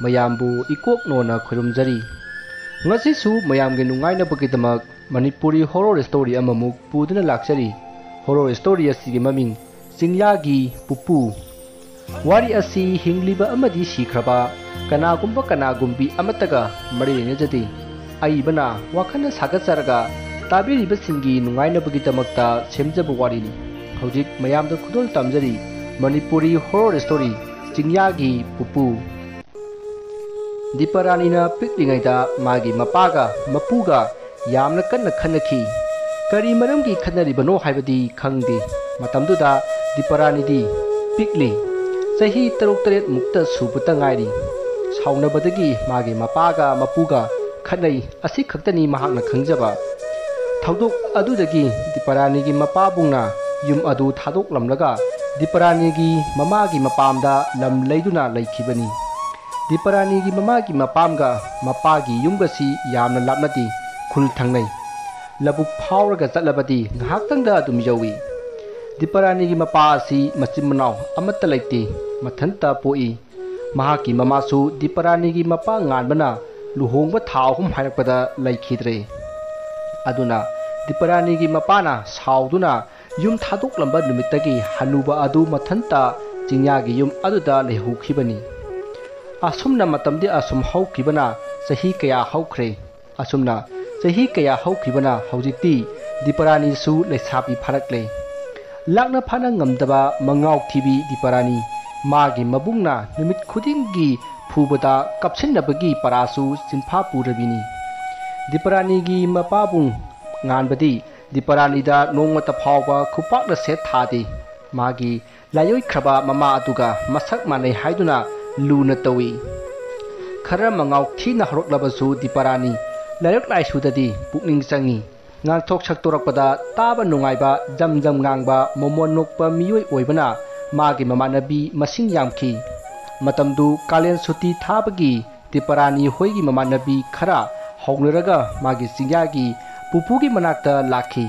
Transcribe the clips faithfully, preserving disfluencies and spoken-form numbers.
ꯃꯌꯥꯝꯕꯨ ꯏꯀꯣꯛ ꯅꯣꯟꯅ ꯈꯨꯔꯨꯝꯖꯔꯤ꯫ ꯉꯁꯤꯁꯨ ꯃꯌꯥꯝꯒꯤ ꯅꯨꯡꯉꯥꯏꯅꯕꯒꯤꯗꯃꯛ ꯃꯅꯤꯄꯨꯔꯤ horror story ꯑꯃꯃꯨꯛ ꯄꯨꯗꯨꯅ ꯂꯥꯛꯆꯔꯤ꯫ Horror story ꯑꯁꯤꯒꯤ ꯃꯃꯤꯡ ꯆꯤꯡꯌꯥꯒꯤ ꯄꯨꯄꯨ꯫ ꯋꯥꯔꯤ ꯑꯁꯤ ꯍꯤꯡꯂꯤꯕ ꯑꯃꯗꯤ ꯁꯤꯈ꯭ꯔꯕ ꯀꯅꯥꯒꯨꯝꯕ ꯀꯅꯥꯒꯨꯝꯕꯤ ꯑꯃꯠꯇꯒ ꯃꯔꯤ ꯂꯩꯅꯖꯗꯦ꯫ ꯑꯏꯕꯅ ꯋꯥꯈꯜꯅ ꯁꯥꯒꯠꯆꯔꯒ ꯇꯥꯕꯤꯔꯤꯕꯁꯤꯡꯒꯤ ꯅꯨꯡꯉꯥꯏꯅꯕꯒꯤꯗꯃꯛꯇ ꯁꯦꯝꯖꯕ ꯋꯥꯔꯤꯅꯤ꯫ ꯍꯧꯖꯤꯛ ꯃꯌꯥꯝꯗ ꯈꯨꯗꯣꯜ ꯇꯝꯖꯔꯤ ꯃꯅꯤꯄꯨꯔꯤ horror story ꯆꯤꯡꯌꯥꯒꯤ ꯄꯨꯄꯨ꯫ ꯗꯤꯄꯥꯔꯥꯅꯤꯅ ꯄꯤꯛꯂꯤꯉꯩꯗ ꯃꯥꯒꯤ ꯃꯄꯥꯒ ꯃꯄꯨꯒ ꯌꯥꯝꯅ ꯀꯟꯅ ꯈꯠꯅꯈꯤ꯫ ꯀꯔꯤ ꯃꯔꯝꯒꯤ ꯈꯠꯅꯔꯤꯕꯅꯣ ꯍꯥꯏꯕꯗꯤ ꯈꯪꯗꯦ꯫ ꯃꯇꯝꯗꯨꯗ ꯗꯤꯄꯥꯔꯥꯅꯤꯗꯤ ꯄꯤꯛꯂꯤ, ꯆꯍꯤ ꯇꯔꯨꯛ ꯇꯔꯦꯠ ꯃꯨꯛꯇ ꯁꯨꯕꯇ ꯉꯥꯏꯔꯤ꯫ ꯁꯥꯎꯅꯕꯗꯒꯤ ꯃꯥꯒꯤ ꯃꯄꯥꯒ ꯃꯄꯨꯒ ꯈꯠꯅꯩ, ꯑꯁꯤ ꯈꯛꯇꯅꯤ ꯃꯍꯥꯛꯅ ꯈꯪꯖꯕ꯫ ꯊꯧꯗꯣꯛ ꯑꯗꯨꯗꯒꯤ ꯗꯤꯄꯥꯔꯥꯅꯤꯒꯤ ꯃꯄꯥꯕꯨꯡꯅ ꯌꯨꯝ ꯑꯗꯨ ꯊꯥꯗꯣꯛꯂꯝꯂꯒ ꯗꯤꯄꯥꯔꯥꯅꯤꯒꯤ ꯃꯃꯥꯒꯤ ꯃꯄꯥꯝꯗ ꯂꯝ ꯂꯩꯗꯨꯅ ꯂꯩꯈꯤꯕꯅꯤ꯫ ꯗꯤꯄꯥꯔꯥꯅꯤꯒꯤ ꯃꯃꯥꯒꯤ ꯃꯄꯥꯝꯒ ꯃꯄꯥꯒꯤ ꯌꯨꯝꯒꯁꯤ ꯌꯥꯝꯅ ꯂꯥꯞꯅꯗꯦ, ꯈꯨꯜ ꯊꯪꯅꯩ꯫ ꯂꯧꯕꯨꯛ ꯐꯥꯎꯔꯒ ꯆꯠꯂꯕꯗꯤ ꯉꯥꯏꯍꯥꯛꯇꯪꯗ ꯑꯗꯨꯝ ꯌꯧꯏ꯫ ꯗꯤꯄꯥꯔꯥꯅꯤꯒꯤ ꯃꯄꯥ ꯑꯁꯤ ꯃꯆꯤꯟ ꯃꯅꯥꯎ ꯑꯃꯠꯇ ꯂꯩꯇꯦ, ꯃꯊꯟꯇ ꯄꯣꯛꯏ꯫ ꯃꯍꯥꯛꯀꯤ ꯃꯃꯥꯁꯨ ꯗꯤꯄꯥꯔꯥꯅꯤꯒꯤ ꯃꯄꯥ ꯉꯥꯟꯕꯅ ꯂꯨꯍꯣꯡꯕ ꯊꯥ ꯑꯍꯨꯝ ꯍꯥꯏꯔꯛꯄꯗ ꯂꯩꯈꯤꯗ꯭ꯔꯦ꯫ ꯑꯗꯨꯅ ꯗꯤꯄꯥꯔꯥꯅꯤꯒꯤ ꯃꯄꯥꯅ ꯁꯥꯎꯗꯨꯅ ꯌꯨꯝ ꯊꯥꯗꯣꯛꯂꯝꯕ ꯅꯨꯃꯤꯠꯇꯒꯤ ꯍꯅꯨꯕ ꯑꯗꯨ ꯃꯊꯟꯇ ꯆꯤꯡꯌꯥꯒꯤ ꯌꯨꯝ ꯑꯗꯨꯗ ꯂꯩꯍꯧꯈꯤꯕꯅꯤ꯫ ꯑꯁꯨꯝꯅ ꯃꯇꯝꯗꯤ ꯑꯁꯨꯝ ꯍꯧꯈꯤꯕꯅ ꯆꯍꯤ ꯀꯌꯥ ꯍꯧꯈ꯭ꯔꯦ꯫ ꯑꯁꯨꯝꯅ ꯆꯍꯤ ꯀꯌꯥ ꯍꯧꯈꯤꯕꯅ ꯍꯧꯖꯤꯛꯇꯤ ꯗꯤꯄꯥꯔꯥꯅꯤꯁꯨ ꯂꯩꯁꯥꯕꯤ ꯐꯥꯔꯛꯂꯦ꯫ ꯂꯥꯛꯅ ꯐꯥꯅ ꯉꯝꯗꯕ ꯃꯉꯥꯎ ꯊꯤꯕꯤ ꯗꯤꯄꯥꯔꯥꯅꯤ ꯃꯥꯒꯤ ꯃꯕꯨꯡꯅ ꯅꯨꯃꯤꯠ ꯈꯨꯗꯤꯡꯒꯤ ꯐꯨꯕꯗ ꯀꯞꯁꯤꯟꯅꯕꯒꯤ ꯄꯔꯥꯁꯨ ꯆꯤꯟꯐꯥ ꯄꯨꯔꯕꯤꯅꯤ꯫ ꯗꯤꯄꯥꯔꯥꯅꯤꯒꯤ ꯃꯄꯥꯕꯨꯡ ꯉꯥꯟꯕꯗꯤ ꯗꯤꯄꯥꯔꯥꯅꯤꯗ ꯅꯣꯡꯃꯇ ꯐꯥꯎꯕ ꯈꯨꯄꯥꯛꯅ ꯁꯦꯠ ꯊꯥꯗꯦ꯫ ꯃꯥꯒꯤ ꯂꯥꯏꯑꯣꯏꯈ꯭ꯔꯕ ꯃꯃꯥ ꯑꯗꯨꯒ ꯃꯁꯛ ꯃꯥꯟꯅꯩ ꯍꯥꯏꯗꯨꯅ ꯂꯨꯅ ꯇꯧꯏ꯫ ꯈꯔ ꯃꯉꯥꯎ ꯊꯤꯅ ꯍꯧꯔꯛꯂꯕꯁꯨ ꯗꯤꯄꯥꯔꯥꯅꯤ ꯂꯥꯏꯔꯤꯛ ꯂꯥꯏꯁꯨꯗꯗꯤ ꯄꯨꯛꯅꯤꯡ ꯆꯪꯏ꯫ ꯉꯥꯡꯊꯣꯛ ꯁꯛꯇꯣꯔꯛꯄꯗ ꯇꯥꯕ ꯅꯨꯡꯉꯥꯏꯕ, ꯖꯝ ꯖꯝ ꯉꯥꯡꯕ, ꯃꯣꯃꯣꯟ ꯅꯣꯛꯄ ꯃꯤꯑꯣꯏ ꯑꯣꯏꯕꯅ ꯃꯥꯒꯤ ꯃꯃꯥꯟꯅꯕꯤ ꯃꯁꯤꯡ ꯌꯥꯝꯈꯤ꯫ ꯃꯇꯝꯗꯨ ꯀꯥꯂꯦꯟ ꯁꯨꯇꯤ ꯊꯥꯕꯒꯤ ꯗꯤꯄꯥꯔꯥꯅꯤ ꯍꯣꯏꯒꯤ ꯃꯃꯥꯟꯅꯕꯤ ꯈꯔ ꯍꯧꯅꯔꯒ ꯃꯥꯒꯤ ꯆꯤꯡꯌꯥꯒꯤ ꯄꯨꯄꯨꯒꯤ ꯃꯅꯥꯛꯇ ꯂꯥꯛꯈꯤ꯫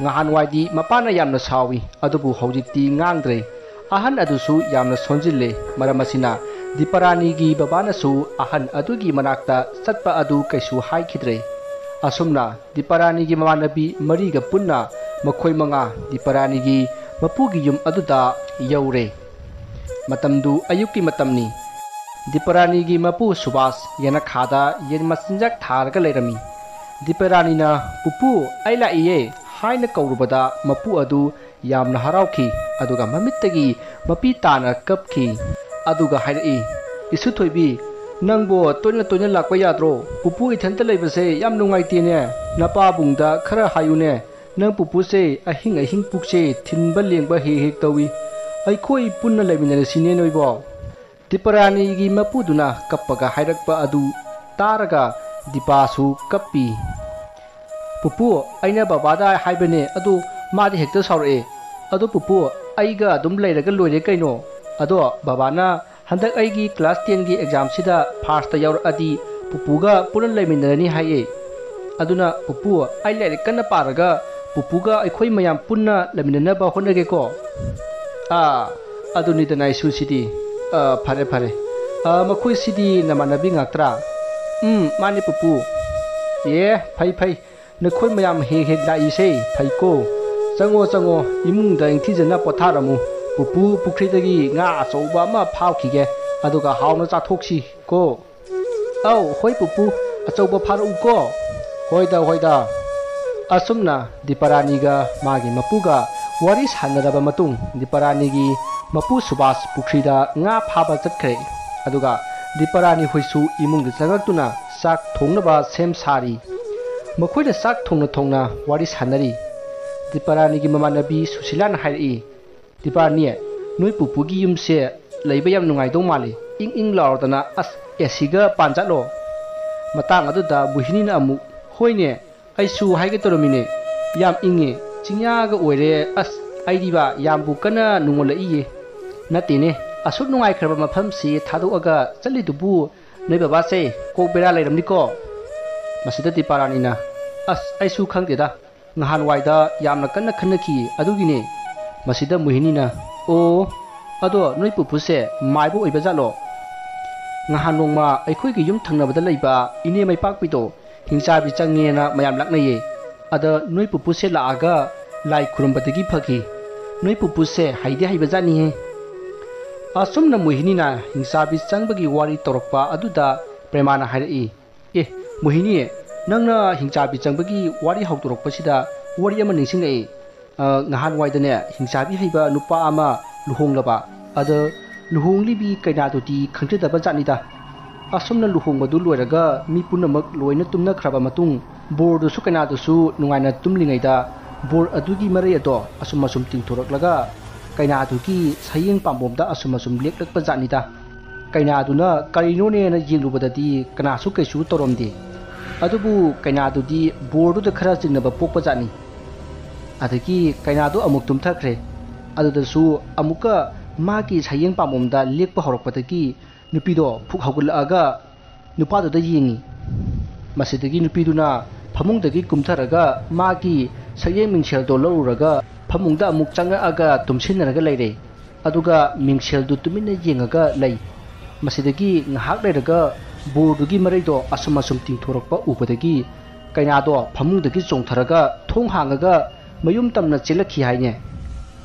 ꯉꯍꯥꯟꯋꯥꯏꯗꯤ ꯃꯄꯥꯅ ꯌꯥꯝꯅ ꯁꯥꯎꯏ, ꯑꯗꯨꯕꯨ ꯍꯧꯖꯤꯛꯇꯤ ꯉꯥꯡꯗ꯭ꯔꯦ꯫ ꯑꯍꯟ ꯑꯗꯨꯁꯨ ꯌꯥꯝꯅ ꯁꯣꯟꯖꯤꯜꯂꯦ꯫ ꯃꯔꯝ ꯑꯁꯤꯅ ꯗꯤꯄꯥꯔꯥꯅꯤꯒꯤ ꯕꯕꯥꯅꯁꯨ ꯑꯍꯟ ꯑꯗꯨꯒꯤ ꯃꯅꯥꯛꯇ ꯆꯠꯄ ꯑꯗꯨ ꯀꯩꯁꯨ ꯍꯥꯏꯈꯤꯗ꯭ꯔꯦ꯫ ꯑꯁꯨꯝꯅ ꯗꯤꯄꯥꯔꯥꯅꯤꯒꯤ ꯃꯃꯥꯟꯅꯕꯤ ꯃꯔꯤꯒ ꯄꯨꯟꯅ ꯃꯈꯣꯏ ꯃꯉꯥ ꯗꯤꯄꯥꯔꯥꯅꯤꯒꯤ ꯃꯄꯨꯒꯤ ꯌꯨꯝ ꯑꯗꯨꯗ ꯌꯧꯔꯦ꯫ ꯃꯇꯝꯗꯨ ꯑꯌꯨꯛꯀꯤ ꯃꯇꯝꯅꯤ꯫ ꯗꯤꯄꯥꯔꯥꯅꯤꯒꯤ ꯃꯄꯨ ꯁꯨꯕꯥꯁ ꯌꯦꯅꯈꯥꯗ ꯌꯦꯟ ꯃꯆꯤꯟꯖꯥꯛ ꯊꯥꯔꯒ ꯂꯩꯔꯝꯃꯤ꯫ ꯗꯤꯄꯥꯔꯥꯅꯤꯅ "ꯄꯨꯄꯨ, ꯑꯩ ꯂꯥꯛꯏꯌꯦ" ꯍꯥꯏꯅ ꯀꯧꯔꯨꯕꯗ ꯃꯄꯨ ꯑꯗꯨ ꯌꯥꯝꯅ ꯍꯔꯥꯎꯈꯤ, ꯑꯗꯨꯒ ꯃꯃꯤꯠꯇꯒꯤ ꯃꯄꯤ ꯇꯥꯅ ꯀꯞꯈꯤ꯫ ꯑꯗꯨꯒ ꯍꯥꯏꯔꯛꯏ, "ꯏꯁꯨ ꯊꯣꯏꯕꯤ, ꯅꯪꯕꯨ ꯇꯣꯏꯅ ꯇꯣꯏꯅ ꯂꯥꯛꯄ ꯌꯥꯗ꯭ꯔꯣ? ꯄꯨꯄꯨ ꯏꯊꯟꯇ ꯂꯩꯕꯁꯦ ꯌꯥꯝ ꯅꯨꯡꯉꯥꯏꯇꯦꯅꯦ꯫ ꯅꯄꯥꯕꯨꯡꯗ ꯈꯔ ꯍꯥꯏꯌꯨꯅꯦ, ꯅꯪ ꯄꯨꯄꯨꯁꯦ ꯑꯍꯤꯡ ꯑꯍꯤꯡ ꯄꯨꯛꯁꯦ ꯊꯤꯟꯕ ꯂꯦꯡꯕ ꯍꯦꯛ ꯍꯦꯛ ꯇꯧꯏ꯫ ꯑꯩꯈꯣꯏ ꯄꯨꯟꯅ ꯂꯩꯃꯤꯟꯅꯔꯁꯤꯅꯦ ꯅꯣꯏꯕꯣ"꯫ ꯗꯤꯄꯥꯔꯥꯅꯤꯒꯤ ꯃꯄꯨꯗꯨꯅ ꯀꯞꯄꯒ ꯍꯥꯏꯔꯛꯄ ꯑꯗꯨ ꯇꯥꯔꯒ ꯗꯤꯄꯥꯁꯨ ꯀꯞꯄꯤ꯫ "ꯄꯨꯄꯨ, ꯑꯩꯅ ꯕꯕꯥꯗ ꯍꯥꯏꯕꯅꯦ, ꯑꯗꯨ ꯃꯥꯗꯤ ꯍꯦꯛꯇ ꯁꯥꯎꯔꯛꯑꯦ꯫ ꯑꯗꯣ ꯄꯨꯄꯨ, ꯑꯩꯒ ꯑꯗꯨꯝ ꯂꯩꯔꯒ ꯂꯣꯏꯔꯦ ꯀꯩꯅꯣ꯫ ꯑꯗꯣ ꯕꯕꯥꯅ ꯍꯟꯗꯛ ꯑꯩꯒꯤ ꯀ꯭ꯂꯥꯁ ꯇꯦꯟꯒꯤ ꯑꯦꯛꯖꯥꯝꯁꯤꯗ ꯐꯥꯔꯁꯇ ꯌꯥꯎꯔꯛꯑꯗꯤ ꯄꯨꯄꯨꯒ ꯄꯨꯟꯅ ꯂꯩꯃꯤꯟꯅꯔꯅꯤ ꯍꯥꯏꯌꯦ꯫ ꯑꯗꯨꯅ ꯄꯨꯄꯨ, ꯑꯩ ꯂꯥꯏꯔꯤꯛ ꯀꯟꯅ ꯄꯥꯔꯒ ꯄꯨꯄꯨꯒ ꯑꯩꯈꯣꯏ ꯃꯌꯥꯝ ꯄꯨꯟꯅ ꯂꯩꯃꯤꯟꯅꯅꯕ ꯍꯣꯠꯅꯒꯦꯀꯣ"꯫ "ꯑꯥ, ꯑꯗꯨꯅꯤꯗꯅ ꯏꯁꯨꯁꯤꯗꯤ꯫ ꯑꯥ, ꯐꯔꯦ, ꯐꯔꯦ꯫ ꯑꯥ, ꯃꯈꯣꯏꯁꯤꯗꯤ ꯅꯃꯥꯟꯅꯕꯤ ꯉꯥꯛꯇ꯭ꯔꯥ?" "ꯎꯝ, ꯃꯥꯅꯤ ꯄꯨꯄꯨ"꯫ "ꯑꯦ, ꯐꯩ, ꯐꯩ꯫ ꯅꯈꯣꯏ ꯃꯌꯥꯝ ꯍꯦꯛ ꯍꯦꯛ ꯂꯥꯛꯏꯁꯦ ꯐꯩꯀꯣ꯫ ꯆꯪꯉꯣ, ꯆꯪꯉꯣ, ꯏꯃꯨꯡꯗ ꯅꯤꯡꯊꯤꯖꯅ ꯄꯣꯊꯥꯔꯝꯃꯨ꯫ ꯄꯨꯄꯨ ꯄꯨꯈ꯭ꯔꯤꯗꯒꯤ ꯉꯥ ꯑꯆꯧꯕ ꯑꯃ ꯐꯥꯎꯈꯤꯒꯦ, ꯑꯗꯨꯒ ꯍꯥꯎꯅ ꯆꯥꯊꯣꯛꯁꯤ ꯀꯣ"꯫ "ꯑꯧ, ꯍꯣꯏ ꯄꯨꯄꯨ, ꯑꯆꯧꯕ ꯐꯥꯔꯛꯎꯀꯣ"꯫ "ꯍꯣꯏꯗ, ꯍꯣꯏꯗ"꯫ ꯑꯁꯨꯝꯅ ꯗꯤꯄꯥꯔꯥꯅꯤꯒ ꯃꯥꯒꯤ ꯃꯄꯨꯒ ꯋꯥꯔꯤ ꯁꯥꯟꯅꯔꯕ ꯃꯇꯨꯡ, ꯗꯤꯄꯥꯔꯥꯅꯤꯒꯤ ꯃꯄꯨ ꯁꯨꯕꯥꯁ ꯄꯨꯈ꯭ꯔꯤꯗ ꯉꯥ ꯐꯥꯕ ꯆꯠꯈ꯭ꯔꯦ꯫ ꯑꯗꯨꯒ ꯗꯤꯄꯥꯔꯥꯅꯤ ꯍꯣꯏꯁꯨ ꯏꯃꯨꯡꯗ ꯆꯪꯂꯛꯇꯨꯅ ꯆꯥꯛ ꯊꯣꯡꯅꯕ ꯁꯦꯝ ꯁꯥꯔꯤ꯫ ꯃꯈꯣꯏꯅ ꯆꯥꯛ ꯊꯣꯡꯅ ꯊꯣꯡꯅ ꯋꯥꯔꯤ ꯁꯥꯟꯅꯔꯤ꯫ ꯗꯤꯄꯥꯔꯥꯅꯤꯒꯤ ꯃꯃꯥꯟꯅꯕꯤ ꯁꯨꯁꯤꯂꯥꯅ ꯍꯥꯏꯔꯛꯏ, "ꯗꯤꯄꯥꯔꯥꯅꯤ, ꯅꯣꯏ ꯄꯨꯄꯨꯒꯤ ꯌꯨꯝꯁꯦ ꯂꯩꯕ ꯌꯥꯝ ꯅꯨꯡꯉꯥꯏꯗꯧ ꯃꯥꯜꯂꯤ, ꯏꯪ ꯏꯪ ꯂꯥꯎꯔꯗꯅ꯫ ꯑꯁ, ꯑꯦ ꯁꯤꯒ ꯄꯥꯟꯖꯥꯠꯂꯣ?" ꯃꯇꯥꯡ ꯑꯗꯨꯗ ꯃꯣꯍꯤꯅꯤꯅ ꯑꯃꯨꯛ, "ꯍꯣꯏꯅꯦ, ꯑꯩꯁꯨ ꯍꯥꯏꯒꯦ ꯇꯧꯔꯝꯃꯤꯅꯦ, ꯌꯥꯝ ꯏꯪꯉꯦ, ꯆꯤꯡꯌꯥꯒ ꯑꯣꯏꯔꯦ꯫ ꯑꯁ, ꯑꯩꯗꯤꯕ ꯌꯥꯝꯕꯨ ꯀꯟꯅ ꯅꯨꯡꯉꯣꯜꯂꯛꯏꯌꯦ"꯫ "ꯅꯠꯇꯦꯅꯦ, ꯑꯁꯨꯛ ꯅꯨꯡꯉꯥꯏꯈ꯭ꯔꯕ ꯃꯐꯝꯁꯤ ꯊꯥꯗꯣꯛꯑꯒ ꯆꯠꯂꯤꯗꯨꯕꯨ ꯅꯣꯏ ꯕꯕꯥꯁꯦ ꯀꯣꯛ ꯕꯦꯔꯥ ꯂꯩꯔꯝꯅꯤꯀꯣ"꯫ ꯃꯁꯤꯗ ꯗꯤꯄꯥꯔꯥꯅꯤꯅ, "ꯑꯁ, ꯑꯩꯁꯨ ꯈꯪꯗꯦꯗ, ꯅꯍꯥꯟꯋꯥꯏꯗ ꯌꯥꯝꯅ ꯀꯟꯅ ꯈꯟꯅꯈꯤ, ꯑꯗꯨꯒꯤꯅꯦ"꯫ ꯃꯁꯤꯗ ꯃꯣꯍꯤꯅꯤꯅ, "ꯑꯣ, ꯑꯗꯣ ꯅꯣꯏ ꯄꯨꯄꯨꯁꯦ ꯃꯥꯏꯕ ꯑꯣꯏꯕ ꯖꯥꯠꯂꯣ?" ꯅꯍꯥꯟ ꯅꯣꯡꯃ ꯑꯩꯈꯣꯏꯒꯤ ꯌꯨꯝ ꯊꯪꯅꯕꯗ ꯂꯩꯕ ꯏꯅꯦ ꯃꯩꯄꯥꯛꯄꯤꯗꯣ ꯍꯤꯡꯆꯥꯕꯤ ꯆꯪꯉꯦꯅ ꯃꯌꯥꯝ ꯂꯥꯛꯅꯩꯌꯦ꯫ ꯑꯗ ꯅꯣꯏ ꯄꯨꯄꯨꯁꯦ ꯂꯥꯛꯑꯒ ꯂꯥꯏ ꯈꯨꯔꯨꯝꯕꯗꯒꯤ ꯐꯈꯤ꯫ ꯅꯣꯏ ꯄꯨꯄꯨꯁꯦ ꯍꯩꯗꯤ ꯍꯩꯕꯖꯥꯠꯅꯤꯍꯦ꯫ ꯑꯁꯨꯝꯅ ꯃꯣꯍꯤꯅꯤꯅ ꯍꯤꯡꯆꯥꯕꯤ ꯆꯪꯕꯒꯤ ꯋꯥꯔꯤ ꯇꯧꯔꯛꯄ ꯑꯗꯨꯗ ꯄ꯭ꯔꯦꯃꯥꯅ ꯍꯥꯏꯔꯛꯏ, "ꯑꯦ, ꯃꯣꯍꯤꯅꯤ, ꯅꯪꯅ ꯍꯤꯡꯆꯥꯕꯤ ꯆꯪꯕꯒꯤ ꯋꯥꯔꯤ ꯍꯧꯗꯣꯔꯛꯄꯁꯤꯗ ꯋꯥꯔꯤ ꯑꯃ ꯅꯤꯡꯁꯤꯡꯂꯛꯏ꯫ ꯑ, ꯉꯍꯥꯟꯋꯥꯏꯗꯅꯦ, ꯍꯤꯡꯆꯥꯕꯤ ꯍꯩꯕ ꯅꯨꯄꯥ ꯑꯃ ꯂꯨꯍꯣꯡꯂꯕ꯫ ꯑꯗ ꯂꯨꯍꯣꯡꯂꯤꯕꯤ ꯀꯩꯅꯥꯗꯨꯗꯤ ꯈꯪꯖꯗꯕ ꯖꯥꯠꯅꯤꯗ꯫ ꯑꯁꯨꯝꯅ ꯂꯨꯍꯣꯡꯕꯗꯨ ꯂꯣꯏꯔꯒ ꯃꯤ ꯄꯨꯝꯅꯃꯛ ꯂꯣꯏꯅ ꯇꯨꯝꯅꯈ꯭ꯔꯕ ꯃꯇꯨꯡ, ꯕꯣꯔꯗꯨꯁꯨ ꯀꯩꯅꯥꯗꯨꯁꯨ ꯅꯨꯡꯉꯥꯏꯅ ꯇꯨꯝꯂꯤꯉꯩꯗ, ꯕꯣꯔ ꯑꯗꯨꯒꯤ ꯃꯔꯩ ꯑꯗꯣ ꯑꯁꯨꯝ ꯑꯁꯨꯝ ꯇꯤꯡꯊꯣꯔꯛꯂꯒ ꯀꯩꯅꯥꯗꯨꯒꯤ ꯁꯌꯦꯡ ꯄꯥꯝꯕꯣꯝꯗ ꯑꯁꯨꯝ ꯑꯁꯨꯝ ꯂꯦꯛꯂꯛꯄ ꯖꯥꯠꯅꯤꯗ꯫ ꯀꯩꯅꯥꯗꯨꯅ ꯀꯔꯤꯅꯣꯅꯦꯅ ꯌꯦꯡꯂꯨꯕꯗꯗꯤ ꯀꯅꯥꯁꯨ ꯀꯩꯁꯨ ꯇꯧꯔꯝꯗꯦ꯫ ꯑꯗꯨꯕꯨ ꯀꯩꯅꯥꯗꯨꯗꯤ ꯕꯣꯔꯗꯨꯗ ꯈꯔ ꯆꯤꯡꯅꯕ ꯄꯣꯛꯄ ꯖꯥꯠꯅꯤ꯫ ꯑꯗꯒꯤ ꯀꯩꯅꯥꯗꯣ ꯑꯃꯨꯛ ꯇꯨꯝꯊꯈ꯭ꯔꯦ꯫ ꯑꯗꯨꯗꯁꯨ ꯑꯃꯨꯛꯀ ꯃꯥꯒꯤ ꯁꯌꯦꯡ ꯄꯥꯝꯕꯣꯝꯗ ꯂꯦꯛꯄ ꯍꯧꯔꯛꯄꯗꯒꯤ ꯅꯨꯄꯤꯗꯣ ꯐꯨꯛ ꯍꯧꯒꯠꯂꯛꯑꯒ ꯅꯨꯄꯥꯗꯨꯗ ꯌꯦꯡꯉꯤ꯫ ꯃꯁꯤꯗꯒꯤ ꯅꯨꯄꯤꯗꯨꯅ ꯐꯃꯨꯡꯗꯒꯤ ꯀꯨꯝꯊꯔꯒ ꯃꯥꯒꯤ ꯁꯛꯌꯦꯡ ꯃꯤꯡꯁꯦꯜꯗꯣ ꯂꯧꯔꯨꯔꯒ ꯐꯃꯨꯡꯗ ꯑꯃꯨꯛ ꯆꯪꯉꯛꯑꯒ ꯇꯨꯝꯁꯤꯟꯅꯔꯒ ꯂꯩꯔꯦ꯫ ꯑꯗꯨꯒ ꯃꯤꯡꯁꯦꯜꯗꯨ ꯇꯨꯃꯤꯟꯅ ꯌꯦꯡꯉꯒ ꯂꯩ꯫ ꯃꯁꯤꯗꯒꯤ ꯉꯥꯏꯍꯥꯛ ꯂꯩꯔꯒ ꯕꯣꯔꯗꯨꯒꯤ ꯃꯔꯩꯗꯣ ꯑꯁꯨꯝ ꯑꯁꯨꯝ ꯇꯤꯡꯊꯣꯔꯛꯄ ꯎꯕꯗꯒꯤ ꯀꯩꯅꯥꯗꯣ ꯐꯃꯨꯡꯗꯒꯤ ꯆꯣꯡꯊꯔꯒ ꯊꯣꯡ ꯍꯥꯡꯉꯒ ꯃꯌꯨꯝ ꯇꯝꯅ ꯆꯦꯜꯂꯛꯈꯤ ꯍꯥꯏꯅꯦ꯫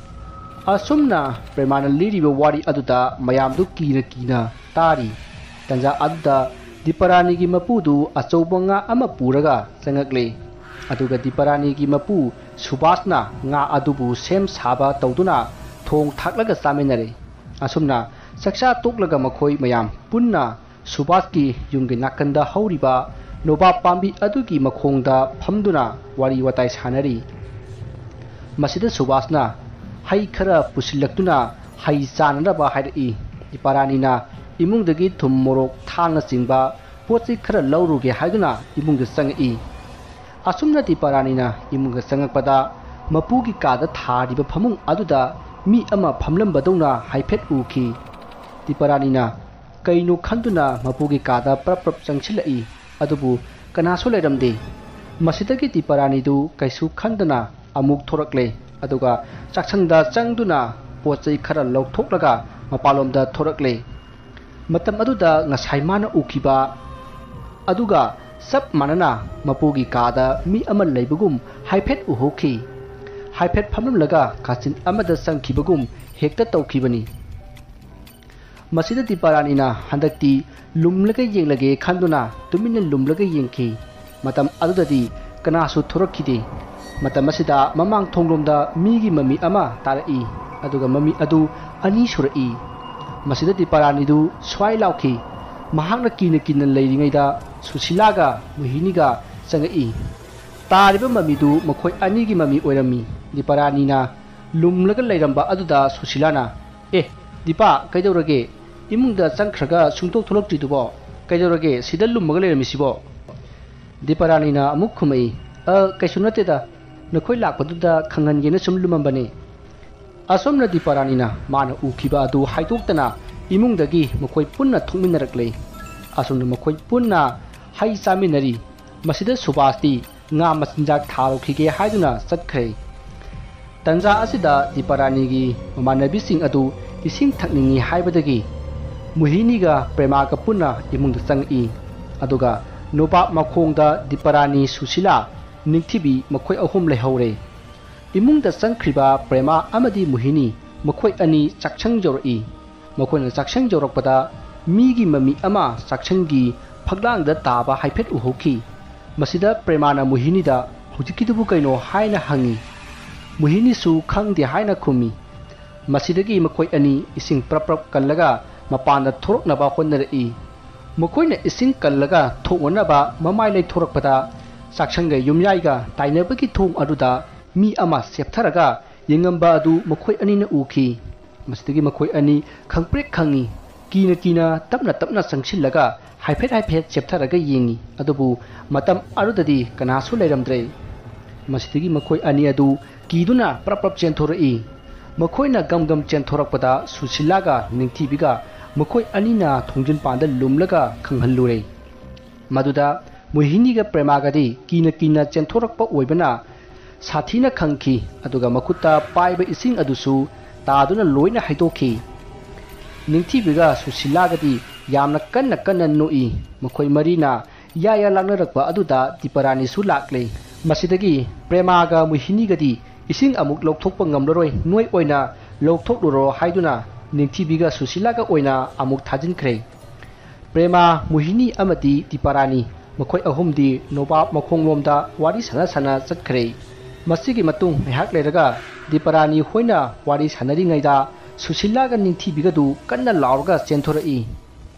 ꯑꯁꯨꯝꯅ ꯄ꯭ꯔꯦꯃꯥꯅ ꯂꯤꯔꯤꯕ ꯋꯥꯔꯤ ꯑꯗꯨꯗ ꯃꯌꯥꯝꯗꯨ ꯀꯤꯅ ꯀꯤꯅ ꯇꯥꯔꯤ꯫ ꯇꯟꯖꯥ ꯑꯗꯨꯗ ꯗꯤꯄꯥꯔꯥꯅꯤꯒꯤ ꯃꯄꯨꯗꯨ ꯑꯆꯧꯕ ꯉꯥ ꯑꯃ ꯄꯨꯔꯒ ꯆꯪꯉꯛꯂꯦ꯫ ꯑꯗꯨꯒ ꯗꯤꯄꯥꯔꯥꯅꯤꯒꯤ ꯃꯄꯨ ꯁꯨꯕꯥꯁꯅ ꯉꯥ ꯑꯗꯨꯕꯨ ꯁꯦꯝ ꯁꯥꯕ ꯇꯧꯗꯨꯅ ꯊꯣꯡ ꯊꯥꯛꯂꯒ ꯆꯥꯃꯤꯟꯅꯔꯦ꯫ ꯑꯁꯨꯝꯅ ꯆꯥꯛꯆꯥ ꯇꯣꯛꯂꯒ ꯃꯈꯣꯏ ꯃꯌꯥꯝ ꯄꯨꯟꯅ ꯁꯨꯕꯥꯁꯀꯤ ꯌꯨꯝꯒꯤ ꯅꯥꯀꯟꯗ ꯍꯧꯔꯤꯕ ꯅꯣꯕꯥꯞ ꯄꯥꯝꯕꯤ ꯑꯗꯨꯒꯤ ꯃꯈꯣꯡꯗ ꯐꯝꯗꯨꯅ ꯋꯥꯔꯤ ꯋꯥꯇꯥꯏ ꯁꯥꯟꯅꯔꯤ꯫ ꯃꯁꯤꯗ ꯁꯨꯕꯥꯁꯅ ꯍꯩ ꯈꯔ ꯄꯨꯁꯤꯜꯂꯛꯇꯨꯅ ꯍꯩ ꯆꯥꯅꯅꯕ ꯍꯥꯏꯔꯛꯏ꯫ ꯗꯤꯄꯥꯔꯥꯅꯤꯅ ꯏꯃꯨꯡꯗꯒꯤ ꯊꯨꯝ, ꯃꯣꯔꯣꯛ, ꯊꯥꯡꯅꯆꯤꯡꯕ ꯄꯣꯠ ꯆꯩ ꯈꯔ ꯂꯧꯔꯨꯒꯦ ꯍꯥꯏꯗꯨꯅ ꯏꯃꯨꯡꯗ ꯆꯪꯉꯛꯏ꯫ ꯑꯁꯨꯝꯅ ꯗꯤꯄꯥꯔꯥꯅꯤꯅ ꯏꯃꯨꯡꯗ ꯆꯪꯉꯛꯄꯗ ꯃꯄꯨꯒꯤ ꯀꯥꯗ ꯊꯥꯔꯤꯕ ꯐꯃꯨꯡ ꯑꯗꯨꯗ ꯃꯤ ꯑꯃ ꯐꯝꯂꯝꯕꯗꯧꯅ ꯍꯥꯏꯐꯦꯠ ꯎꯈꯤ꯫ ꯗꯤꯄꯥꯔꯥꯅꯤꯅ ꯀꯩꯅꯣ ꯈꯟꯗꯨꯅ ꯃꯄꯨꯒꯤ ꯀꯥꯗ ꯄ꯭ꯔꯞ ꯄ꯭ꯔꯞ ꯆꯪꯁꯤꯜꯂꯛꯏ꯫ ꯑꯗꯨꯕꯨ ꯀꯅꯥꯁꯨ ꯂꯩꯔꯝꯗꯦ꯫ ꯃꯁꯤꯗꯒꯤ ꯗꯤꯄꯥꯔꯥꯅꯤꯗꯨ ꯀꯩꯁꯨ ꯈꯟꯗꯅ ꯑꯃꯨꯛ ꯊꯣꯔꯛꯂꯦ꯫ ꯑꯗꯨꯒ ꯆꯥꯛꯁꯪꯗ ꯆꯪꯗꯨꯅ ꯄꯣꯠ ꯆꯩ ꯈꯔ ꯂꯧꯊꯣꯛꯂꯒ ꯃꯄꯥꯟꯂꯣꯝꯗ ꯊꯣꯔꯛꯂꯦ꯫ ꯃꯇꯝ ꯑꯗꯨꯗ ꯉꯁꯥꯏ ꯃꯥꯅ ꯎꯈꯤꯕ ꯑꯗꯨꯒ ꯆꯞ ꯃꯥꯟꯅꯅ ꯃꯄꯨꯒꯤ ꯀꯥꯗ ꯃꯤ ꯑꯃ ꯂꯩꯕꯒꯨꯝ ꯍꯥꯏꯐꯦꯠ ꯎꯍꯧꯈꯤ꯫ ꯍꯥꯏꯐꯦꯠ ꯐꯝꯂꯝꯂꯒ ꯀꯥꯆꯤꯟ ꯑꯃꯗ ꯆꯪꯈꯤꯕꯒꯨꯝ ꯍꯦꯛꯇ ꯇꯧꯈꯤꯕꯅꯤ꯫ ꯃꯁꯤꯗ ꯗꯤꯄꯥꯔꯥꯅꯤꯅ ꯍꯟꯗꯛꯇꯤ ꯂꯨꯝꯂꯒ ꯌꯦꯡꯂꯒꯦ ꯈꯟꯗꯨꯅ ꯇꯨꯃꯤꯟꯅ ꯂꯨꯝꯂꯒ ꯌꯦꯡꯈꯤ꯫ ꯃꯇꯝ ꯑꯗꯨꯗꯗꯤ ꯀꯅꯥꯁꯨ ꯊꯣꯔꯛꯈꯤꯗꯦ꯫ ꯃꯇꯝ ꯑꯁꯤꯗ ꯃꯃꯥꯡ ꯊꯣꯡꯂꯣꯝꯗ ꯃꯤꯒꯤ ꯃꯃꯤ ꯑꯃ ꯇꯥꯔꯛꯏ, ꯑꯗꯨꯒ ꯃꯃꯤ ꯑꯗꯨ ꯑꯅꯤ ꯁꯨꯔꯛꯏ꯫ ꯃꯁꯤꯗ ꯗꯤꯄꯥꯔꯥꯅꯤꯗꯨ ꯁ꯭ꯋꯥꯏ ꯂꯥꯎꯈꯤ꯫ ꯃꯍꯥꯛꯅ ꯀꯤꯅ ꯀꯤꯅ ꯂꯩꯔꯤꯉꯩꯗ ꯁꯨꯁꯤꯂꯥꯒ ꯃꯣꯍꯤꯅꯤꯒ ꯆꯪꯉꯛꯏ꯫ ꯇꯥꯔꯤꯕ ꯃꯃꯤꯗꯨ ꯃꯈꯣꯏ ꯑꯅꯤꯒꯤ ꯃꯃꯤ ꯑꯣꯏꯔꯝꯃꯤ꯫ ꯗꯤꯄꯥꯔꯥꯅꯤꯅ ꯂꯨꯝꯂꯒ ꯂꯩꯔꯝꯕ ꯑꯗꯨꯗ ꯁꯨꯁꯤꯂꯥꯅ, "ꯑꯦ, ꯗꯤꯄꯥ, ꯀꯩꯗꯧꯔꯒꯦ? ꯏꯃꯨꯡꯗ ꯆꯪꯈ꯭ꯔꯒ ꯁꯨꯡꯊꯣꯛ ꯊꯣꯛꯂꯛꯇ꯭ꯔꯤꯗꯨꯕꯣ? ꯀꯩꯗꯧꯔꯒꯦ ꯁꯤꯗ ꯂꯨꯝꯃꯒ ꯂꯩꯔꯝꯃꯤꯁꯤꯕꯣ?" ꯗꯤꯄꯥꯔꯥꯅꯤꯅ ꯑꯃꯨꯛ ꯈꯨꯝꯃꯛꯏ, "ꯑ, ꯀꯩꯁꯨ ꯅꯠꯇꯦꯗ, ꯅꯈꯣꯏ ꯂꯥꯛꯄꯗꯨꯗ ꯈꯪꯍꯟꯒꯦꯅ ꯁꯨꯝ ꯂꯨꯝꯃꯝꯕꯅꯤ꯫" ꯑꯁꯣꯝꯅ ꯗꯤꯄꯥꯔꯥꯅꯤꯅ ꯃꯥꯅ ꯎꯈꯤꯕ ꯑꯗꯨ ꯍꯥꯏꯗꯣꯛꯇꯅ ꯏꯃꯨꯡꯗꯒꯤ ꯃꯈꯣꯏ ꯄꯨꯟꯅ ꯊꯣꯛꯃꯤꯟꯅꯔꯛꯂꯦ꯫ ꯑꯁꯣꯝꯗ ꯃꯈꯣꯏ ꯄꯨꯟꯅ ꯍꯩ ꯆꯥꯃꯤꯟꯅꯔꯤ꯫ ꯃꯁꯤꯗ ꯁꯨꯕꯥꯁꯇꯤ ꯉꯥ ꯃꯆꯤꯟꯖꯥꯛ ꯊꯥꯔꯨꯈꯤꯒꯦ ꯍꯥꯏꯗꯨꯅ ꯆꯠꯈ꯭ꯔꯦ꯫ ꯇꯟꯖꯥ ꯑꯁꯤꯗ ꯗꯤꯄꯥꯔꯥꯅꯤꯒꯤ ꯃꯃꯥꯟꯅꯕꯤꯁꯤꯡ ꯑꯗꯨ ꯏꯁꯤꯡ ꯊꯛꯅꯤꯡꯏ ꯍꯥꯏꯕꯗꯒꯤ ꯃꯣꯍꯤꯅꯤꯒ ꯄ꯭ꯔꯦꯃꯥꯒ ꯄꯨꯟꯅ ꯏꯃꯨꯡꯗ ꯆꯪꯉꯛꯏ꯫ ꯑꯗꯨꯒ ꯅꯣꯕꯥꯞ ꯃꯈꯣꯡꯗ ꯗꯤꯄꯥꯔꯥꯅꯤ, ꯁꯨꯁꯤꯂꯥ, ꯅꯤꯡꯊꯤꯕꯤ ꯃꯈꯣꯏ ꯑꯍꯨꯝ ꯂꯩꯍꯧꯔꯦ꯫ ꯏꯃꯨꯡꯗ ꯆꯪꯈ꯭ꯔꯤꯕ ꯄ꯭ꯔꯦꯃꯥ ꯑꯃꯗꯤ ꯃꯣꯍꯤꯅꯤ ꯃꯈꯣꯏ ꯑꯅꯤ ꯆꯥꯛꯁꯪ ꯌꯧꯔꯛꯏ꯫ ꯃꯈꯣꯏꯅ ꯆꯥꯛꯁꯪ ꯌꯧꯔꯛꯄꯗ ꯃꯤꯒꯤ ꯃꯃꯤ ꯑꯃ ꯆꯥꯛꯁꯪꯒꯤ ꯐꯛꯂꯥꯡꯗ ꯇꯥꯕ ꯍꯥꯏꯐꯦꯠ ꯎꯍꯧꯈꯤ꯫ ꯃꯁꯤꯗ ꯄ꯭ꯔꯦꯃꯥꯅ ꯃꯣꯍꯤꯅꯤꯗ, "ꯍꯧꯖꯤꯛꯀꯤꯗꯨꯕꯨ ꯀꯩꯅꯣ?" ꯍꯥꯏꯅ ꯍꯪꯉꯤ꯫ ꯃꯣꯍꯤꯅꯤꯁꯨ ꯈꯪꯗꯦ ꯍꯥꯏꯅ ꯈꯨꯝꯃꯤ꯫ ꯃꯁꯤꯗꯒꯤ ꯃꯈꯣꯏ ꯑꯅꯤ ꯏꯁꯤꯡ ꯄ꯭ꯔꯞ ꯄ꯭ꯔꯞ ꯀꯜꯂꯒ ꯃꯄꯥꯟꯗ ꯊꯣꯔꯛꯅꯕ ꯍꯣꯠꯅꯔꯛꯏ꯫ ꯃꯈꯣꯏꯅ ꯏꯁꯤꯡ ꯀꯜꯂꯒ ꯊꯣꯛꯅꯅꯕ ꯃꯃꯥꯏ ꯂꯩꯊꯣꯔꯛꯄꯗ ꯆꯥꯛꯁꯪꯒ ꯌꯨꯝꯌꯥꯏꯒ ꯇꯥꯏꯅꯕꯒꯤ ꯊꯣꯡ ꯑꯗꯨꯗ ꯃꯤ ꯑꯃ ꯆꯦꯞꯊꯔꯒ ꯌꯦꯡꯉꯝꯕ ꯑꯗꯨ ꯃꯈꯣꯏ ꯑꯅꯤꯅ ꯎꯈꯤ꯫ ꯃꯁꯤꯗꯒꯤ ꯃꯈꯣꯏ ꯑꯅꯤ ꯈꯪꯄ꯭ꯔꯦꯛ ꯈꯪꯉꯤ꯫ ꯀꯤꯅ ꯀꯤꯅ ꯇꯞꯅ ꯇꯞꯅ ꯆꯪꯁꯤꯜꯂꯒ ꯍꯥꯏꯐꯦꯠ ꯍꯥꯏꯐꯦꯠ ꯆꯦꯞꯊꯔꯒ ꯌꯦꯡꯉꯤ꯫ ꯑꯗꯨꯕꯨ ꯃꯇꯝ ꯑꯗꯨꯗꯗꯤ ꯀꯅꯥꯁꯨ ꯂꯩꯔꯝꯗ꯭ꯔꯦ꯫ ꯃꯁꯤꯗꯒꯤ ꯃꯈꯣꯏ ꯑꯅꯤ ꯑꯗꯨ ꯀꯤꯗꯨꯅ ꯄ꯭ꯔꯞ ꯄ꯭ꯔꯞ ꯆꯦꯟꯊꯣꯔꯛꯏ꯫ ꯃꯈꯣꯏꯅ ꯒꯝ ꯒꯝ ꯆꯦꯟꯊꯣꯔꯛꯄꯗ ꯁꯨꯁꯤꯂꯥꯒ ꯅꯤꯡꯊꯤꯕꯤꯒ ꯃꯈꯣꯏ ꯑꯅꯤꯅ ꯊꯣꯡꯖꯤꯟꯄꯥꯟꯗ ꯂꯨꯝꯂꯒ ꯈꯪꯍꯜꯂꯨꯔꯦ꯫ ꯃꯗꯨꯗ ꯃꯣꯍꯤꯅꯤꯒ ꯄ꯭ꯔꯦꯃꯥꯒꯗꯤ ꯀꯤꯅ ꯀꯤꯅ ꯆꯦꯟꯊꯣꯔꯛꯄ ꯑꯣꯏꯕꯅ ꯁꯥꯊꯤꯅ ꯈꯪꯈꯤ, ꯑꯗꯨꯒ ꯃꯈꯨꯠꯇ ꯄꯥꯏꯕ ꯏꯁꯤꯡ ꯑꯗꯨꯁꯨ ꯇꯥꯗꯨꯅ ꯂꯣꯏꯅ ꯍꯩꯗꯣꯛꯈꯤ꯫ ꯅꯤꯡꯊꯤꯕꯤꯒ ꯁꯨꯁꯤꯂꯥꯒꯗꯤ ꯌꯥꯝꯅ ꯀꯟꯅ ꯀꯟꯅ ꯅꯣꯛꯏ꯫ ꯃꯈꯣꯏ ꯃꯔꯤꯅ ꯌꯥ ꯌꯥ ꯂꯥꯛꯅꯔꯛꯄ ꯑꯗꯨꯗ ꯗꯤꯄꯥꯔꯥꯅꯤꯁꯨ ꯂꯥꯛꯂꯦ꯫ ꯃꯁꯤꯗꯒꯤ ꯄ꯭ꯔꯦꯃꯥꯒ ꯃꯣꯍꯤꯅꯤꯒꯗꯤ ꯏꯁꯤꯡ ꯑꯃꯨꯛ ꯂꯧꯊꯣꯛꯄ ꯉꯝꯂꯔꯣꯏ, ꯅꯣꯏ ꯑꯣꯏꯅ ꯂꯧꯊꯣꯛꯂꯨꯔꯣ ꯍꯥꯏꯗꯨꯅ ꯅꯤꯡꯊꯤꯕꯤꯒ ꯁꯨꯁꯤꯂꯥꯒ ꯑꯣꯏꯅ ꯑꯃꯨꯛ ꯊꯥꯖꯤꯟꯈ꯭ꯔꯦ꯫ ꯄ꯭ꯔꯦꯃꯥ, ꯃꯣꯍꯤꯅꯤ ꯑꯃꯗꯤ ꯗꯤꯄꯥꯔꯥꯅꯤ, ꯃꯈꯣꯏ ꯑꯍꯨꯝꯗꯤ ꯅꯣꯕꯥꯞ ꯃꯈꯣꯡꯂꯣꯝꯗ ꯋꯥꯔꯤ ꯁꯥꯟꯅ ꯁꯥꯟꯅ ꯆꯠꯈ꯭ꯔꯦ꯫ ꯃꯁꯤꯒꯤ ꯃꯇꯨꯡ ꯉꯥꯏꯍꯥꯛ ꯂꯩꯔꯒ ꯗꯤꯄꯥꯔꯥꯅꯤ ꯍꯣꯏꯅ ꯋꯥꯔꯤ ꯁꯥꯟꯅꯔꯤꯉꯩꯗ ꯁꯨꯁꯤꯂꯥꯒ ꯅꯤꯡꯊꯤꯕꯤꯒꯗꯨ ꯀꯟꯅ ꯂꯥꯎꯔꯒ ꯆꯦꯟꯊꯣꯔꯛꯏ꯫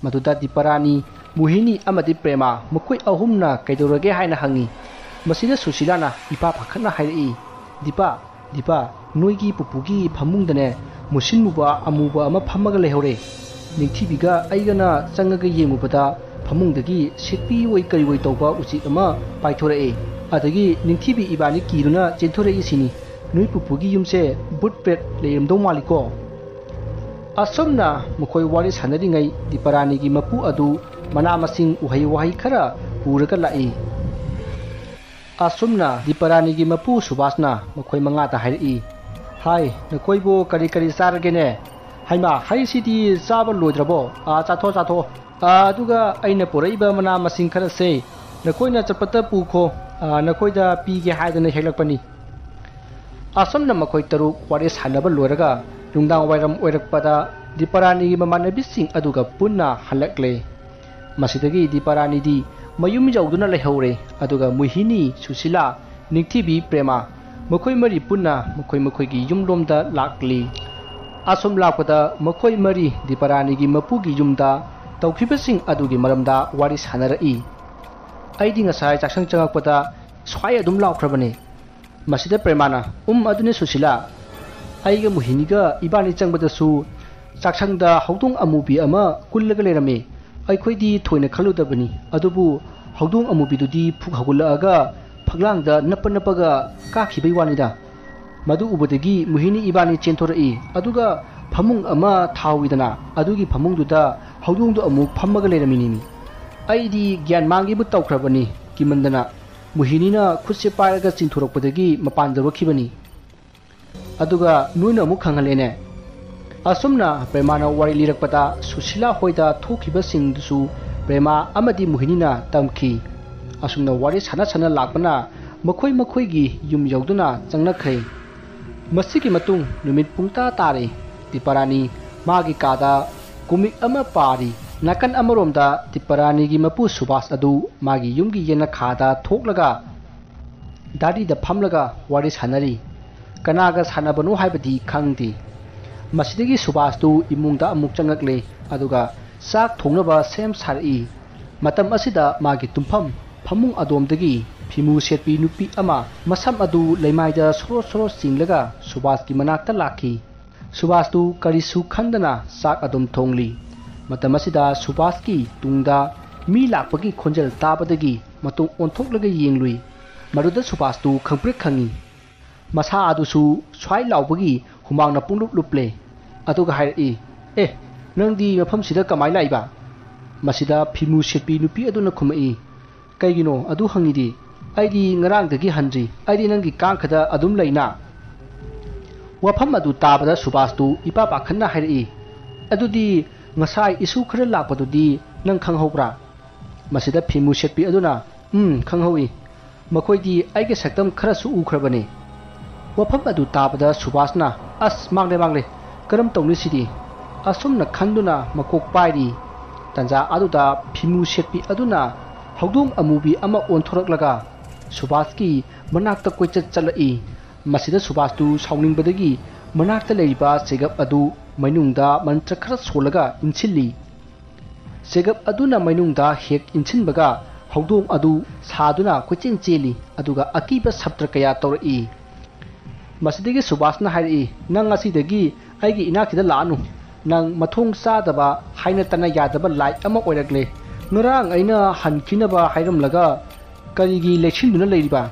ꯃꯗꯨꯗ ꯗꯤꯄꯥꯔꯥꯅꯤ, ꯃꯣꯍꯤꯅꯤ ꯑꯃꯗꯤ ꯄ꯭ꯔꯦꯃꯥ ꯃꯈꯣꯏ ꯑꯍꯨꯝꯅ ꯀꯩꯗꯧꯔꯒꯦ ꯍꯥꯏꯅ ꯍꯪꯉꯤ꯫ ꯃꯁꯤꯗ ꯁꯨꯁꯤꯂꯥꯅ ꯏꯄꯥ ꯄꯥꯈꯠꯅ ꯍꯥꯏꯔꯛꯏ, "ꯗꯤꯄꯥ, ꯗꯤꯄꯥ, ꯅꯣꯏꯒꯤ ꯄꯨꯄꯨꯒꯤ ꯐꯃꯨꯡꯗꯅꯦ ꯃꯨꯁꯤꯟ ꯃꯨꯕ ꯑꯃꯨꯕ ꯑꯃ ꯐꯝꯃꯒ ꯂꯩꯍꯧꯔꯦ꯫ ꯅꯤꯡꯊꯤꯕꯤꯒ ꯑꯩꯒꯅ ꯆꯪꯉꯒ ꯌꯦꯡꯉꯨꯕꯗ ꯐꯃꯨꯡꯗꯒꯤ ꯁꯤꯠꯄꯤ ꯑꯣꯏ ꯀꯔꯤ ꯑꯣꯏ ꯇꯧꯕ ꯎꯆꯦꯛ ꯑꯃ ꯄꯥꯏꯊꯣꯔꯛꯑꯦ꯫ ꯑꯗꯒꯤ ꯅꯤꯡꯊꯤꯕꯤ ꯏꯕꯥꯅꯤ ꯀꯤꯗꯨꯅ ꯆꯦꯟꯊꯣꯔꯛꯏꯁꯤꯅꯤ꯫ ꯅꯣꯏ ꯄꯨꯄꯨꯒꯤ ꯌꯨꯝꯁꯦ ꯚꯨꯠ ꯄ꯭ꯔꯦꯠ ꯂꯩꯔꯝꯗꯧ ꯃꯥꯜꯂꯤꯀꯣ?" ꯑꯁꯨꯝꯅ ꯃꯈꯣꯏ ꯋꯥꯔꯤ ꯁꯥꯟꯅꯔꯤꯉꯩ ꯗꯤꯄꯥꯔꯥꯅꯤꯒꯤ ꯃꯄꯨ ꯑꯗꯨ ꯃꯅꯥ ꯃꯁꯤꯡ, ꯎꯍꯩ ꯋꯥꯍꯩ ꯈꯔ ꯄꯨꯔꯒ ꯂꯥꯛꯏ꯫ ꯑꯁꯨꯝꯅ ꯗꯤꯄꯥꯔꯥꯅꯤꯒꯤ ꯃꯄꯨ ꯁꯨꯕꯥꯁꯅ ꯃꯈꯣꯏ ꯃꯉꯥꯗ ꯍꯥꯏꯔꯛꯏ, "ꯍꯥꯏ, ꯅꯈꯣꯏꯕꯨ ꯀꯔꯤ ꯀꯔꯤ ꯆꯥꯔꯒꯦꯅꯦ? ꯍꯩꯃꯥ, ꯍꯩꯁꯤꯗꯤ ꯆꯥꯕ ꯂꯣꯏꯗ꯭ꯔꯕꯣ? ꯑꯥ, ꯆꯥꯊꯣꯛ, ꯆꯥꯊꯣꯛ꯫ ꯑꯥ, ꯑꯗꯨꯒ ꯑꯩꯅ ꯄꯨꯔꯛꯏꯕ ꯃꯅꯥ ꯃꯁꯤꯡ ꯈꯔꯁꯦ ꯅꯈꯣꯏꯅ ꯆꯠꯄꯗ ꯄꯨꯈꯣ꯫ ꯑꯥ, ꯅꯈꯣꯏꯗ ꯄꯤꯒꯦ ꯍꯥꯏꯗꯅ ꯍꯦꯛꯂꯛꯄꯅꯤ꯫" ꯑꯁꯨꯝꯅ ꯃꯈꯣꯏ ꯇꯔꯨꯛ ꯋꯥꯔꯤ ꯁꯥꯟꯅꯕ ꯂꯣꯏꯔꯒ ꯅꯨꯡꯗꯥꯡ ꯋꯥꯏꯔꯝ ꯑꯣꯏꯔꯛꯄꯗ ꯗꯤꯄꯥꯔꯥꯅꯤꯒꯤ ꯃꯃꯥꯟꯅꯕꯤꯁꯤꯡ ꯑꯗꯨꯒ ꯄꯨꯟꯅ ꯍꯜꯂꯛꯂꯦ꯫ ꯃꯁꯤꯗꯒꯤ ꯗꯤꯄꯥꯔꯥꯅꯤꯗꯤ ꯃꯌꯨꯝ ꯌꯧꯗꯨꯅ ꯂꯩꯍꯧꯔꯦ, ꯑꯗꯨꯒ ꯃꯣꯍꯤꯅꯤ, ꯁꯨꯁꯤꯂꯥ, ꯅꯤꯡꯊꯤꯕꯤ, ꯄ꯭ꯔꯦꯃꯥ, ꯃꯈꯣꯏ ꯃꯔꯤ ꯄꯨꯟꯅ ꯃꯈꯣꯏ ꯃꯈꯣꯏꯒꯤ ꯌꯨꯝꯂꯣꯝꯗ ꯂꯥꯛꯂꯤ꯫ ꯑꯁꯨꯝ ꯂꯥꯛꯄꯗ ꯃꯈꯣꯏ ꯃꯔꯤ ꯗꯤꯄꯥꯔꯥꯅꯤꯒꯤ ꯃꯄꯨꯒꯤ ꯌꯨꯝꯗ ꯇꯧꯈꯤꯕꯁꯤꯡ ꯑꯗꯨꯒꯤ ꯃꯔꯝꯗ ꯋꯥꯔꯤ ꯁꯥꯟꯅꯔꯛꯏ꯫ "ꯑꯩꯗꯤ ꯉꯁꯥꯏ ꯆꯥꯛꯁꯪ ꯆꯪꯉꯛꯄꯗ ꯁ꯭ꯋꯥꯏ ꯑꯗꯨꯝ ꯂꯥꯎꯈ꯭ꯔꯕꯅꯦ꯫" ꯃꯁꯤꯗ ꯄ꯭ꯔꯦꯃꯥꯅ, "ꯎꯝ, ꯑꯗꯨꯅꯦ ꯁꯨꯁꯤꯂꯥ, ꯑꯩꯒ ꯃꯣꯍꯤꯅꯤꯒ ꯏꯕꯥꯅꯤ ꯆꯪꯕꯗꯁꯨ ꯆꯥꯛꯁꯪꯗ ꯍꯧꯗꯣꯡ ꯑꯃꯨꯕꯤ ꯑꯃ ꯀꯨꯜꯂꯒ ꯂꯩꯔꯝꯃꯤ꯫ ꯑꯩꯈꯣꯏꯗꯤ ꯊꯣꯏꯅ ꯈꯜꯂꯨꯗꯕꯅꯤ, ꯑꯗꯨꯕꯨ ꯍꯧꯗꯣꯡ ꯑꯃꯨꯕꯤꯗꯨꯗꯤ ꯐꯨꯛ ꯍꯧꯒꯠꯂꯛꯑꯒ ꯐꯛꯂꯥꯡꯗ ꯅꯞꯄ ꯅꯞꯄꯒ ꯀꯥꯈꯤꯕꯩ ꯋꯥꯅꯤꯗ꯫ ꯃꯗꯨ ꯎꯕꯗꯒꯤ ꯃꯣꯍꯤꯅꯤ ꯏꯕꯥꯅꯤ ꯆꯦꯟꯊꯣꯔꯛꯏ, ꯑꯗꯨꯒ ꯐꯃꯨꯡ ꯑꯃ ꯊꯥꯍꯧꯋꯤꯗꯅ, ꯑꯗꯨꯒꯤ ꯐꯃꯨꯡꯗꯨꯗ ꯍꯧꯗꯣꯡꯗꯣ ꯑꯃꯨꯛ ꯐꯝꯃꯒ ꯂꯩꯔꯝꯃꯤꯅꯤꯃꯤ꯫ ꯑꯩꯗꯤ ꯒ꯭ꯌꯥꯟ ꯃꯥꯡꯒꯦꯕꯨ ꯇꯧꯈ꯭ꯔꯕꯅꯤ, ꯀꯤꯃꯟꯗꯅ꯫ ꯃꯣꯍꯤꯅꯤꯅ ꯈꯨꯠꯁꯦ ꯄꯥꯏꯔꯒ ꯆꯤꯡꯊꯣꯔꯛꯄꯗꯒꯤ ꯃꯄꯥꯟ ꯌꯧꯔꯛꯈꯤꯕꯅꯤ꯫ ꯑꯗꯨꯒ ꯅꯣꯏꯅ ꯑꯃꯨꯛ ꯈꯪꯍꯜꯂꯦꯅꯦ꯫" ꯑꯁꯨꯝꯅ ꯄ꯭ꯔꯦꯃꯥꯅ ꯋꯥꯔꯤ ꯂꯤꯔꯛꯄꯗ ꯁꯨꯁꯤꯂꯥ ꯍꯣꯏꯗ ꯊꯣꯛꯈꯤꯕꯁꯤꯡꯗꯨꯁꯨ ꯄ꯭ꯔꯦꯃꯥ ꯑꯃꯗꯤ ꯃꯣꯍꯤꯅꯤꯅ ꯇꯝꯈꯤ꯫ ꯑꯁꯨꯝꯅ ꯋꯥꯔꯤ ꯁꯥꯟꯅ ꯁꯥꯟꯅ ꯂꯥꯛꯄꯅ ꯃꯈꯣꯏ ꯃꯈꯣꯏꯒꯤ ꯌꯨꯝ ꯌꯧꯗꯨꯅ ꯆꯪꯅꯈ꯭ꯔꯦ꯫ ꯃꯁꯤꯒꯤ ꯃꯇꯨꯡ ꯅꯨꯃꯤꯠ ꯄꯨꯡꯇꯥ ꯇꯥꯔꯦ꯫ ꯇꯤꯄꯥꯔꯥꯅꯤ ꯃꯥꯒꯤ ꯀꯥꯗ ꯀꯣꯃꯤꯛ ꯑꯃ ꯄꯥꯔꯤ꯫ ꯅꯥꯀꯟ ꯑꯃꯔꯣꯝꯗ ꯇꯤꯄꯥꯔꯥꯅꯤꯒꯤ ꯃꯄꯨ ꯁꯨꯕꯥꯁ ꯑꯗꯨ ꯃꯥꯒꯤ ꯌꯨꯝꯒꯤ ꯌꯦꯅꯈꯥꯗ ꯊꯣꯛꯂꯒ ꯗꯥꯔꯤꯗ ꯐꯝꯂꯒ ꯋꯥꯔꯤ ꯁꯥꯟꯅꯔꯤ꯫ ꯀꯅꯥꯒ ꯁꯥꯟꯅꯕꯅꯣ ꯍꯥꯏꯕꯗꯤ ꯈꯪꯗꯦ꯫ ꯃꯁꯤꯗꯒꯤ ꯁꯨꯕꯥꯁꯇꯨ ꯏꯃꯨꯡꯗ ꯑꯃꯨꯛ ꯆꯪꯉꯛꯂꯦ, ꯑꯗꯨꯒ ꯆꯥꯛ ꯊꯣꯡꯅꯕ ꯁꯦꯝ ꯁꯥꯔꯛꯏ꯫ ꯃꯇꯝ ꯑꯁꯤꯗ ꯃꯥꯒꯤ ꯇꯨꯝꯐꯝ ꯐꯃꯨꯡ ꯑꯗꯣꯝꯗꯒꯤ ꯐꯤꯃꯨ ꯁꯦꯠꯄꯤ ꯅꯨꯄꯤ ꯑꯃ ꯃꯁꯝ ꯑꯗꯨ ꯂꯩꯃꯥꯏꯗ ꯁꯣꯔꯣ ꯁꯣꯔꯣ ꯆꯤꯡꯂꯒ ꯁꯨꯕꯥꯁꯀꯤ ꯃꯅꯥꯛꯇ ꯂꯥꯛꯈꯤ꯫ ꯁꯨꯕꯥꯁꯇꯨ ꯀꯔꯤꯁꯨ ꯈꯟꯗꯅ ꯆꯥꯛ ꯑꯗꯨꯝ ꯊꯣꯡꯂꯤ꯫ ꯃꯇꯝ ꯑꯁꯤꯗ ꯁꯨꯕꯥꯁꯀꯤ ꯇꯨꯡꯗ ꯃꯤ ꯂꯥꯛꯄꯒꯤ ꯈꯣꯟꯖꯦꯜ ꯇꯥꯕꯗꯒꯤ ꯃꯇꯨꯡ ꯑꯣꯟꯊꯣꯛꯂꯒ ꯌꯦꯡꯂꯨꯏ꯫ ꯃꯗꯨꯗ ꯁꯨꯕꯥꯁꯇꯨ ꯈꯪꯄ꯭ꯔꯦꯛ ꯈꯪꯏ꯫ ꯃꯁꯥ ꯑꯗꯨꯁꯨ ꯁ꯭ꯋꯥꯏ ꯂꯥꯎꯕꯒꯤ ꯍꯨꯃꯥꯡꯅ ꯄꯨꯡꯂꯨꯞ ꯂꯨꯞꯂꯦ꯫ ꯑꯗꯨꯒ ꯍꯥꯏꯔꯛꯏ, "ꯑꯦ, ꯅꯪꯗꯤ ꯃꯐꯝꯁꯤꯗ ꯀꯃꯥꯏ ꯂꯥꯛꯏꯕ?" ꯃꯁꯤꯗ ꯐꯤꯃꯨ ꯁꯦꯠꯄꯤ ꯅꯨꯄꯤ ꯑꯗꯨꯅ ꯈꯨꯝꯃꯛꯏ, "ꯀꯩꯒꯤꯅꯣ ꯑꯗꯨ ꯍꯪꯉꯤꯗꯤ? ꯑꯩꯗꯤ ꯉꯔꯥꯡꯗꯒꯤ ꯍꯟꯗ꯭ꯔꯤ꯫ ꯑꯩꯗꯤ ꯅꯪꯒꯤ ꯀꯥꯡꯈꯗ ꯑꯗꯨꯝ ꯂꯩꯅ?" ꯋꯥꯐꯝ ꯑꯗꯨ ꯇꯥꯕꯗ ꯁꯨꯕꯥꯁꯇꯨ ꯏꯄꯥ ꯄꯥꯈꯠꯅ ꯍꯥꯏꯔꯛꯏ, "ꯑꯗꯨꯗꯤ ꯉꯁꯥꯏ ꯏꯁꯨ ꯈꯔ ꯂꯥꯛꯄꯗꯨꯗꯤ ꯅꯪ ꯈꯪꯍꯧꯕ꯭ꯔꯥ?" ꯃꯁꯤꯗ ꯐꯤꯃꯨ ꯁꯦꯠꯄꯤ ꯑꯗꯨꯅ, "ꯎꯝ, ꯈꯪꯍꯧꯏ꯫ ꯃꯈꯣꯏꯗꯤ ꯑꯩꯒꯤ ꯁꯛꯇꯝ ꯈꯔꯁꯨ ꯎꯈ꯭ꯔꯕꯅꯤ꯫" ꯋꯥꯐꯝ ꯑꯗꯨ ꯇꯥꯕꯗ ꯁꯨꯕꯥꯁꯅ, "ꯑꯁ, ꯃꯥꯡꯂꯦ, ꯃꯥꯡꯂꯦ꯫ ꯀꯔꯝ ꯇꯧꯅꯤ ꯁꯤꯗꯤ?" ꯑꯁꯨꯝꯅ ꯈꯟꯗꯨꯅ ꯃꯀꯣꯛ ꯄꯥꯏꯔꯤ꯫ ꯇꯟꯖꯥ ꯑꯗꯨꯗ ꯐꯤꯃꯨ ꯁꯦꯠꯄꯤ ꯑꯗꯨꯅ ꯍꯧꯗꯣꯡ ꯑꯃꯨꯕꯤ ꯑꯃ ꯑꯣꯟꯊꯣꯔꯛꯂꯒ ꯁꯨꯕꯥꯁꯀꯤ ꯃꯅꯥꯛꯇ ꯀꯣꯏꯆꯠ ꯆꯠꯂꯛꯏ꯫ ꯃꯁꯤꯗ ꯁꯨꯕꯥꯁꯇꯨ ꯁꯥꯎꯅꯤꯡꯕꯗꯒꯤ ꯃꯅꯥꯛꯇ ꯂꯩꯔꯤꯕ ꯆꯦꯒꯞ ꯑꯗꯨ ꯃꯩꯅꯨꯡꯗ ꯃꯟꯇ꯭ꯔ ꯈꯔ ꯁꯣꯜꯂꯒ ꯏꯟꯁꯤꯜꯂꯤ꯫ ꯆꯦꯒꯞ ꯑꯗꯨꯅ ꯃꯩꯅꯨꯡꯗ ꯍꯦꯛ ꯏꯟꯁꯤꯟꯕꯒ ꯍꯧꯗꯣꯡ ꯑꯗꯨ ꯁꯥꯗꯨꯅ ꯀꯣꯏꯆꯦꯟ ꯆꯦꯜꯂꯤ, ꯑꯗꯨꯒ ꯑꯀꯤꯕ ꯁꯞꯇ꯭ꯔ ꯀꯌꯥ ꯇꯧꯔꯛꯏ꯫ ꯃꯁꯤꯗꯒꯤ ꯁꯨꯕꯥꯁꯅ ꯍꯥꯏꯔꯛꯏ, "ꯅꯪ ꯉꯁꯤꯗꯒꯤ ꯑꯩꯒꯤ ꯏꯅꯥꯛꯁꯤꯗ ꯂꯥꯛꯑꯅꯨ꯫ ꯅꯪ ꯃꯊꯣꯡ ꯆꯥꯗꯕ, ꯍꯥꯏꯅ ꯇꯥꯅ ꯌꯥꯗꯕ ꯂꯥꯏ ꯑꯃ ꯑꯣꯏꯔꯛꯂꯦ꯫ ꯉꯔꯥꯡ ꯑꯩꯅ ꯍꯟꯈꯤꯅꯕ ꯍꯥꯏꯔꯝꯂꯒ ꯀꯔꯤꯒꯤ ꯂꯦꯛꯁꯤꯟꯗꯨꯅ ꯂꯩꯔꯤꯕ?"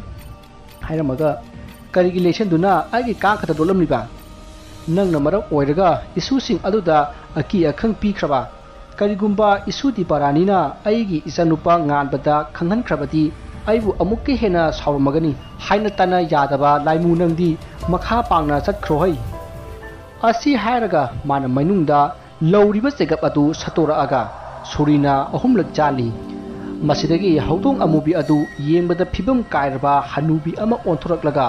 ꯍꯥꯏꯔꯝꯃꯒ, "ꯀꯔꯤꯒꯤ ꯂꯦꯛꯁꯤꯟꯗꯨꯅ ꯑꯩꯒꯤ ꯀꯥꯡꯈꯗ ꯂꯣꯠꯂꯝꯂꯤꯕ? ꯅꯪꯅ ꯃꯔꯝ ꯑꯣꯏꯔꯒ ꯏꯁꯨꯁꯤꯡ ꯑꯗꯨꯗ ꯑꯀꯤ ꯑꯈꯪ ꯄꯤꯈ꯭ꯔꯕ? ꯀꯔꯤꯒꯨꯝꯕ ꯏꯁꯨ ꯗꯤꯄꯥꯔꯥꯅꯤꯅ ꯑꯩꯒꯤ ꯏꯆꯥꯅꯨꯄꯥ ꯉꯥꯟꯕꯗ ꯈꯪꯍꯟꯈ꯭ꯔꯕꯗꯤ ꯑꯩꯕꯨ ꯑꯃꯨꯛꯀ ꯍꯦꯟꯅ ꯁꯥꯎꯔꯝꯃꯒꯅꯤ꯫ ꯍꯥꯏꯅ ꯇꯥꯅ ꯌꯥꯗꯕ ꯂꯥꯏꯃꯨ ꯅꯪꯗꯤ ꯃꯈꯥ ꯄꯥꯡꯅ ꯆꯠꯈ꯭ꯔꯣ ꯍꯩ꯫" ꯑꯁꯤ ꯍꯥꯏꯔꯒ ꯃꯥꯅ ꯃꯅꯨꯡꯗ ꯂꯧꯔꯤꯕ ꯆꯦꯒꯞ ꯑꯗꯨ ꯁꯠꯇꯣꯔꯛꯑꯒ ꯁꯣꯔꯤꯅ ꯑꯍꯨꯝꯂꯛ ꯆꯥꯜꯂꯤ꯫ ꯃꯁꯤꯗꯒꯤ ꯍꯧꯗꯣꯡ ꯑꯃꯨꯕꯤ ꯑꯗꯨ ꯌꯦꯡꯕꯗ ꯐꯤꯕꯝ ꯀꯥꯏꯔꯕ ꯍꯅꯨꯕꯤ ꯑꯃ ꯑꯣꯟꯊꯣꯔꯛꯂꯒ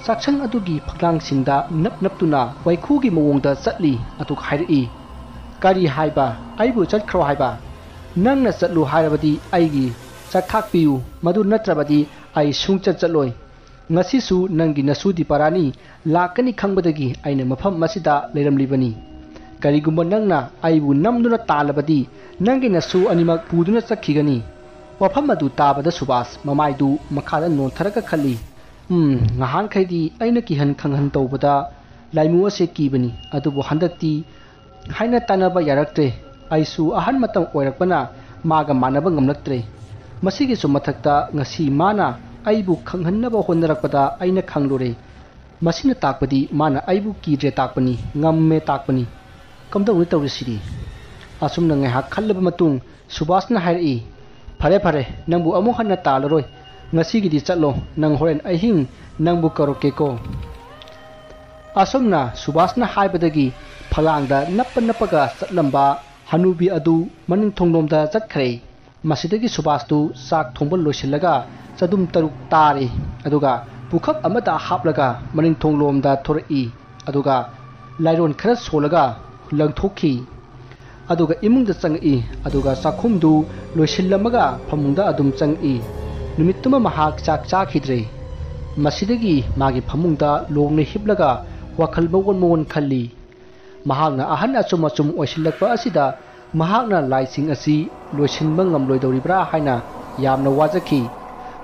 ꯆꯥꯛꯁꯪ ꯑꯗꯨꯒꯤ ꯐꯛꯂꯥꯡꯁꯤꯡꯗ ꯅꯞ ꯅꯞꯇꯨꯅ ꯋꯥꯏꯈꯨꯒꯤ ꯃꯑꯣꯡꯗ ꯆꯠꯂꯤ꯫ ꯑꯗꯨꯒ ꯍꯥꯏꯔꯛꯏ, "ꯀꯔꯤ ꯍꯥꯏꯕ? ꯑꯩꯕꯨ ꯆꯠꯈ꯭ꯔꯣ ꯍꯥꯏꯕ? ꯅꯪꯅ ꯆꯠꯂꯨ ꯍꯥꯏꯔꯕꯗꯤ ꯑꯩꯒꯤ ꯆꯥꯛꯊꯥꯛ ꯄꯤꯌꯨ, ꯃꯗꯨ ꯅꯠꯇ꯭ꯔꯕꯗꯤ ꯑꯩ ꯁꯨꯡꯆꯠ ꯆꯠꯂꯣꯏ꯫ ꯉꯁꯤꯁꯨ ꯅꯪꯒꯤ ꯅꯁꯨ ꯗꯤꯄꯥꯔꯥꯅꯤ ꯂꯥꯛꯀꯅꯤ ꯈꯪꯕꯗꯒꯤ ꯑꯩꯅ ꯃꯐꯝ ꯑꯁꯤꯗ ꯂꯩꯔꯝꯂꯤꯕꯅꯤ꯫ ꯀꯔꯤꯒꯨꯝꯕ ꯅꯪꯅ ꯑꯩꯕꯨ ꯅꯝꯗꯨꯅ ꯇꯥꯜꯂꯕꯗꯤ ꯅꯪꯒꯤ ꯅꯁꯨ ꯑꯅꯤꯃꯛ ꯄꯨꯗꯨꯅ ꯆꯠꯈꯤꯒꯅꯤ꯫" ꯋꯥꯐꯝ ꯑꯗꯨ ꯇꯥꯕꯗ ꯁꯨꯕꯥꯁ ꯃꯃꯥꯏꯗꯨ ꯃꯈꯥꯗ ꯅꯣꯟꯊꯔꯒ ꯈꯜꯂꯤ, "ꯎꯝ, ꯉꯍꯥꯟꯈꯩꯗꯤ ꯑꯩꯅ ꯀꯤꯍꯟ ꯈꯪꯍꯟ ꯇꯧꯕꯗ ꯂꯥꯏꯃꯨ ꯑꯁꯦ ꯀꯤꯕꯅꯤ, ꯑꯗꯨꯕꯨ ꯍꯟꯗꯛꯇꯤ ꯍꯥꯏꯅ ꯇꯥꯟꯅꯕ ꯌꯥꯔꯛꯇ꯭ꯔꯦ꯫ ꯑꯩꯁꯨ ꯑꯍꯟ ꯃꯇꯝ ꯑꯣꯏꯔꯛꯄꯅ ꯃꯥꯒ ꯃꯥꯟꯅꯕ ꯉꯝꯂꯛꯇ꯭ꯔꯦ꯫ ꯃꯁꯤꯒꯤꯁꯨ ꯃꯊꯛꯇ ꯉꯁꯤ ꯃꯥꯅ ꯑꯩꯕꯨ ꯈꯪꯍꯟꯅꯕ ꯍꯣꯠꯅꯔꯛꯄꯗ ꯑꯩꯅ ꯈꯪꯂꯨꯔꯦ꯫ ꯃꯁꯤꯅ ꯇꯥꯛꯄꯗꯤ ꯃꯥꯅ ꯑꯩꯕꯨ ꯀꯤꯗ꯭ꯔꯦ ꯇꯥꯛꯄꯅꯤ, ꯉꯝꯃꯦ ꯇꯥꯛꯄꯅꯤ꯫ ꯀꯝꯗꯧꯅ ꯇꯧꯔꯤꯁꯤꯗꯤ?" ꯑꯁꯨꯝꯅ ꯉꯥꯏꯍꯥꯛ ꯈꯜꯂꯕ ꯃꯇꯨꯡ ꯁꯨꯕꯥꯁꯅ ꯍꯥꯏꯔꯛꯏ, "ꯐꯔꯦ ꯐꯔꯦ, ꯅꯪꯕꯨ ꯑꯃꯨꯛ ꯍꯟꯅ ꯇꯥꯜꯂꯔꯣꯏ꯫ ꯉꯁꯤꯒꯤꯗꯤ ꯆꯠꯂꯣ꯫ ꯅꯪ ꯍꯣꯔꯦꯟ ꯑꯍꯤꯡ ꯅꯪꯕꯨ ꯀꯧꯔꯛꯀꯦꯀꯣ꯫" ꯑꯁꯨꯝꯅ ꯁꯨꯕꯥꯁꯅ ꯍꯥꯏꯕꯗꯒꯤ ꯐꯛꯂꯥꯡꯗ ꯅꯞꯄ ꯅꯞꯄꯒ ꯆꯠꯂꯝꯕ ꯍꯅꯨꯕꯤ ꯑꯗꯨ ꯃꯅꯤꯡ ꯊꯣꯡꯂꯣꯝꯗ ꯆꯠꯈ꯭ꯔꯦ꯫ ꯃꯁꯤꯗꯒꯤ ꯁꯨꯕꯥꯁꯇꯨ ꯆꯥꯛ ꯊꯣꯡꯕ ꯂꯣꯏꯁꯤꯜꯂꯒ ꯆꯗꯨꯝ ꯇꯔꯨꯛ ꯇꯥꯔꯤ꯫ ꯑꯗꯨꯒ ꯄꯨꯈꯞ ꯑꯃꯗ ꯍꯥꯞꯂꯒ ꯃꯅꯤꯡ ꯊꯣꯡꯂꯣꯝꯗ ꯊꯣꯔꯛꯏ꯫ ꯑꯗꯨꯒ ꯂꯥꯏꯔꯣꯟ ꯈꯔ ꯁꯣꯜꯂꯒ ꯂꯪꯊꯣꯛꯈꯤ꯫ ꯑꯗꯨꯒ ꯏꯃꯨꯡꯗ ꯆꯪꯉꯛꯏ꯫ ꯑꯗꯨꯒ ꯆꯥꯛꯈꯨꯝꯗꯨ ꯂꯣꯏꯁꯤꯜꯂꯝꯃꯒ ꯐꯃꯨꯡꯗ ꯑꯗꯨꯝ ꯆꯪꯉꯛꯏ꯫ ꯅꯨꯃꯤꯠꯇꯨꯃ ꯃꯍꯥꯛ ꯆꯥꯛ ꯆꯥꯈꯤꯗ꯭ꯔꯦ꯫ ꯃꯁꯤꯗꯒꯤ ꯃꯥꯒꯤ ꯐꯃꯨꯡꯗ ꯂꯣꯡꯅ ꯍꯤꯞꯂꯒ ꯋꯥꯈꯜ ꯃꯑꯣꯟ ꯃꯑꯣꯟ ꯈꯜꯂꯤ꯫ ꯃꯍꯥꯛꯅ ꯑꯍꯟ ꯑꯆꯨꯝ ꯑꯆꯨꯝ ꯑꯣꯏꯁꯤꯜꯂꯛꯄ ꯑꯁꯤꯗ ꯃꯍꯥꯛꯅ ꯂꯥꯏꯁꯤꯡ ꯑꯁꯤ ꯂꯣꯏꯁꯤꯟꯕ ꯉꯝꯂꯣꯏꯗꯧꯔꯤꯕ꯭ꯔꯥ ꯍꯥꯏꯅ ꯌꯥꯝꯅ ꯋꯥꯖꯈꯤ꯫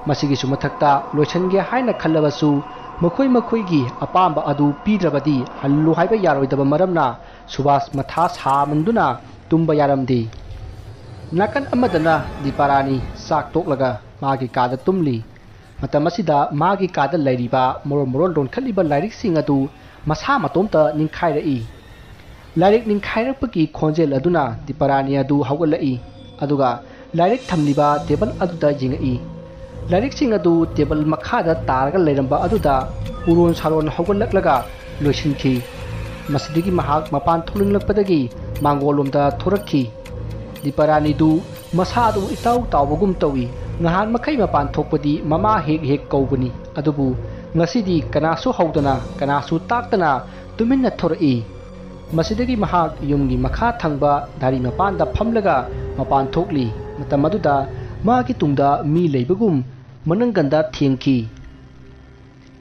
ꯃꯁꯤꯒꯤꯁꯨ ꯃꯊꯛꯇ ꯂꯣꯏꯁꯤꯟꯒꯦ ꯍꯥꯏꯅ ꯈꯜꯂꯕꯁꯨ ꯃꯈꯣꯏ ꯃꯈꯣꯏꯒꯤ ꯑꯄꯥꯝꯕ ꯑꯗꯨ ꯄꯤꯗ꯭ꯔꯕꯗꯤ ꯍꯜꯂꯨ ꯍꯥꯏꯕ ꯌꯥꯔꯣꯏꯗꯕ ꯃꯔꯝꯅ ꯁꯨꯕꯥꯁ ꯃꯊꯥ ꯁꯥꯃꯟꯗꯨꯅ ꯇꯨꯝꯕ ꯌꯥꯔꯝꯗꯦ꯫ ꯅꯥꯀꯟ ꯑꯃꯗꯅ ꯗꯤꯄꯥꯔꯥꯅꯤ ꯆꯥꯛ ꯇꯣꯛꯂꯒ ꯃꯥꯒꯤ ꯀꯥꯗ ꯇꯨꯝꯂꯤ꯫ ꯃꯇꯝ ꯑꯁꯤꯗ ꯃꯥꯒꯤ ꯀꯥꯗ ꯂꯩꯔꯤꯕ ꯃꯔꯣꯟ ꯃꯔꯣꯟ ꯂꯣꯟꯈꯠꯂꯤꯕ ꯂꯥꯏꯔꯤꯛꯁꯤꯡ ꯑꯗꯨ ꯃꯁꯥ ꯃꯇꯣꯝꯇ ꯅꯤꯡꯈꯥꯏꯔꯛꯏ꯫ ꯂꯥꯏꯔꯤꯛ ꯅꯤꯡꯈꯥꯏꯔꯛꯄꯒꯤ ꯈꯣꯟꯖꯦꯜ ꯑꯗꯨꯅ ꯗꯤꯄꯥꯔꯥꯅꯤ ꯑꯗꯨ ꯍꯧꯒꯠꯂꯛꯏ꯫ ꯑꯗꯨꯒ ꯂꯥꯏꯔꯤꯛ ꯊꯝꯂꯤꯕ ꯇꯦꯕꯜ ꯑꯗꯨꯗ ꯌꯦꯡꯉꯛꯏ꯫ ꯂꯥꯏꯔꯤꯛꯁꯤꯡ ꯑꯗꯨ ꯇꯦꯕꯜ ꯃꯈꯥꯗ ꯇꯥꯔꯒ ꯂꯩꯔꯝꯕ ꯑꯗꯨꯗ ꯎꯔꯣꯟ ꯁꯥꯔꯣꯟ ꯍꯧꯒꯠꯂꯛꯂꯒ ꯂꯣꯏꯁꯤꯟꯈꯤ꯫ ꯃꯁꯤꯗꯒꯤ ꯃꯍꯥꯛ ꯃꯄꯥꯟ ꯊꯣꯛꯅꯤꯡꯂꯛꯄꯗꯒꯤ ꯃꯥꯡꯒꯣꯜꯂꯣꯝꯗ ꯊꯣꯔꯛꯈꯤ꯫ ꯗꯤꯄꯥꯔꯥꯅꯤꯗꯨ ꯃꯁꯥ ꯑꯗꯨ ꯏꯇꯥꯎ ꯇꯥꯎꯕꯒꯨꯝ ꯇꯧꯏ꯫ ꯉꯍꯥꯟ ꯃꯈꯩ ꯃꯄꯥꯟ ꯊꯣꯛꯄꯗꯤ ꯃꯃꯥ ꯍꯦꯛ ꯍꯦꯛ ꯀꯧꯕꯅꯤ꯫ ꯑꯗꯨꯕꯨ ꯉꯁꯤꯗꯤ ꯀꯅꯥꯁꯨ ꯍꯧꯗꯅ, ꯀꯅꯥꯁꯨ ꯇꯥꯛꯇꯅ ꯇꯨꯃꯤꯟꯅ ꯊꯣꯔꯛꯏ꯫ ꯃꯁꯤꯗꯒꯤ ꯃꯍꯥꯛ ꯌꯨꯝꯒꯤ ꯃꯈꯥ ꯊꯪꯕ ꯙꯥꯔꯤ ꯃꯄꯥꯟꯗ ꯐꯝꯂꯒ ꯃꯄꯥꯟ ꯊꯣꯛꯂꯤ꯫ ꯃꯇꯝ ꯑꯗꯨꯗ ꯃꯥꯒꯤ ꯇꯨꯡꯗ ꯃꯤ ꯂꯩꯕꯒꯨꯝ ꯃꯅꯪꯒꯟꯗ ꯊꯦꯡꯈꯤ꯫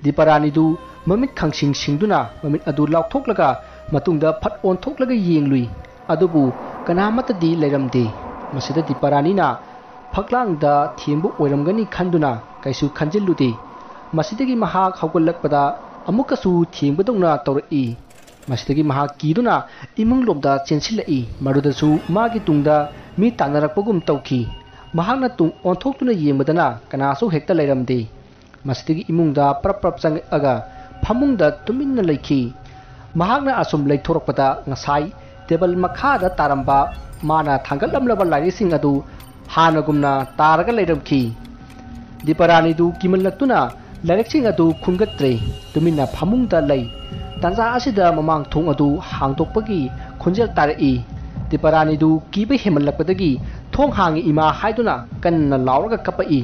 ꯗꯤꯄꯥꯔꯥꯅꯤꯗꯨ ꯃꯃꯤꯠ ꯈꯪꯁꯤꯡ ꯁꯤꯡꯗꯨꯅ ꯃꯃꯤꯠ ꯑꯗꯨ ꯂꯥꯎꯊꯣꯛꯂꯒ ꯃꯇꯨꯡꯗ ꯐꯠ ꯑꯣꯟꯊꯣꯛꯂꯒ ꯌꯦꯡꯂꯨꯏ꯫ ꯑꯗꯨꯕꯨ ꯀꯅꯥꯃꯠꯇꯗꯤ ꯂꯩꯔꯝꯗꯦ꯫ ꯃꯁꯤꯗ ꯗꯤꯄꯥꯔꯥꯅꯤꯅ ꯐꯛꯂꯥꯡꯗ ꯊꯦꯡꯕ ꯑꯣꯏꯔꯝꯒꯅꯤ ꯈꯟꯗꯨꯅ ꯀꯩꯁꯨ ꯈꯟꯖꯤꯜꯂꯨꯗꯦ꯫ ꯃꯁꯤꯗꯒꯤ ꯃꯍꯥꯛ ꯍꯧꯒꯠꯂꯛꯄꯗ ꯑꯃꯨꯛꯀꯁꯨ ꯊꯦꯡꯕꯗꯧꯅ ꯇꯧꯔꯛꯏ꯫ ꯃꯁꯤꯗꯒꯤ ꯃꯍꯥꯛ ꯀꯤꯗꯨꯅ ꯏꯃꯨꯡꯂꯣꯝꯗ ꯆꯦꯟꯁꯤꯜꯂꯛꯏ꯫ ꯃꯗꯨꯗꯁꯨ ꯃꯥꯒꯤ ꯇꯨꯡꯗ ꯃꯤ ꯇꯥꯟꯅꯔꯛꯄꯒꯨꯝ ꯇꯧꯈꯤ꯫ ꯃꯍꯥꯛꯅ ꯇꯨꯡ ꯑꯣꯟꯊꯣꯛꯇꯨꯅ ꯌꯦꯡꯕꯗꯅ ꯀꯅꯥꯁꯨ ꯍꯦꯛꯇ ꯂꯩꯔꯝꯗꯦ꯫ ꯃꯁꯤꯗꯒꯤ ꯏꯃꯨꯡꯗ ꯄ꯭ꯔꯞ ꯄ꯭ꯔꯞ ꯆꯪꯉꯛꯑꯒ ꯐꯃꯨꯡꯗ ꯇꯨꯃꯤꯟꯅ ꯂꯩꯈꯤ꯫ ꯃꯍꯥꯛꯅ ꯑꯁꯨꯝ ꯂꯩꯊꯣꯔꯛꯄꯗ ꯉꯁꯥꯏ ꯇꯦꯕꯜ ꯃꯈꯥꯗ ꯇꯥꯔꯝꯕ ꯃꯥꯅ ꯊꯥꯡꯒꯠꯂꯝꯂꯕ ꯂꯥꯏꯔꯤꯛꯁꯤꯡ ꯑꯗꯨ ꯍꯥꯟꯅꯒꯨꯝꯅ ꯇꯥꯔꯒ ꯂꯩꯔꯝꯈꯤ꯫ ꯗꯤꯄꯥꯔꯥꯅꯤꯗꯨ ꯀꯤꯃꯜꯂꯛꯇꯨꯅ ꯂꯥꯏꯔꯤꯛꯁꯤꯡ ꯑꯗꯨ ꯈꯨꯟꯒꯠꯇ꯭ꯔꯦ꯫ ꯇꯨꯃꯤꯟꯅ ꯐꯃꯨꯡꯗ ꯂꯩ꯫ ꯇꯥꯟꯖꯥ ꯑꯁꯤꯗ ꯃꯃꯥꯡ ꯊꯣꯡ ꯑꯗꯨ ꯍꯥꯡꯗꯣꯛꯄꯒꯤ ꯈꯣꯟꯖꯦꯜ ꯇꯥꯔꯛꯏ꯫ ꯗꯤꯄꯥꯔꯥꯅꯤꯗꯨ ꯀꯤꯕ ꯍꯦꯟꯃꯜꯂꯛꯄꯗꯒꯤ "ꯊꯣꯡ ꯍꯥꯡꯉꯤ ꯏꯃꯥ" ꯍꯥꯏꯗꯨꯅ ꯀꯟꯅ ꯂꯥꯎꯔꯒ ꯀꯞꯄꯛꯏ꯫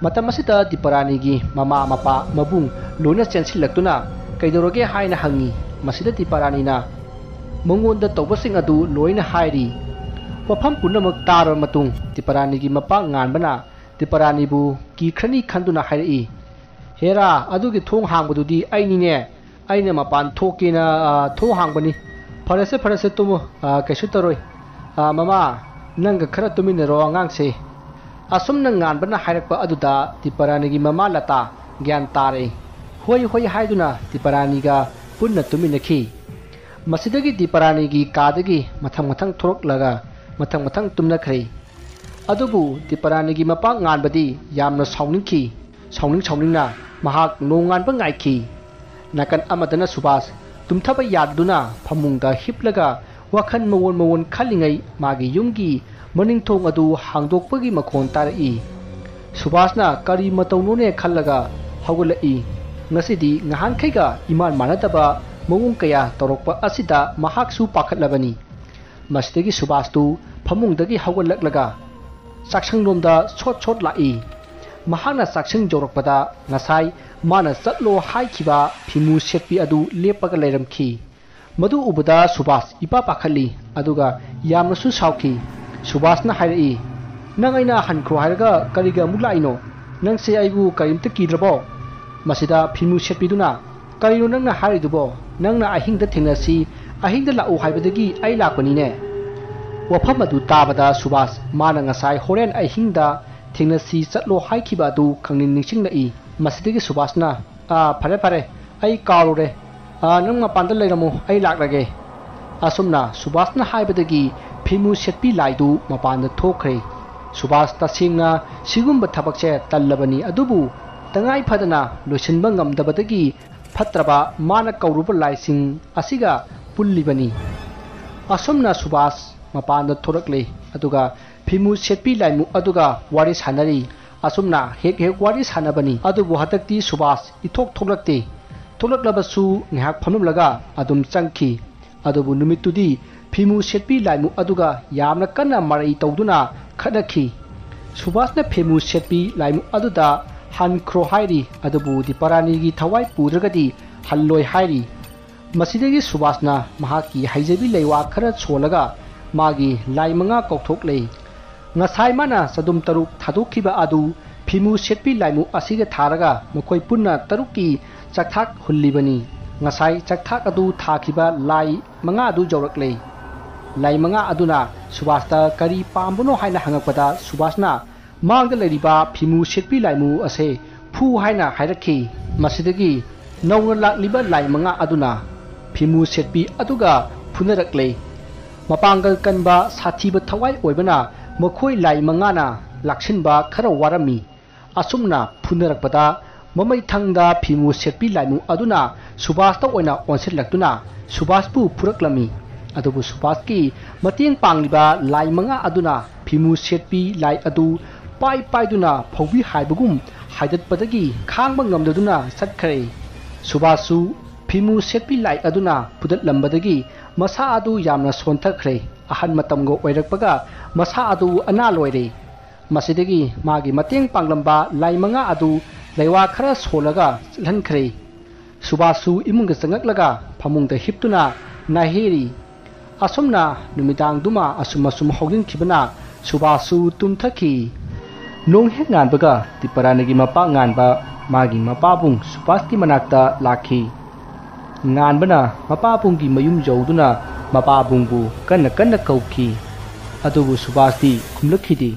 ꯃꯇꯝ ꯑꯁꯤꯗ ꯗꯤꯄꯥꯔꯥꯅꯤꯒꯤ ꯃꯃꯥ, ꯃꯄꯥ, ꯃꯕꯨꯡ ꯂꯣꯏꯅ ꯆꯦꯟꯁꯤꯜꯂꯛꯇꯨꯅ "ꯀꯩꯗꯧꯔꯒꯦ?" ꯍꯥꯏꯅ ꯍꯪꯉꯤ꯫ ꯃꯁꯤꯗ ꯗꯤꯄꯥꯔꯥꯅꯤꯅ ꯃꯉꯣꯟꯗ ꯇꯧꯕꯁꯤꯡ ꯑꯗꯨ ꯂꯣꯏꯅ ꯍꯥꯏꯔꯤ꯫ ꯋꯥꯐꯝ ꯄꯨꯝꯅꯃꯛ ꯇꯥꯔꯕ ꯃꯇꯨꯡ ꯗꯤꯄꯥꯔꯥꯅꯤꯒꯤ ꯃꯄꯥ ꯉꯥꯟꯕꯅ ꯗꯤꯄꯥꯔꯥꯅꯤꯕꯨ ꯀꯤꯈ꯭ꯔꯅꯤ ꯈꯟꯗꯨꯅ ꯍꯥꯏꯔꯛꯏ, "ꯍꯦꯔꯥ, ꯑꯗꯨꯒꯤ ꯊꯣꯡ ꯍꯥꯡꯕꯗꯨꯗꯤ ꯑꯩꯅꯤꯅꯦ꯫ ꯑꯩꯅ ꯃꯄꯥꯟ ꯊꯣꯛꯀꯦꯅ, ꯑ, ꯊꯣꯡ ꯍꯥꯡꯕꯅꯤ꯫ ꯐꯔꯦꯁꯦ, ꯐꯔꯦꯁꯦ, ꯇꯨꯝꯃꯨ꯫ ꯑ, ꯀꯩꯁꯨ ꯇꯧꯔꯣꯏ꯫ ꯑ, ꯃꯃꯥ, ꯅꯪꯒ ꯈꯔ ꯇꯨꯃꯤꯟꯅꯔꯣ ꯑꯉꯥꯡꯁꯦ꯫" ꯑꯁꯨꯝꯅ ꯉꯥꯟꯕꯅ ꯍꯥꯏꯔꯛꯄ ꯑꯗꯨꯗ ꯗꯤꯄꯥꯔꯥꯅꯤꯒꯤ ꯃꯃꯥ ꯂꯇꯥ ꯒ꯭ꯌꯥꯟ ꯇꯥꯔꯦ꯫ "ꯍꯣꯏ, ꯍꯣꯏ" ꯍꯥꯏꯗꯨꯅ ꯗꯤꯄꯥꯔꯥꯅꯤꯒ ꯄꯨꯟꯅ ꯇꯨꯃꯤꯟꯅꯈꯤ꯫ ꯃꯁꯤꯗꯒꯤ ꯗꯤꯄꯥꯔꯥꯅꯤꯒꯤ ꯀꯥꯗꯒꯤ ꯃꯊꯪ ꯃꯊꯪ ꯊꯣꯔꯛꯂꯒ ꯃꯊꯪ ꯃꯊꯪ ꯇꯨꯝꯅꯈ꯭ꯔꯦ꯫ ꯑꯗꯨꯕꯨ ꯗꯤꯄꯥꯔꯥꯅꯤꯒꯤ ꯃꯄꯥ ꯉꯥꯟꯕꯗꯤ ꯌꯥꯝꯅ ꯁꯥꯎꯅꯤꯡꯈꯤ꯫ ꯁꯥꯎꯅꯤꯡ ꯁꯥꯎꯅꯤꯡꯅ ꯃꯍꯥꯛ ꯅꯣꯡꯉꯥꯟꯕ ꯉꯥꯏꯈꯤ꯫ ꯅꯥꯀꯟ ꯑꯃꯗꯅ ꯁꯨꯕꯥꯁ ꯇꯨꯝꯊꯕ ꯌꯥꯗꯗꯨꯅ ꯐꯃꯨꯡꯗ ꯍꯤꯞꯂꯒ ꯋꯥꯈꯜ ꯃꯑꯣꯟ ꯃꯑꯣꯟ ꯈꯜꯂꯤꯉꯩ ꯃꯥꯒꯤ ꯌꯨꯝꯒꯤ ꯃꯅꯤꯡꯊꯣꯡ ꯑꯗꯨ ꯍꯥꯡꯗꯣꯛꯄꯒꯤ ꯃꯈꯣꯟ ꯇꯥꯔꯛꯏ꯫ ꯁꯨꯕꯥꯁꯅ ꯀꯔꯤ ꯃꯇꯧꯅꯣꯅꯦ ꯈꯜꯂꯒ ꯍꯧꯒꯠꯂꯛꯏ꯫ ꯉꯁꯤꯗꯤ ꯉꯍꯥꯟꯈꯩꯒ ꯏꯃꯥꯟ ꯃꯥꯟꯅꯗꯕ ꯃꯑꯣꯡ ꯀꯌꯥ ꯇꯧꯔꯛꯄ ꯑꯁꯤꯗ ꯃꯍꯥꯛꯁꯨ ꯄꯥꯈꯠꯂꯕꯅꯤ꯫ ꯃꯁꯤꯗꯒꯤ ꯁꯨꯕꯥꯁꯇꯨ ꯐꯃꯨꯡꯗꯒꯤ ꯍꯧꯒꯠꯂꯛꯂꯒ ꯆꯥꯛꯁꯪꯂꯣꯝꯗ ꯁꯣꯠ ꯁꯣꯠ ꯂꯥꯛꯏ꯫ ꯃꯍꯥꯛꯅ ꯆꯥꯛꯁꯪ ꯌꯧꯔꯛꯄꯗ ꯉꯁꯥꯏ ꯃꯥꯅ ꯆꯠꯂꯣ ꯍꯥꯏꯈꯤꯕ ꯐꯤꯃꯨ ꯁꯦꯠꯄꯤ ꯑꯗꯨ ꯂꯦꯞꯄꯒ ꯂꯩꯔꯝꯈꯤ꯫ ꯃꯗꯨ ꯎꯕꯗ ꯁꯨꯕꯥꯁ ꯏꯄꯥ ꯄꯥꯈꯠꯂꯤ, ꯑꯗꯨꯒ ꯌꯥꯝꯅꯁꯨ ꯁꯥꯎꯈꯤ꯫ ꯁꯨꯕꯥꯁꯅ ꯍꯥꯏꯔꯛꯏ, "ꯅꯪ ꯑꯩꯅ ꯍꯟꯈ꯭ꯔꯣ ꯍꯥꯏꯔꯒ ꯀꯔꯤꯒꯤ ꯑꯃꯨꯛ ꯂꯥꯛꯏꯅꯣ? ꯅꯪꯁꯦ ꯑꯩꯕꯨ ꯀꯔꯤꯝꯇ ꯀꯤꯗ꯭ꯔꯕꯣ?" ꯃꯁꯤꯗ ꯐꯤꯃꯨ ꯁꯦꯠꯄꯤꯗꯨꯅ, "ꯀꯔꯤꯅꯣ ꯅꯪꯅ ꯍꯥꯏꯔꯤꯗꯨꯕꯣ? ꯅꯪꯅ ꯑꯍꯤꯡꯗ ꯊꯦꯡꯅꯁꯤ, ꯑꯍꯤꯡꯗ ꯂꯥꯛꯎ ꯍꯥꯏꯕꯗꯒꯤ ꯑꯩ ꯂꯥꯛꯄꯅꯤꯅꯦ꯫" ꯋꯥꯐꯝ ꯑꯗꯨ ꯇꯥꯕꯗ ꯁꯨꯕꯥꯁ ꯃꯥꯅ ꯉꯁꯥꯏ ꯍꯣꯔꯦꯟ ꯑꯍꯤꯡꯗ ꯊꯦꯡꯅꯁꯤ ꯆꯠꯂꯣ ꯍꯥꯏꯈꯤꯕ ꯑꯗꯨ ꯈꯪꯅꯤꯡ ꯅꯤꯡꯁꯤꯡꯂꯛꯏ꯫ ꯃꯁꯤꯗꯒꯤ ꯁꯨꯕꯥꯁꯅ, "ꯑꯥ, ꯐꯔꯦ, ꯐꯔꯦ, ꯑꯩ ꯀꯥꯎꯔꯨꯔꯦ꯫ ꯑꯥ, ꯅꯪ ꯃꯄꯥꯟꯗ ꯂꯩꯔꯝꯃꯨ, ꯑꯩ ꯂꯥꯛꯂꯒꯦ꯫" ꯑꯁꯨꯝꯅ ꯁꯨꯕꯥꯁꯅ ꯍꯥꯏꯕꯗꯒꯤ ꯐꯤꯃꯨ ꯁꯦꯠꯄꯤ ꯂꯥꯏꯗꯨ ꯃꯄꯥꯟꯗ ꯊꯣꯛꯈ꯭ꯔꯦ꯫ ꯁꯨꯕꯥꯁ ꯇꯁꯦꯡꯅ ꯁꯤꯒꯨꯝꯕ ꯊꯕꯛꯁꯦ ꯇꯜꯂꯕꯅꯤ, ꯑꯗꯨꯕꯨ ꯇꯉꯥꯏ ꯐꯗꯅ ꯂꯣꯏꯁꯤꯟꯕ ꯉꯝꯗꯕꯗꯒꯤ ꯐꯠꯇ꯭ꯔꯕ ꯃꯥꯅ ꯀꯧꯔꯨꯕ ꯂꯥꯏꯁꯤꯡ ꯑꯁꯤꯒ ꯄꯨꯜꯂꯤꯕꯅꯤ꯫ ꯑꯁꯨꯝꯅ ꯁꯨꯕꯥꯁ ꯃꯄꯥꯟꯗ ꯊꯣꯔꯛꯂꯦ, ꯑꯗꯨꯒ ꯐꯤꯃꯨ ꯁꯦꯠꯄꯤ ꯂꯥꯏꯃꯨ ꯑꯗꯨꯒ ꯋꯥꯔꯤ ꯁꯥꯟꯅꯔꯤ꯫ ꯑꯁꯨꯝꯅ ꯍꯦꯛ ꯍꯦꯛ ꯋꯥꯔꯤ ꯁꯥꯟꯅꯕꯅꯤ, ꯑꯗꯨꯕꯨ ꯍꯟꯗꯛꯇꯤ ꯁꯨꯕꯥꯁ ꯏꯊꯣꯛ ꯊꯣꯛꯂꯛꯇꯦ꯫ ꯊꯣꯛꯂꯛꯂꯕꯁꯨ ꯉꯥꯏꯍꯥꯛ ꯐꯝꯂꯝꯂꯒ ꯑꯗꯨꯝ ꯆꯪꯈꯤ꯫ ꯑꯗꯨꯕꯨ ꯅꯨꯃꯤꯠꯇꯨꯗꯤ ꯐꯤꯃꯨ ꯁꯦꯠꯄꯤ ꯂꯥꯏꯃꯨ ꯑꯗꯨꯒ ꯌꯥꯝꯅ ꯀꯟꯅ ꯃꯔꯩ ꯇꯧꯗꯨꯅ ꯈꯠꯅꯈꯤ꯫ ꯁꯨꯕꯥꯁꯅ ꯐꯤꯃꯨ ꯁꯦꯠꯄꯤ ꯂꯥꯏꯃꯨ ꯑꯗꯨꯗ ꯍꯟꯈ꯭ꯔꯣ ꯍꯥꯏꯔꯤ, ꯑꯗꯨꯕꯨ ꯗꯤꯄꯥꯔꯥꯅꯤꯒꯤ ꯊꯋꯥꯏ ꯄꯨꯗ꯭ꯔꯒꯗꯤ ꯍꯜꯂꯣꯏ ꯍꯥꯏꯔꯤ꯫ ꯃꯁꯤꯗꯒꯤ ꯁꯨꯕꯥꯁꯅ ꯃꯍꯥꯛꯀꯤ ꯍꯩꯖꯕꯤ ꯂꯩꯋꯥ ꯈꯔ ꯁꯣꯜꯂꯒ ꯃꯥꯒꯤ ꯂꯥꯏ ꯃꯉꯥ ꯀꯧꯊꯣꯛꯂꯦ꯫ ꯉꯁꯥꯏ ꯃꯥꯅ ꯆꯗꯨꯝ ꯇꯔꯨꯛ ꯊꯥꯗꯣꯛꯈꯤꯕ ꯑꯗꯨ ꯐꯤꯃꯨ ꯁꯦꯠꯄꯤ ꯂꯥꯏꯃꯨ ꯑꯁꯤꯒ ꯊꯥꯔꯒ ꯃꯈꯣꯏ ꯄꯨꯟꯅ ꯇꯔꯨꯛꯀꯤ ꯆꯥꯛꯊꯥꯛ ꯍꯨꯜꯂꯤꯕꯅꯤ꯫ ꯉꯁꯥꯏ ꯆꯥꯛꯊꯥꯛ ꯑꯗꯨ ꯊꯥꯈꯤꯕ ꯂꯥꯏ ꯃꯉꯥ ꯑꯗꯨ ꯌꯧꯔꯛꯂꯦ꯫ ꯂꯥꯏ ꯃꯉꯥ ꯑꯗꯨꯅ ꯁꯨꯕꯥꯁꯇ ꯀꯔꯤ ꯄꯥꯝꯕꯅꯣ ꯍꯥꯏꯅ ꯍꯪꯉꯛꯄꯗ ꯁꯨꯕꯥꯁꯅ ꯃꯥꯡꯗ ꯂꯩꯔꯤꯕ ꯐꯤꯃꯨ ꯁꯦꯠꯄꯤ ꯂꯥꯏꯃꯨ ꯑꯁꯦ ꯐꯨ ꯍꯥꯏꯅ ꯍꯥꯏꯔꯛꯈꯤ꯫ ꯃꯁꯤꯗꯒꯤ ꯅꯧꯅ ꯂꯥꯛꯂꯤꯕ ꯂꯥꯏ ꯃꯉꯥ ꯑꯗꯨꯅ ꯐꯤꯃꯨ ꯁꯦꯠꯄꯤ ꯑꯗꯨꯒ ꯐꯨꯅꯔꯛꯂꯦ꯫ ꯃꯄꯥꯡꯒꯜ ꯀꯟꯕ ꯁꯥꯊꯤꯕ ꯊꯋꯥꯏ ꯑꯣꯏꯕꯅ ꯃꯈꯣꯏ ꯂꯥꯏ ꯃꯉꯥꯅ ꯂꯥꯛꯁꯤꯟꯕ ꯈꯔ ꯋꯥꯔꯝꯃꯤ꯫ ꯑꯁꯨꯝꯅ ꯐꯨꯅꯔꯛꯄꯗ ꯃꯃꯩꯊꯪꯗ ꯐꯤꯃꯨ ꯁꯦꯠꯄꯤ ꯂꯥꯏꯃꯨ ꯑꯗꯨꯅ ꯁꯨꯕꯥꯁꯇ ꯑꯣꯏꯅ ꯑꯣꯟꯁꯤꯜꯂꯛꯇꯨꯅ ꯁꯨꯕꯥꯁꯄꯨ ꯐꯨꯔꯛꯂꯝꯃꯤ꯫ ꯑꯗꯨꯕꯨ ꯁꯨꯕꯥꯁꯀꯤ ꯃꯇꯦꯡ ꯄꯥꯡꯂꯤꯕ ꯂꯥꯏ ꯃꯉꯥ ꯑꯗꯨꯅ ꯐꯤꯃꯨ ꯁꯦꯠꯄꯤ ꯂꯥꯏ ꯑꯗꯨ ꯄꯥꯏ ꯄꯥꯏꯗꯨꯅ ꯐꯧꯕꯤ ꯍꯥꯏꯕꯒꯨꯝ ꯍꯥꯏꯗꯠꯄꯗꯒꯤ ꯈꯥꯡꯕ ꯉꯝꯗꯗꯨꯅ ꯆꯠꯈ꯭ꯔꯦ꯫ ꯁꯨꯕꯥꯁꯁꯨ ꯐꯤꯃꯨ ꯁꯦꯠꯄꯤ ꯂꯥꯏ ꯑꯗꯨꯅ ꯐꯨꯗꯠꯂꯝꯕꯗꯒꯤ ꯃꯁꯥ ꯑꯗꯨ ꯌꯥꯝꯅ ꯁꯣꯟꯊꯈ꯭ꯔꯦ꯫ ꯑꯍꯟ ꯃꯇꯝꯒ ꯑꯣꯏꯔꯛꯄꯒ ꯃꯁꯥ ꯑꯗꯨ ꯑꯅꯥ ꯂꯣꯏꯔꯦ꯫ ꯃꯁꯤꯗꯒꯤ ꯃꯥꯒꯤ ꯃꯇꯦꯡ ꯄꯥꯡꯂꯝꯕ ꯂꯥꯏ ꯃꯉꯥ ꯑꯗꯨ ꯂꯩꯋꯥ ꯈꯔ ꯁꯣꯜꯂꯒ ꯆꯠꯍꯟꯈ꯭ꯔꯦ꯫ ꯁꯨꯕꯥꯁꯁꯨ ꯏꯃꯨꯡꯗ ꯆꯪꯉꯛꯂꯒ ꯐꯃꯨꯡꯗ ꯍꯤꯞꯇꯨꯅ ꯅꯥꯍꯦꯔꯤ꯫ ꯑꯁꯨꯝꯅ ꯅꯨꯃꯤꯗꯥꯡꯗꯨꯃ ꯑꯁꯨꯝ ꯑꯁꯨꯝ ꯍꯧꯖꯤꯟꯈꯤꯕꯅ ꯁꯨꯕꯥꯁꯁꯨ ꯇꯨꯝꯊꯈꯤ꯫ ꯅꯣꯡ ꯍꯦꯛ ꯉꯥꯟꯕꯒ ꯇꯤꯄꯔꯥꯅꯤꯒꯤ ꯃꯄꯥ ꯉꯥꯟꯕ ꯃꯥꯒꯤ ꯃꯄꯥꯕꯨꯡ ꯁꯨꯕꯥꯁꯀꯤ ꯃꯅꯥꯛꯇ ꯂꯥꯛꯈꯤ꯫ ꯉꯥꯟꯕꯅ ꯃꯄꯥꯕꯨꯡꯒꯤ ꯃꯌꯨꯝ ꯌꯧꯗꯨꯅ ꯃꯄꯥꯕꯨꯡꯕꯨ ꯀꯟꯅ ꯀꯟꯅ ꯀꯧꯈꯤ꯫ ꯑꯗꯨꯕꯨ ꯁꯨꯕꯥꯁꯇꯤ ꯈꯨꯝꯂꯛꯈꯤꯗꯦ꯫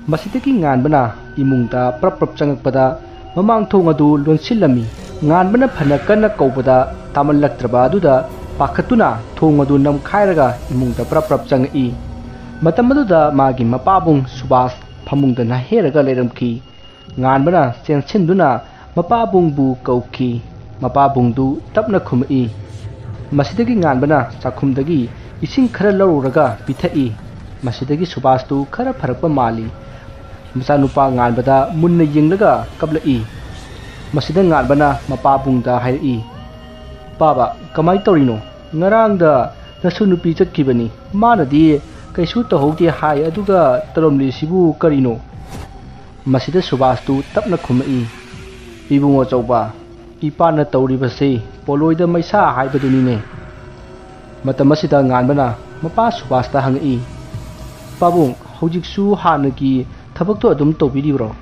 ꯃꯁꯤꯗꯒꯤ ꯉꯥꯟꯕꯅ ꯏꯃꯨꯡꯗ ꯄ꯭ꯔꯞ ꯄ꯭ꯔꯞ ꯆꯪꯉꯛꯄꯗ ꯃꯃꯥꯡ ꯊꯣꯡ ꯑꯗꯨ ꯂꯣꯟꯁꯤꯜꯂꯝꯃꯤ꯫ ꯉꯥꯟꯕꯅ ꯐꯅ ꯀꯟꯅ ꯀꯧꯕꯗ ꯇꯥꯃꯜꯂꯛꯇ꯭ꯔꯕ ꯑꯗꯨꯗ ꯄꯥꯈꯠꯇꯨꯅ ꯊꯣꯡ ꯑꯗꯨ ꯅꯝꯈꯥꯏꯔꯒ ꯏꯃꯨꯡꯗ ꯄ꯭ꯔꯞ ꯄ꯭ꯔꯞ ꯆꯪꯉꯛꯏ꯫ ꯃꯇꯝ ꯑꯗꯨꯗ ꯃꯥꯒꯤ ꯃꯄꯥꯕꯨꯡ ꯁꯨꯕꯥꯁ ꯐꯃꯨꯡꯗ ꯅꯥꯍꯦꯔꯒ ꯂꯩꯔꯝꯈꯤ꯫ ꯉꯥꯟꯕꯅ ꯆꯦꯟꯁꯤꯟꯗꯨꯅ ꯃꯄꯥꯕꯨꯡꯕꯨ ꯀꯧꯈꯤ꯫ ꯃꯄꯥꯕꯨꯡꯗꯨ ꯇꯞꯅ ꯈꯨꯝꯃꯛꯏ꯫ ꯃꯁꯤꯗꯒꯤ ꯉꯥꯟꯕꯅ ꯆꯥꯛꯈꯨꯝꯗꯒꯤ ꯏꯁꯤꯡ ꯈꯔ ꯂꯧꯔꯨꯔꯒ ꯄꯤꯊꯛꯏ꯫ ꯃꯁꯤꯗꯒꯤ ꯁꯨꯕꯥꯁꯇꯨ ꯈꯔ ꯐꯔꯛꯄ ꯃꯥꯜꯂꯤ꯫ ꯃꯆꯥꯅꯨꯄꯥ ꯉꯥꯟꯕꯗ ꯃꯨꯟꯅ ꯌꯦꯡꯂꯒ ꯀꯞꯂꯛꯏ꯫ ꯃꯁꯤꯗ ꯉꯥꯟꯕꯅ ꯃꯄꯥꯕꯨꯡꯗ ꯍꯥꯏꯔꯛꯏ, "ꯄꯥꯕ, ꯀꯃꯥꯏ ꯇꯧꯔꯤꯅꯣ? ꯉꯔꯥꯡꯗ ꯅꯁꯨ ꯅꯨꯄꯤ ꯆꯠꯈꯤꯕꯅꯤ꯫ ꯃꯥꯅꯗꯤ ꯀꯩꯁꯨ ꯇꯧꯍꯧꯗꯦ ꯍꯥꯏ, ꯑꯗꯨꯒ ꯇꯧꯔꯝꯂꯤꯁꯤꯕꯨ ꯀꯔꯤꯅꯣ?" ꯃꯁꯤꯗ ꯁꯨꯕꯥꯁꯇꯨ ꯇꯞꯅ ꯈꯨꯝꯃꯛꯏ, "ꯏꯕꯨꯡꯉꯣ ꯆꯧꯕ, ꯏꯄꯥꯅ ꯇꯧꯔꯤꯕꯁꯤ ꯄꯣꯂꯣꯏꯗ ꯃꯩꯁꯥ ꯍꯥꯏꯕꯗꯨꯅꯤꯅꯦ"꯫ ꯃꯇꯝ ꯑꯁꯤꯗ ꯉꯥꯟꯕꯅ ꯃꯄꯥ ꯁꯨꯕꯥꯁꯇ ꯍꯪꯉꯛꯏ, "ꯄꯥꯕꯨꯡ, ꯍꯧꯖꯤꯛꯁꯨ ꯍꯥꯟꯅꯒꯤ ꯊꯕꯛꯇꯣ ꯑꯗꯨꯝ ꯇꯧꯕꯤꯔꯤꯕ꯭ꯔꯣ?"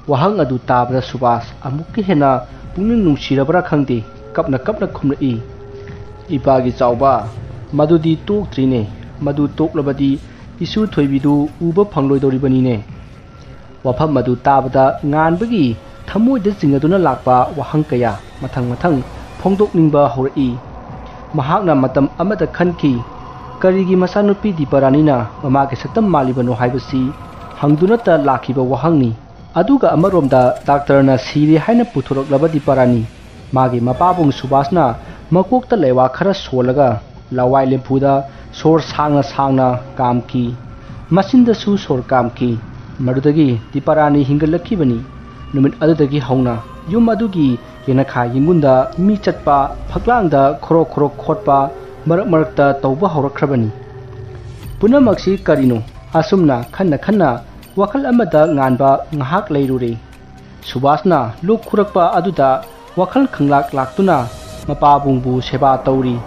ꯋꯥꯍꯪ ꯑꯗꯨ ꯇꯥꯕꯗ ꯁꯨꯕꯥꯁ ꯑꯃꯨꯛꯀ ꯍꯦꯟꯅ ꯄꯨꯛꯅꯤꯡ ꯅꯨꯡꯁꯤꯔꯕ꯭ꯔꯥ ꯈꯪꯗꯦ, ꯀꯞꯅ ꯀꯞꯅ ꯈꯨꯝꯂꯛꯏ, "ꯏꯄꯥꯒꯤ ꯆꯥꯎꯕ, ꯃꯗꯨꯗꯤ ꯇꯣꯛꯇ꯭ꯔꯤꯅꯦ꯫ ꯃꯗꯨ ꯇꯣꯛꯂꯕꯗꯤ ꯏꯁꯨ ꯊꯣꯏꯕꯤꯗꯨ ꯎꯕ ꯐꯪꯂꯣꯏꯗꯧꯔꯤꯕꯅꯤꯅꯦ"꯫ ꯋꯥꯐꯝ ꯑꯗꯨ ꯇꯥꯕꯗ ꯉꯥꯟꯕꯒꯤ ꯊꯃꯣꯏꯗ ꯆꯤꯡꯅꯗꯨꯅ ꯂꯥꯛꯄ ꯋꯥꯍꯪ ꯀꯌꯥ ꯃꯊꯪ ꯃꯊꯪ ꯐꯣꯡꯗꯣꯛꯅꯤꯡꯕ ꯍꯧꯔꯛꯏ꯫ ꯃꯍꯥꯛꯅ ꯃꯇꯝ ꯑꯃꯗ ꯈꯟꯈꯤ, ꯀꯔꯤꯒꯤ ꯃꯆꯥꯅꯨꯄꯤ ꯗꯤꯄꯥꯔꯥꯅꯤꯅ ꯃꯃꯥꯒꯤ ꯁꯛꯇꯝ ꯃꯥꯜꯂꯤꯕꯅꯣ ꯍꯥꯏꯕꯁꯤ ꯍꯪꯗꯨꯅꯇ ꯂꯥꯛꯈꯤꯕ ꯋꯥꯍꯪꯅꯤ꯫ ꯑꯗꯨꯒ ꯑꯃꯔꯣꯝꯗ ꯗꯥꯛꯇꯔꯅ ꯁꯤꯔꯦ ꯍꯥꯏꯅ ꯄꯨꯊꯣꯔꯛꯂꯕ ꯗꯤꯄꯥꯔꯥꯅꯤ, ꯃꯥꯒꯤ ꯃꯄꯥꯕꯨꯡ ꯁꯨꯕꯥꯁꯅ ꯃꯀꯣꯛꯇ ꯂꯩꯋꯥ ꯈꯔ ꯁꯣꯜꯂꯒ ꯂꯋꯥꯏ ꯂꯦꯝꯐꯨꯗ ꯁꯣꯔ ꯁꯥꯡꯅ ꯁꯥꯡꯅ ꯀꯥꯝꯈꯤ꯫ ꯃꯆꯤꯟꯗꯁꯨ ꯁꯣꯔ ꯀꯥꯝꯈꯤ꯫ ꯃꯗꯨꯗꯒꯤ ꯗꯤꯄꯥꯔꯥꯅꯤ ꯍꯤꯡꯒꯠꯂꯛꯈꯤꯕꯅꯤ꯫ ꯅꯨꯃꯤꯠ ꯑꯗꯨꯗꯒꯤ ꯍꯧꯅ ꯌꯨꯝ ꯑꯗꯨꯒꯤ ꯌꯦꯅꯈꯥ ꯌꯦꯡꯒꯨꯟꯗ ꯃꯤ ꯆꯠꯄ, ꯐꯛꯂꯥꯡꯗ ꯈꯣꯔꯣꯛ ꯈꯣꯔꯣꯛ ꯈꯣꯠꯄ ꯃꯔꯛ ꯃꯔꯛꯇ ꯇꯧꯕ ꯍꯧꯔꯛꯈ꯭ꯔꯕꯅꯤ꯫ ꯄꯨꯝꯅꯃꯛꯁꯤ ꯀꯔꯤꯅꯣ? ꯑꯁꯨꯝꯅ ꯈꯟꯅ ꯈꯟꯅ ꯋꯥꯈꯜ ꯑꯃꯗ ꯉꯥꯟꯕ ꯉꯥꯏꯍꯥꯛ ꯂꯩꯔꯨꯔꯦ꯫ ꯁꯨꯕꯥꯁꯅ ꯂꯣꯛ ꯈꯨꯔꯛꯄ ꯑꯗꯨꯗ ꯋꯥꯈꯜ ꯈꯪꯂꯥꯛ ꯂꯥꯛꯇꯨꯅ ꯃꯄꯥꯕꯨꯡꯕꯨ ꯁꯦꯕꯥ ꯇꯧꯔꯤ꯫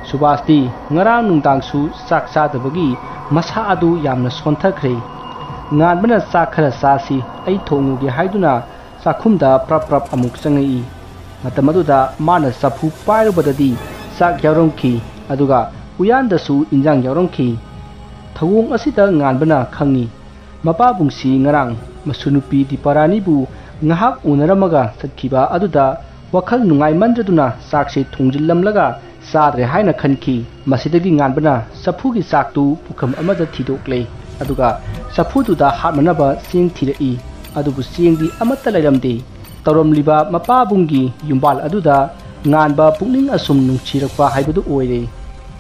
ꯁꯨꯕꯥꯁꯇꯤ ꯉꯔꯥꯡ ꯅꯨꯡꯗꯥꯡꯁꯨ ꯆꯥꯛ ꯆꯥꯗꯕꯒꯤ ꯃꯁꯥ ꯑꯗꯨ ꯌꯥꯝꯅ ꯁꯣꯟꯊꯈ꯭ꯔꯦ꯫ ꯉꯥꯟꯕꯅ ꯆꯥꯛ ꯈꯔ ꯆꯥꯁꯤ, ꯑꯩ ꯊꯣꯡꯉꯨꯒꯦ ꯍꯥꯏꯗꯨꯅ ꯆꯥꯛꯈꯨꯝꯗ ꯄ꯭ꯔꯞ ꯄ꯭ꯔꯞ ꯑꯃꯨꯛ ꯆꯪꯉꯛꯏ꯫ ꯃꯇꯝ ꯑꯗꯨꯗ ꯃꯥꯅ ꯆꯐꯨ ꯄꯥꯏꯔꯨꯕꯗꯗꯤ ꯆꯥꯛ ꯌꯥꯎꯔꯝꯈꯤ, ꯑꯗꯨꯒ ꯎꯌꯥꯟꯗꯁꯨ ꯏꯟꯖꯥꯡ ꯌꯥꯎꯔꯝꯈꯤ꯫ ꯊꯧꯑꯣꯡ ꯑꯁꯤꯗ ꯉꯥꯟꯕꯅ ꯈꯪꯉꯤ, ꯃꯄꯥꯕꯨꯡꯁꯤ ꯉꯔꯥꯡ ꯃꯁꯨ ꯅꯨꯄꯤ ꯗꯤꯄꯥꯔꯥꯅꯤꯕꯨ ꯉꯥꯏꯍꯥꯛ ꯎꯅꯔꯝꯃꯒ ꯆꯠꯈꯤꯕ ꯑꯗꯨꯗ ꯋꯥꯈꯜ ꯅꯨꯡꯉꯥꯏꯃꯟꯗ꯭ꯔꯗꯨꯅ ꯆꯥꯛꯁꯦ ꯊꯣꯡꯖꯤꯜꯂꯝꯂꯒ ꯆꯥꯗ꯭ꯔꯦ ꯍꯥꯏꯅ ꯈꯟꯈꯤ꯫ ꯃꯁꯤꯗꯒꯤ ꯉꯥꯟꯕꯅ ꯆꯐꯨꯒꯤ ꯆꯥꯛꯇꯨ ꯄꯨꯈꯝ ꯑꯃꯗ ꯊꯤꯗꯣꯛꯂꯦ, ꯑꯗꯨꯒ ꯆꯐꯨꯗꯨꯗ ꯍꯥꯞꯅꯅꯕ ꯆꯦꯡ ꯊꯤꯔꯛꯏ꯫ ꯑꯗꯨꯕꯨ ꯆꯦꯡꯗꯤ ꯑꯃꯠꯇ ꯂꯩꯔꯝꯗꯦ꯫ ꯇꯧꯔꯝꯂꯤꯕ ꯃꯄꯥꯕꯨꯡꯒꯤ ꯌꯨꯝꯕꯥꯜ ꯑꯗꯨꯗ ꯉꯥꯟꯕ ꯄꯨꯛꯅꯤꯡ ꯑꯁꯨꯝ ꯅꯨꯡꯁꯤꯔꯛꯄ ꯍꯥꯏꯕꯗꯨ ꯑꯣꯏꯔꯦ꯫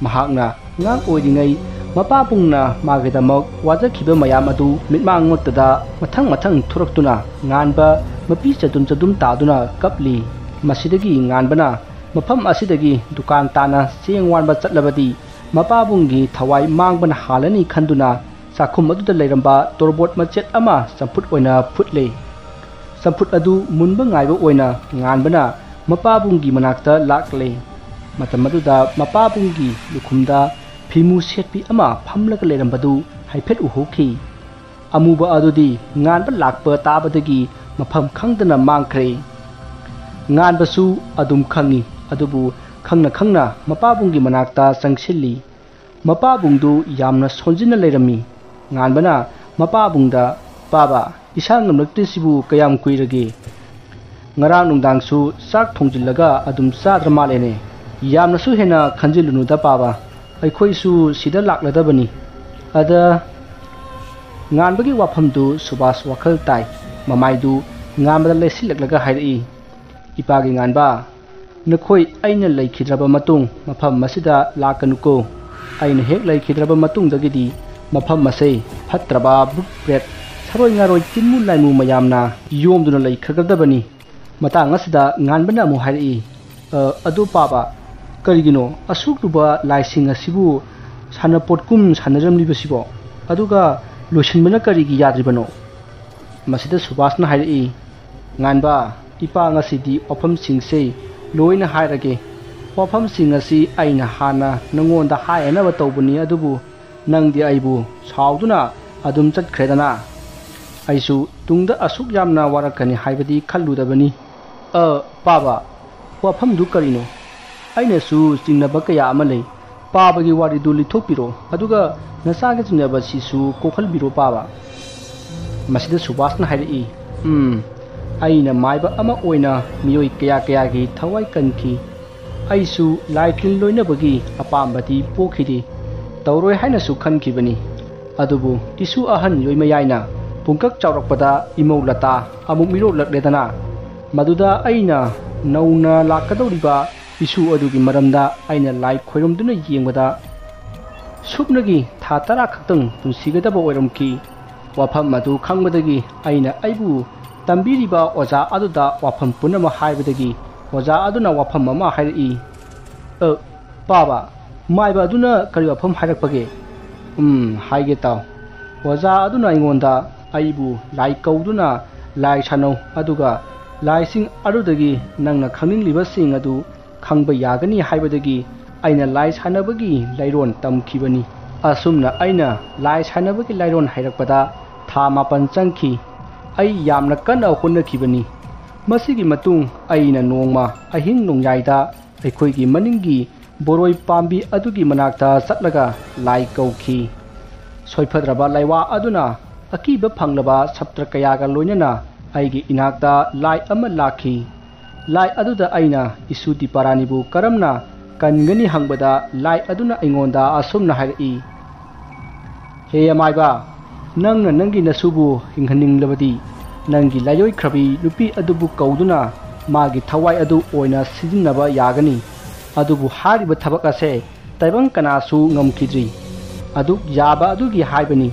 ꯃꯍꯥꯛꯅ ꯑꯉꯥꯡ ꯑꯣꯏꯔꯤꯉꯩ ꯃꯄꯥꯕꯨꯡꯅ ꯃꯥꯒꯤꯗꯃꯛ ꯋꯥꯖꯈꯤꯕ ꯃꯌꯥꯝ ꯑꯗꯨ ꯃꯤꯠꯃꯥꯡꯃꯛꯇꯗ ꯃꯊꯪ ꯃꯊꯪ ꯊꯣꯔꯛꯇꯨꯅ ꯉꯥꯟꯕ ꯃꯄꯤ ꯆꯗꯨꯝ ꯆꯗꯨꯝ ꯇꯥꯗꯨꯅ ꯀꯞꯂꯤ꯫ ꯃꯁꯤꯗꯒꯤ ꯉꯥꯟꯕꯅ ꯃꯐꯝ ꯑꯁꯤꯗꯒꯤ ꯗꯨꯀꯥꯟ ꯇꯥꯅ ꯆꯦꯡ ꯋꯥꯟꯕ ꯆꯠꯂꯕꯗꯤ ꯃꯄꯥꯕꯨꯡꯒꯤ ꯊꯋꯥꯏ ꯃꯥꯡꯕꯅ ꯍꯥꯜꯂꯅꯤ ꯈꯟꯗꯨꯅ ꯆꯥꯛꯈꯨꯝ ꯑꯗꯨꯗ ꯂꯩꯔꯝꯕ ꯇꯣꯔꯕꯣꯠ ꯃꯆꯦꯠ ꯑꯃ ꯆꯝꯐꯨꯠ ꯑꯣꯏꯅ ꯐꯨꯠꯂꯦ꯫ ꯆꯝꯐꯨꯠ ꯑꯗꯨ ꯃꯨꯟꯕ ꯉꯥꯏꯕ ꯑꯣꯏꯅ ꯉꯥꯟꯕꯅ ꯃꯄꯥꯕꯨꯡꯒꯤ ꯃꯅꯥꯛꯇ ꯂꯥꯛꯂꯦ꯫ ꯃꯇꯝ ꯑꯗꯨꯗ ꯃꯄꯥꯕꯨꯡꯒꯤ ꯂꯨꯈꯨꯝꯗ ꯐꯤꯃꯨ ꯁꯦꯠꯄꯤ ꯑꯃ ꯐꯝꯂꯒ ꯂꯩꯔꯝꯕꯗꯨ ꯍꯥꯏꯐꯦꯠ ꯎꯍꯧꯈꯤ꯫ ꯑꯃꯨꯕ ꯑꯗꯨꯗꯤ ꯉꯥꯟꯕ ꯂꯥꯛꯄ ꯇꯥꯕꯗꯒꯤ ꯃꯐꯝ ꯈꯪꯗꯅ ꯃꯥꯡꯈ꯭ꯔꯦ꯫ ꯉꯥꯟꯕꯁꯨ ꯑꯗꯨꯝ ꯈꯪꯏ, ꯑꯗꯨꯕꯨ ꯈꯪꯅ ꯈꯪꯅ ꯃꯄꯥꯕꯨꯡꯒꯤ ꯃꯅꯥꯛꯇ ꯆꯪꯁꯤꯜꯂꯤ꯫ ꯃꯄꯥꯕꯨꯡꯗꯨ ꯌꯥꯝꯅ ꯁꯣꯟꯖꯤꯟꯅ ꯂꯩꯔꯝꯃꯤ꯫ ꯉꯥꯟꯕꯅ ꯃꯄꯥꯕꯨꯡꯗ, "ꯄꯥꯕ, ꯏꯁꯥ ꯉꯝꯂꯛꯇ꯭ꯔꯤꯁꯤꯕꯨ ꯀꯌꯥꯝ ꯀꯨꯏꯔꯒꯦ? ꯉꯔꯥꯡ ꯅꯨꯡꯗꯥꯡꯁꯨ ꯆꯥꯛ ꯊꯣꯡꯖꯤꯜꯂꯒ ꯑꯗꯨꯝ ꯆꯥꯗ꯭ꯔ ꯃꯥꯜꯂꯦꯅꯦ꯫ ꯌꯥꯝꯅꯁꯨ ꯍꯦꯟꯅ ꯈꯟꯖꯤꯜꯂꯨꯅꯨꯗ ꯄꯥꯕ, ꯑꯩꯈꯣꯏꯁꯨ ꯁꯤꯗ ꯂꯥꯛꯂꯗꯕꯅꯤ꯫" ꯑꯗ ꯉꯥꯟꯕꯒꯤ ꯋꯥꯐꯝꯗꯨ ꯁꯨꯕꯥꯁ ꯋꯥꯈꯜ ꯇꯥꯏ꯫ ꯃꯃꯥꯏꯗꯨ ꯉꯥꯟꯕꯗ ꯂꯩꯁꯤꯜꯂꯛꯂꯒ ꯍꯥꯏꯔꯛꯏ, "ꯏꯄꯥꯒꯤ ꯉꯥꯟꯕ, ꯅꯈꯣꯏ ꯑꯩꯅ ꯂꯩꯈꯤꯗ꯭ꯔꯕ ꯃꯇꯨꯡ ꯃꯐꯝ ꯑꯁꯤꯗ ꯂꯥꯛꯀꯅꯨꯀꯣ꯫ ꯑꯩꯅ ꯍꯦꯛ ꯂꯩꯈꯤꯗ꯭ꯔꯕ ꯃꯇꯨꯡꯗꯒꯤꯗꯤ ꯃꯐꯝ ꯑꯁꯦ ꯐꯠꯇ꯭ꯔꯕ ꯚꯨꯠ ꯄ꯭ꯔꯦꯠ, ꯁꯔꯣꯏ ꯉꯥꯔꯣꯏ, ꯇꯤꯟꯃꯨ ꯂꯥꯏꯃꯨ ꯃꯌꯥꯝꯅ ꯌꯣꯝꯗꯨꯅ ꯂꯩꯈ꯭ꯔꯒꯗꯕꯅꯤ꯫ ꯃꯇꯥꯡ ꯑꯁꯤꯗ ꯉꯥꯟꯕꯅ ꯑꯃꯨꯛ ꯍꯥꯏꯔꯛꯏ, "ꯑ, ꯑꯗꯨ ꯄꯥꯕ, ꯀꯔꯤꯒꯤꯅꯣ ꯑꯁꯨꯛ ꯂꯨꯕ ꯂꯥꯏꯁꯤꯡ ꯑꯁꯤꯕꯨ ꯁꯥꯟꯅꯄꯣꯠꯀꯨꯝ ꯁꯥꯟꯅꯔꯝꯂꯤꯕꯁꯤꯕꯣ? ꯑꯗꯨꯒ ꯂꯣꯏꯁꯤꯟꯕꯅ ꯀꯔꯤꯒꯤ ꯌꯥꯗ꯭ꯔꯤꯕꯅꯣ?" ꯃꯁꯤꯗ ꯁꯨꯕꯥꯁꯅ ꯍꯥꯏꯔꯛꯏ, "ꯉꯥꯟꯕ, ꯏꯄꯥ ꯉꯁꯤꯗꯤ ꯋꯥꯐꯝꯁꯤꯡꯁꯦ ꯂꯣꯏꯅ ꯍꯥꯏꯔꯒꯦ꯫ ꯋꯥꯐꯝꯁꯤꯡ ꯑꯁꯤ ꯑꯩꯅ ꯍꯥꯟꯅ ꯅꯉꯣꯟꯗ ꯍꯥꯏꯅꯕ ꯇꯧꯕꯅꯤ, ꯑꯗꯨꯕꯨ ꯅꯪꯗꯤ ꯑꯩꯕꯨ ꯁꯥꯎꯗꯨꯅ ꯑꯗꯨꯝ ꯆꯠꯈ꯭ꯔꯦꯗꯅ꯫ ꯑꯩꯁꯨ ꯇꯨꯡꯗ ꯑꯁꯨꯛ ꯌꯥꯝꯅ ꯋꯥꯔꯛꯀꯅꯤ ꯍꯥꯏꯕꯗꯤ ꯈꯜꯂꯨꯗꯕꯅꯤ꯫ ꯑ, ꯄꯥꯕ, ꯋꯥꯐꯝꯗꯨ ꯀꯔꯤꯅꯣ? ꯑꯩꯅꯁꯨ ꯆꯤꯡꯅꯕ ꯀꯌꯥ ꯑꯃ ꯂꯩ꯫ ꯄꯥꯕꯒꯤ ꯋꯥꯔꯤꯗꯨ ꯂꯤꯊꯣꯛꯄꯤꯔꯣ, ꯑꯗꯨꯒ ꯅꯆꯥꯒꯤ ꯆꯤꯡꯅꯕꯁꯤꯁꯨ ꯀꯣꯛꯍꯟꯕꯤꯔꯣ ꯄꯥꯕ꯫" ꯃꯁꯤꯗ ꯁꯨꯕꯥꯁꯅ ꯍꯥꯏꯔꯛꯏ, "ꯎꯝ, ꯑꯩꯅ ꯃꯥꯏꯕ ꯑꯃ ꯑꯣꯏꯅ ꯃꯤꯑꯣꯏ ꯀꯌꯥ ꯀꯌꯥꯒꯤ ꯊꯋꯥꯏ ꯀꯟꯈꯤ꯫ ꯑꯩꯁꯨ ꯂꯥꯏ ꯇꯤꯟ ꯂꯣꯏꯅꯕꯒꯤ ꯑꯄꯥꯝꯕꯗꯤ ꯄꯣꯛꯈꯤꯗꯦ꯫ ꯇꯧꯔꯣꯏ ꯍꯥꯏꯅꯁꯨ ꯈꯟꯈꯤꯕꯅꯤ꯫ ꯑꯗꯨꯕꯨ ꯏꯁꯨ ꯑꯍꯟ ꯌꯣꯏꯃꯌꯥꯏꯅ ꯄꯨꯡꯀꯛ ꯆꯥꯎꯔꯛꯄꯗ ꯏꯃꯧ ꯂꯇꯥ ꯑꯃꯨꯛ ꯃꯤꯔꯣꯜꯂꯛꯂꯦꯗꯅ꯫ ꯃꯗꯨꯗ ꯑꯩꯅ ꯅꯧꯅ ꯂꯥꯛꯀꯗꯧꯔꯤꯕ ꯏꯁꯨ ꯑꯗꯨꯒꯤ ꯃꯔꯝꯗ ꯑꯩꯅ ꯂꯥꯏ ꯈꯣꯏꯔꯝꯗꯨꯅ ꯌꯦꯡꯕꯗ ꯁꯨꯞꯅꯒꯤ ꯊꯥ ꯇꯔꯥ ꯈꯛꯇꯪ ꯄꯨꯟꯁꯤꯒꯗꯕ ꯑꯣꯏꯔꯝꯈꯤ꯫ ꯋꯥꯐꯝ ꯑꯗꯨ ꯈꯪꯕꯗꯒꯤ ꯑꯩꯅ ꯑꯩꯕꯨ ꯇꯝꯕꯤꯔꯤꯕ ꯑꯣꯖꯥ ꯑꯗꯨꯗ ꯋꯥꯐꯝ ꯄꯨꯝꯅꯃꯛ ꯍꯥꯏꯕꯗꯒꯤ ꯑꯣꯖꯥ ꯑꯗꯨꯅ ꯋꯥꯐꯝ ꯑꯃ ꯍꯥꯏꯔꯛꯏ꯫" "ꯑ, ꯄꯥꯕ, ꯃꯥꯏꯕ ꯑꯗꯨꯅ ꯀꯔꯤ ꯋꯥꯐꯝ ꯍꯥꯏꯔꯛꯄꯒꯦ?" "ꯎꯝ, ꯍꯥꯏꯒꯦ ꯇꯥꯎ꯫ ꯑꯣꯖꯥ ꯑꯗꯨꯅ ꯑꯩꯉꯣꯟꯗ ꯑꯩꯕꯨ ꯂꯥꯏ ꯀꯧꯗꯨꯅ ꯂꯥꯏ ꯁꯥꯟꯅꯧ, ꯑꯗꯨꯒ ꯂꯥꯏꯁꯤꯡ ꯑꯗꯨꯗꯒꯤ ꯅꯪꯅ ꯈꯪꯅꯤꯡꯂꯤꯕꯁꯤꯡ ꯑꯗꯨ ꯈꯪꯕ ꯌꯥꯒꯅꯤ ꯍꯥꯏꯕꯗꯒꯤ ꯑꯩꯅ ꯂꯥꯏ ꯁꯥꯟꯅꯕꯒꯤ ꯂꯥꯏꯔꯣꯟ ꯇꯝꯈꯤꯕꯅꯤ꯫ ꯑꯁꯨꯝꯅ ꯑꯩꯅ ꯂꯥꯏ ꯁꯥꯟꯅꯕꯒꯤ ꯂꯥꯏꯔꯣꯟ ꯍꯩꯔꯛꯄꯗ ꯊꯥ ꯃꯥꯄꯟ ꯆꯪꯈꯤ꯫ ꯑꯩ ꯌꯥꯝꯅ ꯀꯟꯅ ꯍꯣꯠꯅꯈꯤꯕꯅꯤ꯫ ꯃꯁꯤꯒꯤ ꯃꯇꯨꯡ ꯑꯩꯅ ꯅꯣꯡꯃ ꯑꯍꯤꯡ ꯅꯣꯡꯌꯥꯏꯗ ꯑꯩꯈꯣꯏꯒꯤ ꯃꯅꯤꯡꯒꯤ ꯕꯣꯔꯣꯏ ꯄꯥꯝꯕꯤ ꯑꯗꯨꯒꯤ ꯃꯅꯥꯛꯇ ꯆꯠꯂꯒ ꯂꯥꯏ ꯀꯧꯈꯤ꯫ ꯁꯣꯏꯐꯗ꯭ꯔꯕ ꯂꯥꯏꯋꯥ ꯑꯗꯨꯅ ꯑꯀꯤꯕ ꯐꯪꯂꯕ ꯁꯞꯇ꯭ꯔ ꯀꯌꯥꯒ ꯂꯣꯏꯅꯅ ꯑꯩꯒꯤ ꯏꯅꯥꯛꯇ ꯂꯥꯏ ꯑꯃ ꯂꯥꯛꯈꯤ꯫ ꯂꯥꯏ ꯑꯗꯨꯗ ꯑꯩꯅ ꯏꯁꯨ ꯗꯤꯄꯥꯔꯥꯅꯤꯕꯨ ꯀꯔꯝꯅ ꯀꯟꯒꯅꯤ ꯍꯪꯕꯗ ꯂꯥꯏ ꯑꯗꯨꯅ ꯑꯩꯉꯣꯟꯗ ꯑꯁꯨꯝꯅ ꯍꯥꯏꯔꯛꯏ, "ꯍꯦ ꯑꯃꯥꯏꯕ, ꯅꯪꯅ ꯅꯪꯒꯤ ꯅꯁꯨꯕꯨ ꯍꯤꯡꯍꯟꯅꯤꯡꯂꯕꯗꯤ ꯅꯪꯒꯤ ꯂꯥꯏꯑꯣꯏꯈ꯭ꯔꯕꯤ ꯅꯨꯄꯤ ꯑꯗꯨꯕꯨ ꯀꯧꯗꯨꯅ ꯃꯥꯒꯤ ꯊꯋꯥꯏ ꯑꯗꯨ ꯑꯣꯏꯅ ꯁꯤꯖꯤꯟꯅꯕ ꯌꯥꯒꯅꯤ꯫ ꯑꯗꯨꯕꯨ ꯍꯥꯏꯔꯤꯕ ꯊꯕꯛ ꯑꯁꯦ ꯇꯥꯏꯕꯪ ꯀꯅꯥꯁꯨ ꯉꯝꯈꯤꯗ꯭ꯔꯤ꯫ ꯑꯗꯨꯛ ꯌꯥꯕ ꯑꯗꯨꯒꯤ ꯍꯥꯏꯕꯅꯤ꯫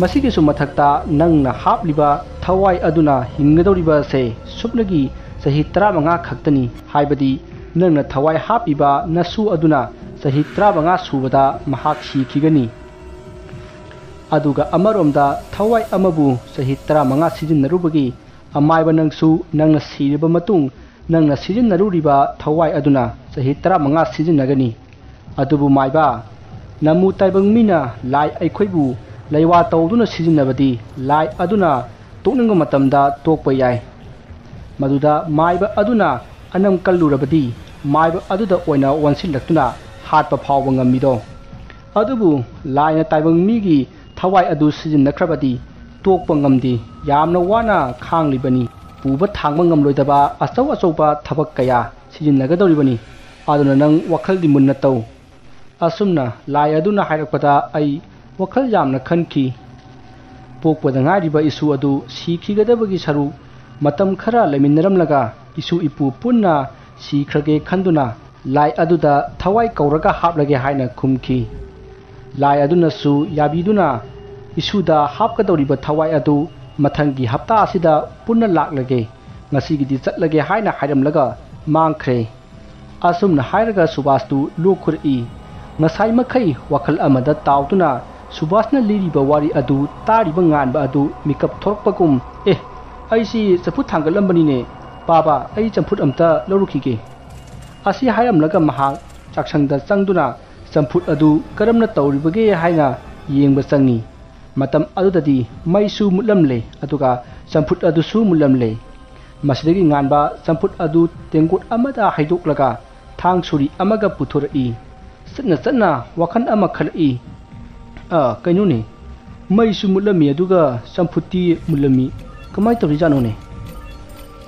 ꯃꯁꯤꯒꯤꯁꯨ ꯃꯊꯛꯇ ꯅꯪꯅ ꯍꯥꯞꯂꯤꯕ ꯊꯋꯥꯏ ꯑꯗꯨꯅ ꯍꯤꯡꯒꯗꯧꯔꯤꯕ ꯑꯁꯦ ꯁꯨꯞꯅꯒꯤ ꯆꯍꯤ ꯇꯔꯥꯃꯉꯥ ꯈꯛꯇꯅꯤ, ꯍꯥꯏꯕꯗꯤ ꯅꯪꯅ ꯊꯋꯥꯏ ꯍꯥꯞꯄꯤꯕ ꯅꯁꯨ ꯑꯗꯨꯅ ꯆꯍꯤ ꯇꯔꯥꯃꯉꯥ ꯁꯨꯕꯗ ꯃꯍꯥꯛ ꯁꯤꯈꯤꯒꯅꯤ꯫ ꯑꯗꯨꯒ ꯑꯃꯔꯣꯝꯗ ꯊꯋꯥꯏ ꯑꯃꯕꯨ ꯆꯍꯤ ꯇꯔꯥꯃꯉꯥ ꯁꯤꯖꯤꯟꯅꯔꯨꯕꯒꯤ ꯑꯃꯥꯏꯕ ꯅꯪꯁꯨ ꯅꯪꯅ ꯁꯤꯔꯕ ꯃꯇꯨꯡ ꯅꯪꯅ ꯁꯤꯖꯤꯟꯅꯔꯨꯔꯤꯕ ꯊꯋꯥꯏ ꯑꯗꯨꯅ ꯆꯍꯤ ꯇꯔꯥꯃꯉꯥ ꯁꯤꯖꯤꯟꯅꯒꯅꯤ꯫ ꯑꯗꯨꯕꯨ ꯃꯥꯏꯕ, ꯅꯃꯨ ꯇꯥꯏꯕꯪ ꯃꯤꯅ ꯂꯥꯏ ꯑꯩꯈꯣꯏꯕꯨ ꯂꯩꯋꯥ ꯇꯧꯗꯨꯅ ꯁꯤꯖꯤꯟꯅꯕꯗꯤ ꯂꯥꯏ ꯑꯗꯨꯅ ꯇꯣꯛꯅꯤꯡꯕ ꯃꯇꯝꯗ ꯇꯣꯛꯄ ꯌꯥꯏ꯫ ꯃꯗꯨꯗ ꯃꯥꯏꯕ ꯑꯗꯨꯅ ꯑꯅꯝ ꯀꯜꯂꯨꯔꯕꯗꯤ ꯃꯥꯏꯕ ꯑꯗꯨꯗ ꯑꯣꯏꯅ ꯑꯣꯟꯁꯤꯜꯂꯛꯇꯨꯅ ꯍꯥꯠꯄ ꯐꯥꯎꯕ ꯉꯝꯃꯤꯗꯣ꯫ ꯑꯗꯨꯕꯨ ꯂꯥꯏꯅ ꯇꯥꯏꯕꯪ ꯃꯤꯒꯤ ꯊꯋꯥꯏ ꯑꯗꯨ ꯁꯤꯖꯤꯟꯅꯈ꯭ꯔꯕꯗꯤ ꯇꯣꯛꯄ ꯉꯝꯗꯦ꯫ ꯌꯥꯝꯅ ꯋꯥꯅ ꯈꯥꯡꯂꯤꯕꯅꯤ꯫ ꯄꯨꯕ ꯊꯥꯡꯕ ꯉꯝꯂꯣꯏꯗꯕ ꯑꯆꯧ ꯑꯆꯧꯕ ꯊꯕꯛ ꯀꯌꯥ ꯁꯤꯖꯤꯟꯅꯒꯗꯧꯔꯤꯕꯅꯤ꯫ ꯑꯗꯨꯅ ꯅꯪ ꯋꯥꯈꯜꯗꯤ ꯃꯨꯟꯅ ꯇꯧ꯫ ꯑꯁꯨꯝꯅ ꯂꯥꯏ ꯑꯗꯨꯅ ꯍꯥꯏꯔꯛꯄꯗ ꯑꯩ ꯋꯥꯈꯜ ꯌꯥꯝꯅ ꯈꯟꯈꯤ꯫ ꯄꯣꯛꯄꯗ ꯉꯥꯏꯔꯤꯕ ꯏꯁꯨ ꯑꯗꯨ ꯁꯤꯈꯤꯒꯗꯕꯒꯤ ꯁꯔꯨꯛ ꯃꯇꯝ ꯈꯔ ꯂꯩꯃꯤꯟꯅꯔꯝꯂꯒ ꯏꯁꯨ ꯏꯄꯨ ꯄꯨꯟꯅ ꯁꯤꯈ꯭ꯔꯒꯦ ꯈꯟꯗꯨꯅ ꯂꯥꯏ ꯑꯗꯨꯗ ꯊꯋꯥꯏ ꯀꯧꯔꯒ ꯍꯥꯞꯂꯒꯦ ꯍꯥꯏꯅ ꯈꯨꯝꯈꯤ꯫ ꯂꯥꯏ ꯑꯗꯨꯅꯁꯨ ꯌꯥꯕꯤꯗꯨꯅ ꯏꯁꯨꯗ ꯍꯥꯞꯀꯗꯧꯔꯤꯕ ꯊꯋꯥꯏ ꯑꯗꯨ ꯃꯊꯪꯒꯤ ꯍꯞꯇꯥ ꯑꯁꯤꯗ ꯄꯨꯟꯅ ꯂꯥꯛꯂꯒꯦ, ꯉꯁꯤꯒꯤꯗꯤ ꯆꯠꯂꯒꯦ ꯍꯥꯏꯅ ꯍꯥꯏꯔꯝꯂꯒ ꯃꯥꯡꯈ꯭ꯔꯦ꯫ ꯑꯁꯨꯝꯅ ꯍꯥꯏꯔꯒ ꯁꯨꯕꯥꯁꯇꯨ ꯂꯣꯛꯈꯨꯔꯛꯏ꯫ ꯉꯁꯥꯏ ꯃꯈꯩ ꯋꯥꯈꯜ ꯑꯃꯗ ꯇꯥꯎꯗꯨꯅ ꯁꯨꯕꯥꯁꯅ ꯂꯤꯔꯤꯕ ꯋꯥꯔꯤ ꯑꯗꯨ ꯇꯥꯔꯤꯕ ꯉꯥꯟꯕ ꯑꯗꯨ ꯃꯤꯀꯞ ꯊꯣꯔꯛꯄꯒꯨꯝ, "ꯑꯦ, ꯑꯩꯁꯤ ꯆꯐꯨ ꯊꯥꯡꯒꯠꯂꯝꯕꯅꯤꯅꯦ꯫ ꯄꯥꯕ, ꯑꯩ ꯆꯝꯐꯨꯠ ꯑꯝꯇ ꯂꯧꯔꯨꯈꯤꯒꯦ" ꯑꯁꯤ ꯍꯥꯏꯔꯝꯂꯒ ꯃꯍꯥꯛ ꯆꯥꯛꯁꯪꯗ ꯆꯪꯗꯨꯅ ꯆꯝꯐꯨꯠ ꯑꯗꯨ ꯀꯔꯝꯅ ꯇꯧꯔꯤꯕꯒꯦ ꯍꯥꯏꯅ ꯌꯦꯡꯕ ꯆꯪꯉꯤ꯫ ꯃꯇꯝ ꯑꯗꯨꯗꯗꯤ ꯃꯩꯁꯨ ꯃꯨꯠꯂꯝꯂꯦ, ꯑꯗꯨꯒ ꯆꯝꯐꯨꯠ ꯑꯗꯨꯁꯨ ꯃꯨꯠꯂꯝꯂꯦ꯫ ꯃꯁꯤꯗꯒꯤ ꯉꯥꯟꯕ ꯆꯝꯐꯨꯠ ꯑꯗꯨ ꯇꯦꯡꯀꯣꯠ ꯑꯃꯗ ꯍꯩꯗꯣꯛꯂꯒ ꯊꯥꯡ ꯁꯣꯔꯤ ꯑꯃꯒ ꯄꯨꯊꯣꯔꯛꯏ꯫ ꯆꯠꯅ ꯆꯠꯅ ꯋꯥꯈꯜ ꯑꯃ ꯈꯜꯂꯛꯏ꯫ "ꯑ, ꯀꯩꯅꯣꯅꯦ, ꯃꯩꯁꯨ ꯃꯨꯠꯂꯝꯃꯤ, ꯑꯗꯨꯒ ꯆꯝꯐꯨꯠꯇꯤ ꯃꯨꯠꯂꯝꯃꯤ꯫ ꯀꯃꯥꯏꯅ ꯇꯧꯔꯤꯖꯥꯠꯅꯣꯅꯦ?"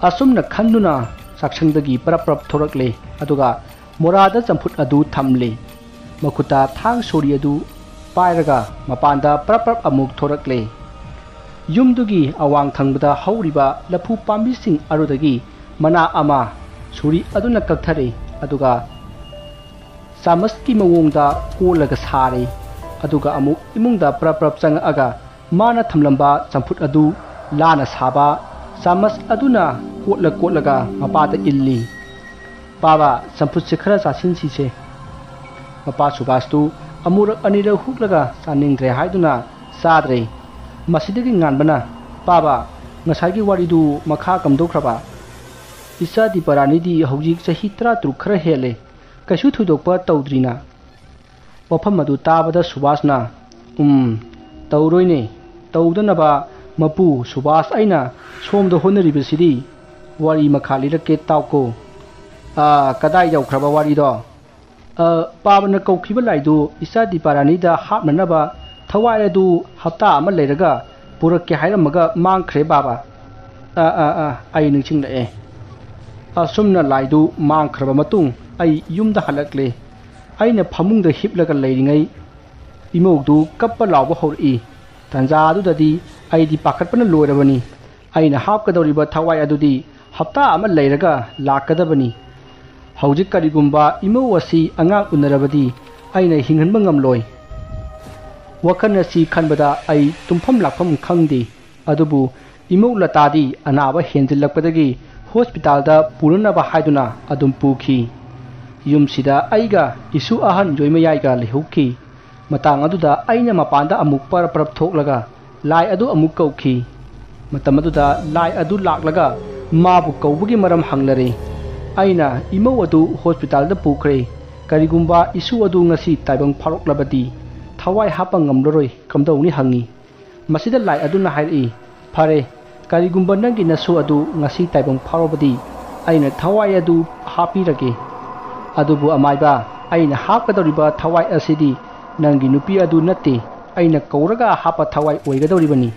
ꯑꯁꯨꯝꯅ ꯈꯟꯗꯨꯅ ꯆꯥꯛꯁꯪꯗꯒꯤ ꯄꯔꯞ ꯄꯔꯞ ꯊꯣꯔꯛꯂꯦ, ꯑꯗꯨꯒ ꯃꯣꯔꯥꯗ ꯆꯝꯐꯨꯠ ꯑꯗꯨ ꯊꯝꯂꯦ꯫ ꯃꯈꯨꯠꯇ ꯊꯥꯡ ꯁꯣꯔꯤ ꯑꯗꯨ ꯄꯥꯏꯔꯒ ꯃꯄꯥꯟꯗ ꯄ꯭ꯔꯞ ꯄ꯭ꯔꯞ ꯑꯃꯨꯛ ꯊꯣꯔꯛꯂꯦ꯫ ꯌꯨꯝꯗꯨꯒꯤ ꯑꯋꯥꯡ ꯊꯪꯕꯗ ꯍꯧꯔꯤꯕ ꯂꯐꯨ ꯄꯥꯝꯕꯤꯁꯤꯡ ꯑꯗꯨꯗꯒꯤ ꯃꯅꯥ ꯑꯃ ꯁꯣꯔꯤ ꯑꯗꯨꯅ ꯀꯛꯊꯔꯦ, ꯑꯗꯨꯒ ꯆꯥꯃꯁꯀꯤ ꯃꯑꯣꯡꯗ ꯀꯣꯜꯂꯒ ꯁꯥꯔꯦ꯫ ꯑꯗꯨꯒ ꯑꯃꯨꯛ ꯏꯃꯨꯡꯗ ꯄ꯭ꯔꯞ ꯄ꯭ꯔꯞ ꯆꯪꯉꯛꯑꯒ ꯃꯥꯅ ꯊꯝꯂꯝꯕ ꯆꯝꯐꯨꯠ ꯑꯗꯨ ꯂꯥꯅ ꯁꯥꯕ ꯆꯥꯃꯁ ꯑꯗꯨꯅ ꯀꯣꯠꯂ ꯀꯣꯠꯂꯒ ꯃꯄꯥꯗ ꯏꯜꯂꯤ꯫ "ꯄꯥꯕ, ꯆꯝꯐꯨꯠꯁꯦ ꯈꯔ ꯆꯥꯁꯤꯟꯁꯤꯁꯦ꯫" ꯃꯄꯥ ꯁꯨꯕꯥꯁꯇꯨ ꯑꯃꯨꯔꯛ ꯑꯅꯤꯔꯛ ꯍꯨꯛꯂꯒ ꯆꯥꯅꯤꯡꯗ꯭ꯔꯦ ꯍꯥꯏꯗꯨꯅ ꯆꯥꯗ꯭ꯔꯦ꯫ ꯃꯁꯤꯗꯒꯤ ꯉꯥꯟꯕꯅ, "ꯄꯥꯕ, ꯉꯁꯥꯏꯒꯤ ꯋꯥꯔꯤꯗꯨ ꯃꯈꯥ ꯀꯝꯗꯧꯈ꯭ꯔꯕ?" "ꯏꯆꯥ ꯗꯤꯄꯥꯔꯥꯅꯤꯗꯤ ꯍꯧꯖꯤꯛ ꯆꯍꯤ ꯇꯔꯥꯇꯔꯨꯛ ꯈꯔ ꯍꯦꯜꯂꯦ꯫ ꯀꯩꯁꯨ ꯊꯣꯏꯗꯣꯛꯄ ꯇꯧꯗ꯭ꯔꯤꯅ?" ꯋꯥꯐꯝ ꯑꯗꯨ ꯇꯥꯕꯗ ꯁꯨꯕꯥꯁꯅ, "ꯎꯝ, ꯇꯧꯔꯣꯏꯅꯦ꯫ ꯇꯧꯗꯅꯕ ꯃꯄꯨ ꯁꯨꯕꯥꯁ ꯑꯩꯅ ꯁꯣꯝꯗ ꯍꯣꯠꯅꯔꯤꯕꯁꯤꯗꯤ꯫" "ꯋꯥꯔꯤ ꯃꯈꯥ ꯂꯤꯔꯛꯀꯦ ꯇꯥꯎꯀꯣ꯫" "ꯑꯥ, ꯀꯗꯥꯏ ꯌꯧꯈ꯭ꯔꯕ ꯋꯥꯔꯤꯗꯣ?" "ꯑ, ꯄꯥꯕꯅ ꯀꯧꯈꯤꯕ ꯂꯥꯏꯗꯨ ꯏꯆꯥ ꯗꯤꯄꯥꯔꯥꯅꯤꯗ ꯍꯥꯞꯅꯅꯕ ꯊꯋꯥꯏ ꯑꯗꯨ ꯍꯞꯇꯥ ꯑꯃ ꯂꯩꯔꯒ ꯄꯨꯔꯛꯀꯦ ꯍꯥꯏꯔꯝꯃꯒ ꯃꯥꯡꯈ꯭ꯔꯦ, ꯕꯥꯕꯥ꯫" "ꯑꯥ, ꯑꯥ, ꯑꯥ, ꯑꯩ ꯅꯤꯡꯁꯤꯡꯂꯛꯑꯦ꯫" ꯑꯁꯨꯝꯅ ꯂꯥꯏꯗꯨ ꯃꯥꯡꯈ꯭ꯔꯕ ꯃꯇꯨꯡ ꯑꯩ ꯌꯨꯝꯗ ꯍꯜꯂꯛꯂꯦ꯫ ꯑꯩꯅ ꯐꯃꯨꯡꯗ ꯍꯤꯞꯂꯒ ꯂꯩꯔꯤꯉꯩ ꯏꯃꯧꯗꯨ ꯀꯞꯄ ꯂꯥꯎꯕ ꯍꯧꯔꯛꯏ꯫ ꯇꯥꯟꯖꯥ ꯑꯗꯨꯗꯗꯤ ꯑꯩꯗꯤ ꯄꯥꯈꯠꯄꯅ ꯂꯣꯏꯔꯕꯅꯤ꯫ ꯑꯩꯅ ꯍꯥꯞꯀꯗꯧꯔꯤꯕ ꯊꯋꯥꯏ ꯑꯗꯨꯗꯤ ꯍꯞꯇꯥ ꯑꯃ ꯂꯩꯔꯒ ꯂꯥꯛꯀꯗꯕꯅꯤ꯫ ꯍꯧꯖꯤꯛ ꯀꯔꯤꯒꯨꯝꯕ ꯏꯃꯧ ꯑꯁꯤ ꯑꯉꯥꯡ ꯎꯅꯔꯕꯗꯤ ꯑꯩꯅ ꯍꯤꯡꯍꯟꯕ ꯉꯝꯂꯣꯏ꯫ ꯋꯥꯈꯜ ꯑꯁꯤ ꯈꯟꯕꯗ ꯑꯩ ꯇꯨꯝꯐꯝ ꯂꯥꯛꯐꯝ ꯈꯪꯗꯦ꯫ ꯑꯗꯨꯕꯨ ꯏꯃꯧ ꯂꯇꯥꯗꯤ ꯑꯅꯥꯕ ꯍꯦꯟꯖꯤꯜꯂꯛꯄꯗꯒꯤ ꯍꯣꯁꯄꯤꯇꯥꯜꯗ ꯄꯨꯅꯅꯕ ꯍꯥꯏꯗꯨꯅ ꯑꯗꯨꯝ ꯄꯨꯈꯤ꯫ ꯌꯨꯝꯁꯤꯗ ꯑꯩꯒ ꯏꯁꯨ ꯑꯍꯟ ꯌꯣꯏꯃꯌꯥꯏꯒ ꯂꯩꯍꯧꯈꯤ꯫ ꯃꯇꯥꯡ ꯑꯗꯨꯗ ꯑꯩꯅ ꯃꯄꯥꯟꯗ ꯑꯃꯨꯛ ꯄꯔꯞ ꯄꯔꯞ ꯊꯣꯛꯂꯒ ꯂꯥꯏ ꯑꯗꯨ ꯑꯃꯨꯛ ꯀꯧꯈꯤ꯫ ꯃꯇꯝ ꯑꯗꯨꯗ ꯂꯥꯏ ꯑꯗꯨ ꯂꯥꯛꯂꯒ ꯃꯥꯕꯨ ꯀꯧꯕꯒꯤ ꯃꯔꯝ ꯍꯪꯂꯔꯦ꯫ ꯑꯩꯅ ꯏꯃꯧ ꯑꯗꯨ ꯍꯣꯁꯄꯤꯇꯥꯜꯗ ꯄꯨꯈ꯭ꯔꯦ꯫ ꯀꯔꯤꯒꯨꯝꯕ ꯏꯁꯨ ꯑꯗꯨ ꯉꯁꯤ ꯇꯥꯏꯕꯪ ꯐꯥꯎꯔꯛꯂꯕꯗꯤ ꯊꯋꯥꯏ ꯍꯥꯞꯄ ꯉꯝꯂꯔꯣꯏ, ꯀꯝꯗꯧꯅꯤ ꯍꯪꯉꯤ꯫ ꯃꯁꯤꯗ ꯂꯥꯏ ꯑꯗꯨꯅ ꯍꯥꯏꯔꯛꯏ, "ꯐꯔꯦ, ꯀꯔꯤꯒꯨꯝꯕ ꯅꯪꯒꯤ ꯅꯁꯨ ꯑꯗꯨ ꯉꯁꯤ ꯇꯥꯏꯕꯪ ꯐꯥꯎꯔꯕꯗꯤ ꯑꯩꯅ ꯊꯋꯥꯏ ꯑꯗꯨ ꯍꯥꯞꯄꯤꯔꯒꯦ꯫ ꯑꯗꯨꯕꯨ ꯑꯃꯥꯏꯕ, ꯑꯩꯅ ꯍꯥꯞꯀꯗꯧꯔꯤꯕ ꯊꯋꯥꯏ ꯑꯁꯤꯗꯤ ꯅꯪꯒꯤ ꯅꯨꯄꯤ ꯑꯗꯨ ꯅꯠꯇꯦ, ꯑꯩꯅ ꯀꯧꯔꯒ ꯍꯥꯞꯄ ꯊꯋꯥꯏ ꯑꯣꯏꯒꯗꯧꯔꯤꯕꯅꯤ꯫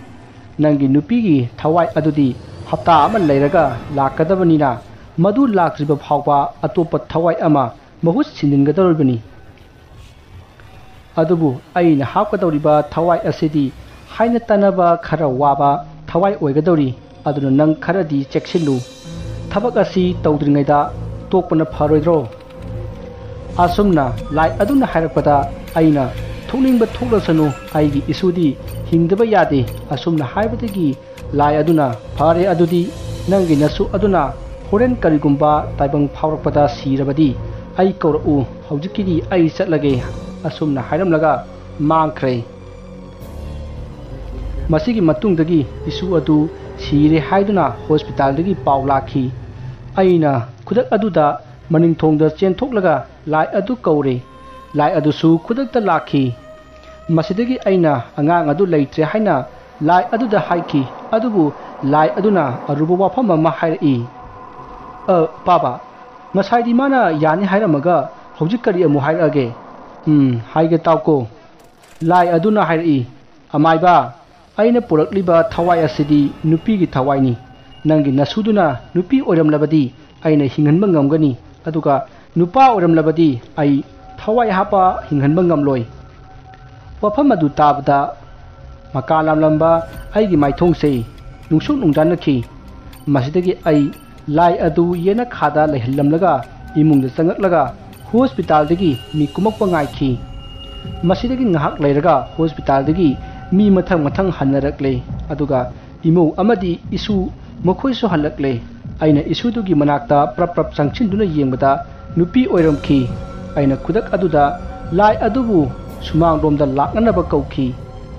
ꯅꯪꯒꯤ ꯅꯨꯄꯤꯒꯤ ꯊꯋꯥꯏ ꯑꯗꯨꯗꯤ ꯍꯞꯇꯥ ꯑꯃ ꯂꯩꯔꯒ ꯂꯥꯛꯀꯗꯕꯅꯤꯅ ꯃꯗꯨ ꯂꯥꯛꯇ꯭ꯔꯤꯕ ꯐꯥꯎꯕ ꯑꯇꯣꯞꯄ ꯊꯋꯥꯏ ꯑꯃ ꯃꯍꯨꯠ ꯁꯤꯟꯖꯤꯟꯒꯗꯧꯔꯤꯕꯅꯤ꯫ ꯑꯗꯨꯕꯨ ꯑꯩꯅ ꯍꯥꯞꯀꯗꯧꯔꯤꯕ ꯊꯋꯥꯏ ꯑꯁꯤꯗꯤ ꯍꯥꯏꯅ ꯇꯥꯟꯅꯕ ꯈꯔ ꯋꯥꯕ ꯊꯋꯥꯏ ꯑꯣꯏꯒꯗꯧꯔꯤ꯫ ꯑꯗꯨꯅ ꯅꯪ ꯈꯔꯗꯤ ꯆꯦꯛꯁꯤꯜꯂꯨ꯫ ꯊꯕꯛ ꯑꯁꯤ ꯇꯧꯗ꯭ꯔꯤꯉꯩꯗ ꯇꯣꯛꯄꯅ ꯐꯔꯣꯏꯗ꯭ꯔꯣ?" ꯑꯁꯨꯝꯅ ꯂꯥꯏ ꯑꯗꯨꯅ ꯍꯥꯏꯔꯛꯄꯗ ꯑꯩꯅ, "ꯊꯣꯛꯅꯤꯡꯕ ꯊꯣꯛꯂꯁꯅꯨ, ꯑꯩꯒꯤ ꯏꯁꯨꯗꯤ ꯍꯤꯡꯗꯕ ꯌꯥꯗꯦ꯫" ꯑꯁꯨꯝꯅ ꯍꯥꯏꯕꯗꯒꯤ ꯂꯥꯏ ꯑꯗꯨꯅ, "ꯐꯔꯦ, ꯑꯗꯨꯗꯤ ꯅꯪꯒꯤ ꯅꯁꯨ ꯑꯗꯨꯅ ꯍꯣꯔꯦꯟ ꯀꯔꯤꯒꯨꯝꯕ ꯇꯥꯏꯕꯪ ꯐꯥꯎꯔꯛꯄꯗ ꯁꯤꯔꯕꯗꯤ ꯑꯩ ꯀꯧꯔꯛꯎ, ꯍꯧꯖꯤꯛꯀꯤꯗꯤ ꯑꯩ ꯆꯠꯂꯒꯦ" ꯑꯁꯨꯝꯅ ꯍꯥꯏꯔꯝꯂꯒ ꯃꯥꯡꯈ꯭ꯔꯦ꯫ ꯃꯁꯤꯒꯤ ꯃꯇꯨꯡꯗꯒꯤ ꯏꯁꯨ ꯑꯗꯨ ꯁꯤꯔꯦ ꯍꯥꯏꯗꯨꯅ ꯍꯣꯁꯄꯤꯇꯥꯜꯗꯒꯤ ꯄꯥꯎ ꯂꯥꯛꯈꯤ꯫ ꯑꯩꯅ ꯈꯨꯗꯛ ꯑꯗꯨꯗ ꯃꯅꯤꯡꯊꯣꯡꯗ ꯆꯦꯟꯊꯣꯛꯂꯒ ꯂꯥꯏ ꯑꯗꯨ ꯀꯧꯔꯦ꯫ ꯂꯥꯏ ꯑꯗꯨꯁꯨ ꯈꯨꯗꯛꯇ ꯂꯥꯛꯈꯤ꯫ ꯃꯁꯤꯗꯒꯤ ꯑꯩꯅ ꯑꯉꯥꯡ ꯑꯗꯨ ꯂꯩꯇ꯭ꯔꯦ ꯍꯥꯏꯅ ꯂꯥꯏ ꯑꯗꯨꯗ ꯍꯥꯏꯈꯤ꯫ ꯑꯗꯨꯕꯨ ꯂꯥꯏ ꯑꯗꯨꯅ ꯑꯔꯨꯕ ꯋꯥꯐꯝ ꯑꯃ ꯍꯥꯏꯔꯛꯏ꯫ "ꯑ, ꯄꯥꯕ, ꯉꯁꯥꯏꯗꯤ ꯃꯥꯅ ꯌꯥꯅꯤ ꯍꯥꯏꯔꯝꯃꯒ ꯍꯧꯖꯤꯛ ꯀꯔꯤ ꯑꯃꯨꯛ ꯍꯥꯏꯔꯛꯑꯒꯦ?" "ꯎꯝ, ꯍꯥꯏꯒꯦ ꯇꯥꯎꯀꯣ꯫ ꯂꯥꯏ ꯑꯗꯨꯅ ꯍꯥꯏꯔꯛꯏ, 'ꯑꯃꯥꯏꯕ, ꯑꯩꯅ ꯄꯨꯔꯛꯂꯤꯕ ꯊꯋꯥꯏ ꯑꯁꯤꯗꯤ ꯅꯨꯄꯤꯒꯤ ꯊꯋꯥꯏꯅꯤ꯫ ꯅꯪꯒꯤ ꯅꯁꯨꯗꯨꯅ ꯅꯨꯄꯤ ꯑꯣꯏꯔꯝꯂꯕꯗꯤ ꯑꯩꯅ ꯍꯤꯡꯍꯟꯕ ꯉꯝꯒꯅꯤ, ꯑꯗꯨꯒ ꯅꯨꯄꯥ ꯑꯣꯏꯔꯝꯂꯕꯗꯤ ꯑꯩ ꯊꯋꯥꯏ ꯍꯥꯞꯄ ꯍꯤꯡꯍꯟꯕ ꯉꯝꯂꯣꯏ.'" ꯋꯥꯐꯝ ꯑꯗꯨ ꯇꯥꯕꯗ ꯃꯀꯥ ꯂꯥꯝꯂꯝꯕ ꯑꯩꯒꯤ ꯃꯥꯏꯊꯣꯡꯁꯦ ꯅꯨꯡꯁꯨꯛ ꯅꯨꯡꯖꯥꯅꯈꯤ꯫ ꯃꯁꯤꯗꯒꯤ ꯑꯩ ꯂꯥꯏ ꯑꯗꯨ ꯌꯦꯅꯈꯥꯗ ꯂꯩꯍꯜꯂꯝꯂꯒ ꯏꯃꯨꯡꯗ ꯆꯪꯂꯛꯂꯒ ꯍꯣꯁꯄꯤꯇꯥꯜꯗꯒꯤ ꯃꯤ ꯀꯨꯝꯃꯛꯄ ꯉꯥꯏꯈꯤ꯫ ꯃꯁꯤꯗꯒꯤ ꯉꯥꯏꯍꯥꯛ ꯂꯩꯔꯒ ꯍꯣꯁꯄꯤꯇꯥꯜꯗꯒꯤ ꯃꯤ ꯃꯊꯪ ꯃꯊꯪ ꯍꯟꯅꯔꯛꯂꯦ, ꯑꯗꯨꯒ ꯏꯃꯧ ꯑꯃꯗꯤ ꯏꯁꯨ ꯃꯈꯣꯏꯁꯨ ꯍꯜꯂꯛꯂꯦ꯫ ꯑꯩꯅ ꯏꯁꯨꯗꯨꯒꯤ ꯃꯅꯥꯛꯇ ꯄ꯭ꯔꯞ ꯄ꯭ꯔꯞ ꯆꯪꯁꯤꯟꯗꯨꯅ ꯌꯦꯡꯕꯗ ꯅꯨꯄꯤ ꯑꯣꯏꯔꯝꯈꯤ꯫ ꯑꯩꯅ ꯈꯨꯗꯛ ꯑꯗꯨꯗ ꯂꯥꯏ ꯑꯗꯨꯕꯨ ꯁꯨꯃꯥꯡꯂꯣꯝꯗ ꯂꯥꯛꯅꯅꯕ ꯀꯧꯈꯤ꯫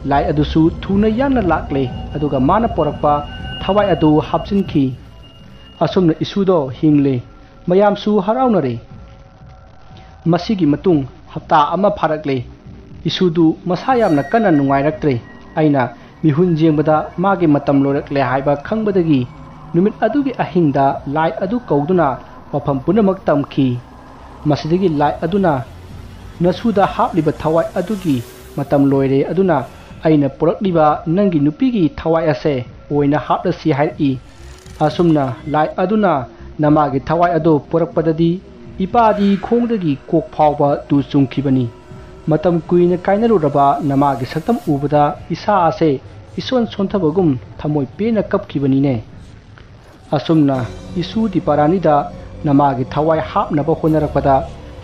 ꯂꯥꯏ ꯑꯗꯨꯁꯨ ꯊꯨꯅ ꯌꯥꯡꯅ ꯂꯥꯛꯂꯦ, ꯑꯗꯨꯒ ꯃꯥꯅ ꯄꯣꯔꯛꯄ ꯊꯋꯥꯏ ꯑꯗꯨ ꯍꯥꯞꯆꯤꯟꯈꯤ꯫ ꯑꯁꯨꯝꯅ ꯏꯁꯨꯗꯣ ꯍꯤꯡꯂꯦ꯫ ꯃꯌꯥꯝꯁꯨ ꯍꯔꯥꯎꯅꯔꯦ꯫ ꯃꯁꯤꯒꯤ ꯃꯇꯨꯡ ꯍꯞꯇꯥ ꯑꯃ ꯐꯥꯔꯛꯂꯦ꯫ ꯏꯁꯨꯗꯨ ꯃꯁꯥ ꯌꯥꯝꯅ ꯀꯟꯅ ꯅꯨꯡꯉꯥꯏꯔꯛꯇ꯭ꯔꯦ꯫ ꯑꯩꯅ ꯃꯤꯍꯨꯟ ꯌꯦꯡꯕꯗ ꯃꯥꯒꯤ ꯃꯇꯝ ꯂꯣꯏꯔꯛꯂꯦ ꯍꯥꯏꯕ ꯈꯪꯕꯗꯒꯤ ꯅꯨꯃꯤꯠ ꯑꯗꯨꯒꯤ ꯑꯍꯤꯡꯗ ꯂꯥꯏ ꯑꯗꯨ ꯀꯧꯗꯨꯅ ꯋꯥꯐꯝ ꯄꯨꯝꯅꯃꯛ ꯇꯝꯈꯤ꯫ ꯃꯁꯤꯗꯒꯤ ꯂꯥꯏ ꯑꯗꯨꯅ ꯅꯁꯨꯗ ꯍꯥꯞꯂꯤꯕ ꯊꯋꯥꯏ ꯑꯗꯨꯒꯤ ꯃꯇꯝ ꯂꯣꯏꯔꯦ, ꯑꯗꯨꯅ ꯑꯩꯅ ꯄꯨꯔꯛꯂꯤꯕ ꯅꯪꯒꯤ ꯅꯨꯄꯤꯒꯤ ꯊꯋꯥꯏ ꯑꯁꯦ ꯑꯣꯏꯅ ꯍꯥꯞꯂꯁꯤ ꯍꯥꯏꯔꯛꯏ꯫ ꯑꯁꯨꯝꯅ ꯂꯥꯏ ꯑꯗꯨꯅ ꯅꯃꯥꯒꯤ ꯊꯋꯥꯏ ꯑꯗꯨ ꯄꯨꯔꯛꯄꯗꯗꯤ ꯏꯄꯥꯗꯤ ꯈꯣꯡꯗꯒꯤ ꯀꯣꯛ ꯐꯥꯎꯕ ꯇꯨ ꯆꯨꯡꯈꯤꯕꯅꯤ꯫ ꯃꯇꯝ ꯀꯨꯏꯅ ꯀꯥꯏꯅꯔꯨꯔꯕ ꯅꯃꯥꯒꯤ ꯁꯛꯇꯝ ꯎꯕꯗ ꯏꯁꯥ ꯑꯁꯦ ꯏꯁꯣꯟ ꯁꯣꯟꯊꯕꯒꯨꯝ ꯊꯃꯣꯏ ꯄꯦꯟꯅ ꯀꯞꯈꯤꯕꯅꯤꯅꯦ꯫ ꯑꯁꯨꯝꯅ ꯏꯁꯨ ꯗꯤꯄꯥꯔꯥꯅꯤꯗ ꯅꯃꯥꯒꯤ ꯊꯋꯥꯏ ꯍꯥꯞꯅꯕ ꯍꯣꯠꯅꯔꯛꯄꯗ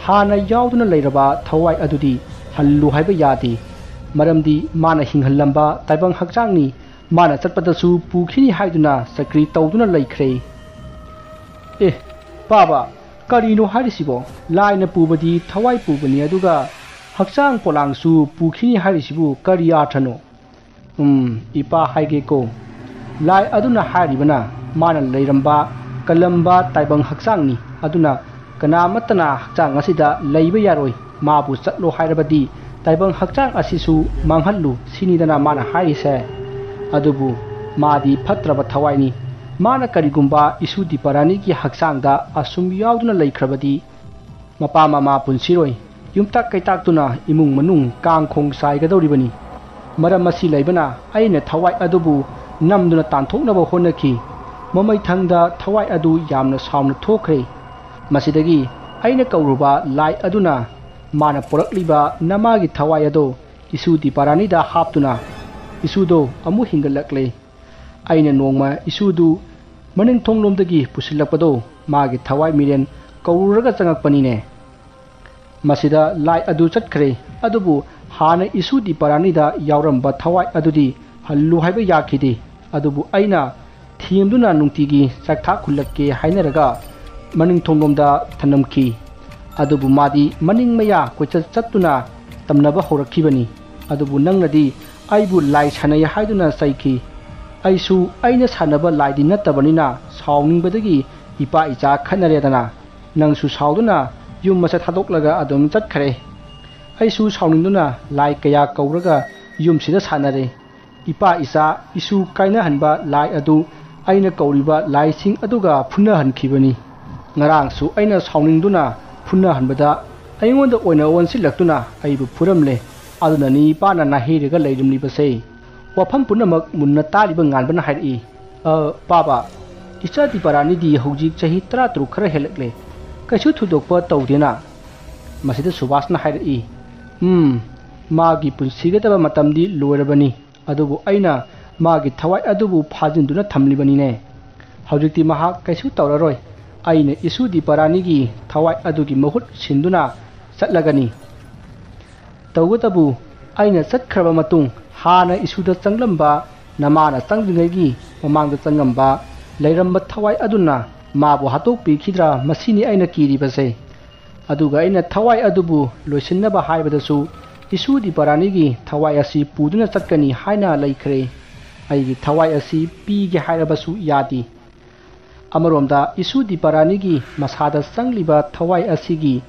ꯍꯥꯟꯅ ꯌꯥꯎꯗꯨꯅ ꯂꯩꯔꯕ ꯊꯋꯥꯏ ꯑꯗꯨꯗꯤ ꯍꯜꯂꯨ ꯍꯥꯏꯕ ꯌꯥꯗꯦ꯫ ꯃꯔꯝꯗꯤ ꯃꯥꯅ ꯍꯤꯡꯍꯜꯂꯝꯕ ꯇꯥꯏꯕꯪ ꯍꯛꯆꯥꯡꯅꯤ꯫ ꯃꯥꯅ ꯆꯠꯄꯗꯁꯨ ꯄꯨꯈꯤꯅꯤ ꯍꯥꯏꯗꯨꯅ ꯆꯀ꯭ꯔꯤ ꯇꯧꯗꯨꯅ ꯂꯩꯈ꯭ꯔꯦ꯫ ꯑꯦ, ꯄꯥꯕ, ꯀꯔꯤꯅꯣ ꯍꯥꯏꯔꯤꯁꯤꯕꯣ? ꯂꯥꯏꯅ ꯄꯨꯕꯗꯤ ꯊꯋꯥꯏ ꯄꯨꯕꯅꯤ, ꯑꯗꯨꯒ ꯍꯛꯆꯥꯡ ꯄꯣꯂꯥꯡꯁꯨ ꯄꯨꯈꯤꯅꯤ ꯍꯥꯏꯔꯤꯁꯤꯕꯨ ꯀꯔꯤ ꯑꯥꯔꯊꯅꯣ? ꯎꯝ, ꯏꯄꯥ ꯍꯥꯏꯒꯦꯀꯣ꯫ ꯂꯥꯏ ꯑꯗꯨꯅ ꯍꯥꯏꯔꯤꯕꯅ ꯃꯥꯅ ꯂꯩꯔꯝꯕ, ꯀꯜꯂꯝꯕ ꯇꯥꯏꯕꯪ ꯍꯛꯆꯥꯡꯅꯤ꯫ ꯑꯗꯨꯅ ꯀꯅꯥꯃꯠꯇꯅ ꯍꯛꯆꯥꯡ ꯑꯁꯤꯗ ꯂꯩꯕ ꯌꯥꯔꯣꯏ꯫ ꯃꯥꯕꯨ ꯆꯠꯂꯣ ꯍꯥꯏꯔꯕꯗꯤ ꯇꯥꯏꯕꯪ ꯍꯛꯆꯥꯡ ꯑꯁꯤꯁꯨ ꯃꯥꯡꯍꯜꯂꯨ ꯁꯤꯅꯤꯗꯅ ꯃꯥꯅ ꯍꯥꯏꯔꯤꯁꯦ꯫ ꯑꯗꯨꯕꯨ ꯃꯥꯗꯤ ꯐꯠꯇ꯭ꯔꯕ ꯊꯋꯥꯏꯅꯤ꯫ ꯃꯥꯅ ꯀꯔꯤꯒꯨꯝꯕ ꯏꯁꯨ ꯗꯤꯄꯥꯔꯥꯅꯤꯒꯤ ꯍꯛꯆꯥꯡꯗ ꯑꯁꯨꯝ ꯌꯥꯎꯗꯨꯅ ꯂꯩꯈ꯭ꯔꯕꯗꯤ ꯃꯄꯥ ꯃꯃꯥ ꯄꯨꯟꯁꯤꯔꯣꯏ, ꯌꯨꯝꯇꯥꯛ ꯀꯩꯇꯥꯛꯇꯨꯅ ꯏꯃꯨꯡ ꯃꯅꯨꯡ ꯀꯥꯡ ꯈꯣꯡ ꯆꯥꯏꯒꯗꯧꯔꯤꯕꯅꯤ꯫ ꯃꯔꯝ ꯑꯁꯤ ꯂꯩꯕꯅ ꯑꯩꯅ ꯊꯋꯥꯏ ꯑꯗꯨꯕꯨ ꯅꯝꯗꯨꯅ ꯇꯥꯟꯊꯣꯛꯅꯕ ꯍꯣꯠꯅꯈꯤ꯫ ꯃꯃꯩꯊꯪꯗ ꯊꯋꯥꯏ ꯑꯗꯨ ꯌꯥꯝꯅ ꯁꯥꯎꯅ ꯊꯣꯛꯈ꯭ꯔꯦ꯫ ꯃꯁꯤꯗꯒꯤ ꯑꯩꯅ ꯀꯧꯔꯨꯕ ꯂꯥꯏ ꯑꯗꯨꯅ ꯃꯥꯅ ꯄꯣꯔꯛꯂꯤꯕ ꯅꯃꯥꯒꯤ ꯊꯋꯥꯏ ꯑꯗꯨ ꯏꯁꯨ ꯗꯤꯄꯥꯔꯥꯅꯤꯗ ꯍꯥꯞꯇꯨꯅ ꯏꯁꯨꯗꯣ ꯑꯃꯨꯛ ꯍꯤꯡꯒꯠꯂꯛꯂꯦ꯫ ꯑꯩꯅ ꯅꯣꯡꯃ ꯏꯁꯨꯗꯨ ꯃꯅꯤꯡ ꯊꯣꯡꯂꯣꯝꯗꯒꯤ ꯄꯨꯁꯤꯜꯂꯛꯄꯗꯣ ꯃꯥꯒꯤ ꯊꯋꯥꯏ ꯃꯤꯔꯦꯟ ꯀꯧꯔꯨꯔꯒ ꯆꯪꯉꯛꯄꯅꯤꯅꯦ꯫ ꯃꯁꯤꯗ ꯂꯥꯏ ꯑꯗꯨ ꯆꯠꯈ꯭ꯔꯦ꯫ ꯑꯗꯨꯕꯨ ꯍꯥꯟꯅ ꯏꯁꯨ ꯗꯤꯄꯥꯔꯥꯅꯤꯗ ꯌꯥꯎꯔꯝꯕ ꯊꯋꯥꯏ ꯑꯗꯨꯗꯤ ꯍꯜꯂꯨ ꯍꯥꯏꯕ ꯌꯥꯈꯤꯗꯦ꯫ ꯑꯗꯨꯕꯨ ꯑꯩꯅ ꯊꯦꯝꯗꯨꯅ ꯅꯨꯡꯇꯤꯒꯤ ꯆꯥꯛꯊꯥꯛ ꯈꯨꯜꯂꯛꯀꯦ ꯍꯥꯏꯅꯔꯒ ꯃꯅꯤꯡ ꯊꯣꯡꯂꯣꯝꯗ ꯊꯅꯝꯈꯤ꯫ ꯑꯗꯨꯕꯨ ꯃꯥꯗꯤ ꯃꯅꯤꯡ ꯃꯌꯥ ꯀꯣꯏꯆꯠ ꯆꯠꯇꯨꯅ ꯇꯝꯅꯕ ꯍꯧꯔꯛꯈꯤꯕꯅꯤ꯫ ꯑꯗꯨꯕꯨ ꯅꯪꯅꯗꯤ ꯑꯩꯕꯨ ꯂꯥꯏ ꯁꯥꯟꯅꯩ ꯍꯥꯏꯗꯨꯅ ꯆꯩꯈꯤ꯫ ꯑꯩꯁꯨ ꯑꯩꯅ ꯁꯥꯟꯅꯕ ꯂꯥꯏꯗꯤ ꯅꯠꯇꯕꯅꯤꯅ ꯁꯥꯎꯅꯤꯡꯕꯗꯒꯤ ꯏꯄꯥ ꯏꯆꯥ ꯈꯠꯅꯔꯦꯗꯅ꯫ ꯅꯪꯁꯨ ꯁꯥꯎꯗꯨꯅ ꯌꯨꯝ ꯑꯁꯦ ꯊꯥꯗꯣꯛꯂꯒ ꯑꯗꯨꯝ ꯆꯠꯈ꯭ꯔꯦ꯫ ꯑꯩꯁꯨ ꯁꯥꯎꯅꯤꯡꯗꯨꯅ ꯂꯥꯏ ꯀꯌꯥ ꯀꯧꯔꯒ ꯌꯨꯝꯁꯤꯗ ꯁꯥꯟꯅꯔꯦ꯫ ꯏꯄꯥ ꯏꯆꯥ ꯏꯁꯨ ꯀꯥꯏꯅꯍꯟꯕ ꯂꯥꯏ ꯑꯗꯨ ꯑꯩꯅ ꯀꯧꯔꯤꯕ ꯂꯥꯏꯁꯤꯡ ꯑꯗꯨꯒ ꯐꯨꯅꯍꯟꯈꯤꯕꯅꯤ꯫ ꯉꯔꯥꯡꯁꯨ ꯑꯩꯅ ꯁꯥꯎꯅꯤꯡꯗꯨꯅ ꯐꯨꯅꯍꯟꯕꯗ ꯑꯩꯉꯣꯟꯗ ꯑꯣꯏꯅ ꯑꯣꯟꯁꯤꯜꯂꯛꯇꯨꯅ ꯑꯩꯕꯨ ꯐꯨꯔꯝꯂꯦ꯫ ꯑꯗꯨꯅꯅꯤ ꯏꯄꯥꯅ ꯅꯥꯍꯩꯔꯒ ꯂꯩꯔꯝꯂꯤꯕꯁꯦ꯫ ꯋꯥꯐꯝ ꯄꯨꯝꯅꯃꯛ ꯃꯨꯟꯅ ꯇꯥꯔꯤꯕ ꯉꯥꯟꯕꯅ ꯍꯥꯏꯔꯛꯏ꯫ "ꯑ, ꯄꯥꯕ, ꯏꯆꯥ ꯗꯤꯄꯥꯔꯥꯅꯤꯗꯤ ꯍꯧꯖꯤꯛ ꯆꯍꯤ ꯇꯔꯥ ꯇꯔꯨꯛ ꯈꯔ ꯍꯦꯜꯂꯛꯂꯦ꯫ ꯀꯩꯁꯨ ꯊꯣꯏꯗꯣꯛꯄ ꯇꯧꯗꯦꯅ?" ꯃꯁꯤꯗ ꯁꯨꯕꯥꯁꯅ ꯍꯥꯏꯔꯛꯏ, "ꯎꯝ, ꯃꯥꯒꯤ ꯄꯨꯟꯁꯤꯒꯗꯕ ꯃꯇꯝꯗꯤ ꯂꯣꯏꯔꯕꯅꯤ꯫ ꯑꯗꯨꯕꯨ ꯑꯩꯅ ꯃꯥꯒꯤ ꯊꯋꯥꯏ ꯑꯗꯨꯕꯨ ꯐꯥꯖꯤꯟꯗꯨꯅ ꯊꯝꯂꯤꯕꯅꯤꯅꯦ꯫ ꯍꯧꯖꯤꯛꯇꯤ ꯃꯍꯥꯛ ꯀꯩꯁꯨ ꯇꯧꯔꯔꯣꯏ꯫ ꯑꯩꯅ ꯏꯁꯨ ꯗꯤꯄꯥꯔꯥꯅꯤꯒꯤ ꯊꯋꯥꯏ ꯑꯗꯨꯒꯤ ꯃꯍꯨꯠ ꯁꯤꯟꯗꯨꯅ ꯆꯠꯂꯒꯅꯤ꯫ ꯇꯧꯕꯇꯕꯨ ꯑꯩꯅ ꯆꯠꯈ꯭ꯔꯕ ꯃꯇꯨꯡ ꯍꯥꯟꯅ ꯏꯁꯨꯗ ꯆꯪꯂꯝꯕ ꯅꯃꯥꯅ ꯆꯪꯗ꯭ꯔꯤꯉꯩꯒꯤ ꯃꯃꯥꯡꯗ ꯆꯪꯉꯝꯕ ꯂꯩꯔꯝꯕ ꯊꯋꯥꯏ ꯑꯗꯨꯅ ꯃꯥꯕꯨ ꯍꯥꯠꯇꯣꯛꯄꯤꯈꯤꯗ꯭ꯔꯥ, ꯃꯁꯤꯅꯤ ꯑꯩꯅ ꯀꯤꯔꯤꯕꯁꯦ꯫ ꯑꯗꯨꯒ ꯑꯩꯅ ꯊꯋꯥꯏ ꯑꯗꯨꯕꯨ ꯂꯣꯏꯁꯤꯟꯅꯕ ꯍꯥꯏꯕꯗꯁꯨ ꯏꯁꯨ ꯗꯤꯄꯥꯔꯥꯅꯤꯒꯤ ꯊꯋꯥꯏ ꯑꯁꯤ ꯄꯨꯗꯨꯅ ꯆꯠꯀꯅꯤ ꯍꯥꯏꯅ ꯂꯩꯈ꯭ꯔꯦ꯫ ꯑꯩꯒꯤ ꯊꯋꯥꯏ ꯑꯁꯤ ꯄꯤꯒꯦ ꯍꯥꯏꯔꯕꯁꯨ ꯌꯥꯗꯦ꯫ ꯑꯃꯔꯣꯝꯗ ꯏꯁꯨ ꯗꯤꯄꯥꯔꯥꯅꯤꯒꯤ ꯃꯁꯥꯗ ꯆꯪꯂꯤꯕ ꯊꯋꯥꯏ ꯑꯁꯤꯒꯤ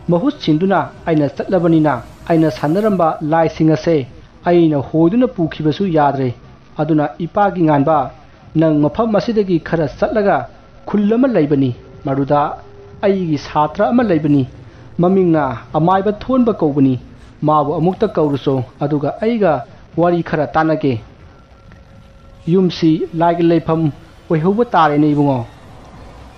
ꯃꯍꯨꯠ ꯁꯤꯟꯗꯨꯅ ꯑꯩꯅ ꯆꯠꯂꯕꯅꯤꯅ, ꯑꯩꯅ ꯁꯥꯟꯅꯔꯝꯕ ꯂꯥꯏꯁꯤꯡ ꯑꯁꯦ ꯑꯩꯅ ꯍꯣꯏꯗꯨꯅ ꯄꯨꯈꯤꯕꯁꯨ ꯌꯥꯗ꯭ꯔꯦ꯫ ꯑꯗꯨꯅ ꯏꯄꯥꯒꯤ ꯉꯥꯟꯕ, ꯅꯪ ꯃꯐꯝ ꯑꯁꯤꯗꯒꯤ ꯈꯔ ꯆꯠꯂꯒ ꯈꯨꯜ ꯑꯃ ꯂꯩꯕꯅꯤ, ꯃꯗꯨꯗ ꯑꯩꯒꯤ ꯁꯥꯇ꯭ꯔ ꯑꯃ ꯂꯩꯕꯅꯤ, ꯃꯃꯤꯡꯅ ꯑꯃꯥꯏꯕ ꯊꯣꯟꯕ ꯀꯧꯕꯅꯤ꯫ ꯃꯥꯕꯨ ꯑꯃꯨꯛꯇ ꯀꯧꯔꯨꯆꯣ, ꯑꯗꯨꯒ ꯑꯩꯒ ꯋꯥꯔꯤ ꯈꯔ ꯇꯥꯟꯅꯒꯦ꯫ ꯌꯨꯝꯁꯤ ꯂꯥꯏꯒꯤ ꯂꯩꯐꯝ ꯑꯣꯏꯍꯧꯕ ꯇꯥꯔꯦꯅꯦ ꯏꯕꯨꯡꯉꯣ꯫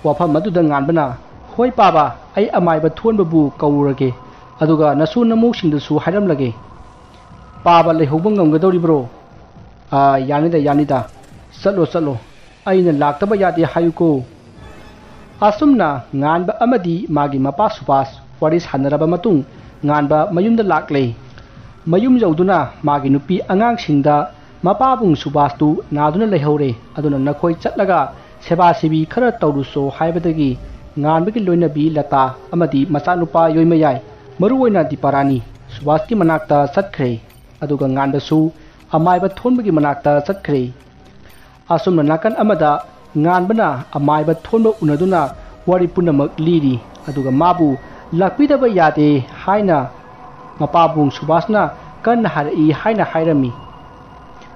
ꯋꯥꯐꯝ ꯑꯗꯨꯗ ꯉꯥꯟꯕꯅ, "ꯍꯣꯏ ꯄꯥꯕ, ꯑꯩ ꯑꯃꯥꯏꯕ ꯊꯣꯟꯕꯕꯨ ꯀꯧꯔꯨꯔꯒꯦ, ꯑꯗꯨꯒ ꯅꯁꯨ ꯅꯃꯧꯁꯤꯡꯗꯁꯨ ꯍꯥꯏꯔꯝꯂꯒꯦ꯫ ꯄꯥꯕ ꯂꯩꯍꯧꯕ ꯉꯝꯒꯗꯧꯔꯤꯕ꯭ꯔꯣ?" "ꯑꯥ, ꯌꯥꯅꯤꯗ, ꯌꯥꯅꯤꯗ꯫ ꯆꯠꯂꯣ, ꯆꯠꯂꯣ꯫ ꯑꯩꯅ ꯂꯥꯛꯇꯕ ꯌꯥꯗꯦ ꯍꯥꯏꯌꯨꯀꯣ꯫" ꯑꯁꯨꯝꯅ ꯉꯥꯟꯕ ꯑꯃꯗꯤ ꯃꯥꯒꯤ ꯃꯄꯥ ꯁꯨꯕꯥꯁ ꯋꯥꯔꯤ ꯁꯥꯟꯅꯔꯕ ꯃꯇꯨꯡ, ꯉꯥꯟꯕ ꯃꯌꯨꯝꯗ ꯂꯥꯛꯂꯦ꯫ ꯃꯌꯨꯝ ꯌꯧꯗꯨꯅ ꯃꯥꯒꯤ ꯅꯨꯄꯤ ꯑꯉꯥꯡꯁꯤꯡꯗ, "ꯃꯄꯥꯕꯨꯡ ꯁꯨꯕꯥꯁꯇꯨ ꯅꯥꯗꯨꯅ ꯂꯩꯍꯧꯔꯦ, ꯑꯗꯨꯅ ꯅꯈꯣꯏ ꯆꯠꯂꯒ ꯁꯦꯕꯥ ꯁꯦꯕꯤ ꯈꯔ ꯇꯧꯔꯨꯆꯣ" ꯍꯥꯏꯕꯗꯒꯤ ꯉꯥꯟꯕꯒꯤ ꯂꯣꯏꯅꯕꯤ ꯂꯇꯥ ꯑꯃꯗꯤ ꯃꯆꯥꯅꯨꯄꯥ ꯌꯣꯏꯃꯌꯥꯏ, ꯃꯔꯨꯑꯣꯏꯅ ꯗꯤꯄꯥꯔꯥꯅꯤ, ꯁꯨꯕꯥꯁꯀꯤ ꯃꯅꯥꯛꯇ ꯆꯠꯈ꯭ꯔꯦ꯫ ꯑꯗꯨꯒ ꯉꯥꯟꯕꯁꯨ ꯑꯃꯥꯏꯕ ꯊꯣꯟꯕꯒꯤ ꯃꯅꯥꯛꯇ ꯆꯠꯈ꯭ꯔꯦ꯫ ꯑꯁꯨꯝꯅ ꯅꯥꯀꯟ ꯑꯃꯗ ꯉꯥꯟꯕꯅ ꯑꯃꯥꯏꯕ ꯊꯣꯟꯕ ꯎꯅꯗꯨꯅ ꯋꯥꯔꯤ ꯄꯨꯝꯅꯃꯛ ꯂꯤꯔꯤ꯫ ꯑꯗꯨꯒ ꯃꯥꯕꯨ ꯂꯥꯛꯄꯤꯗꯕ ꯌꯥꯗꯦ ꯍꯥꯏꯅ ꯃꯄꯥꯕꯨꯡ ꯁꯨꯕꯥꯁꯅ ꯀꯟꯅ ꯍꯥꯏꯔꯛꯏ ꯍꯥꯏꯅ ꯍꯥꯏꯔꯝꯃꯤ꯫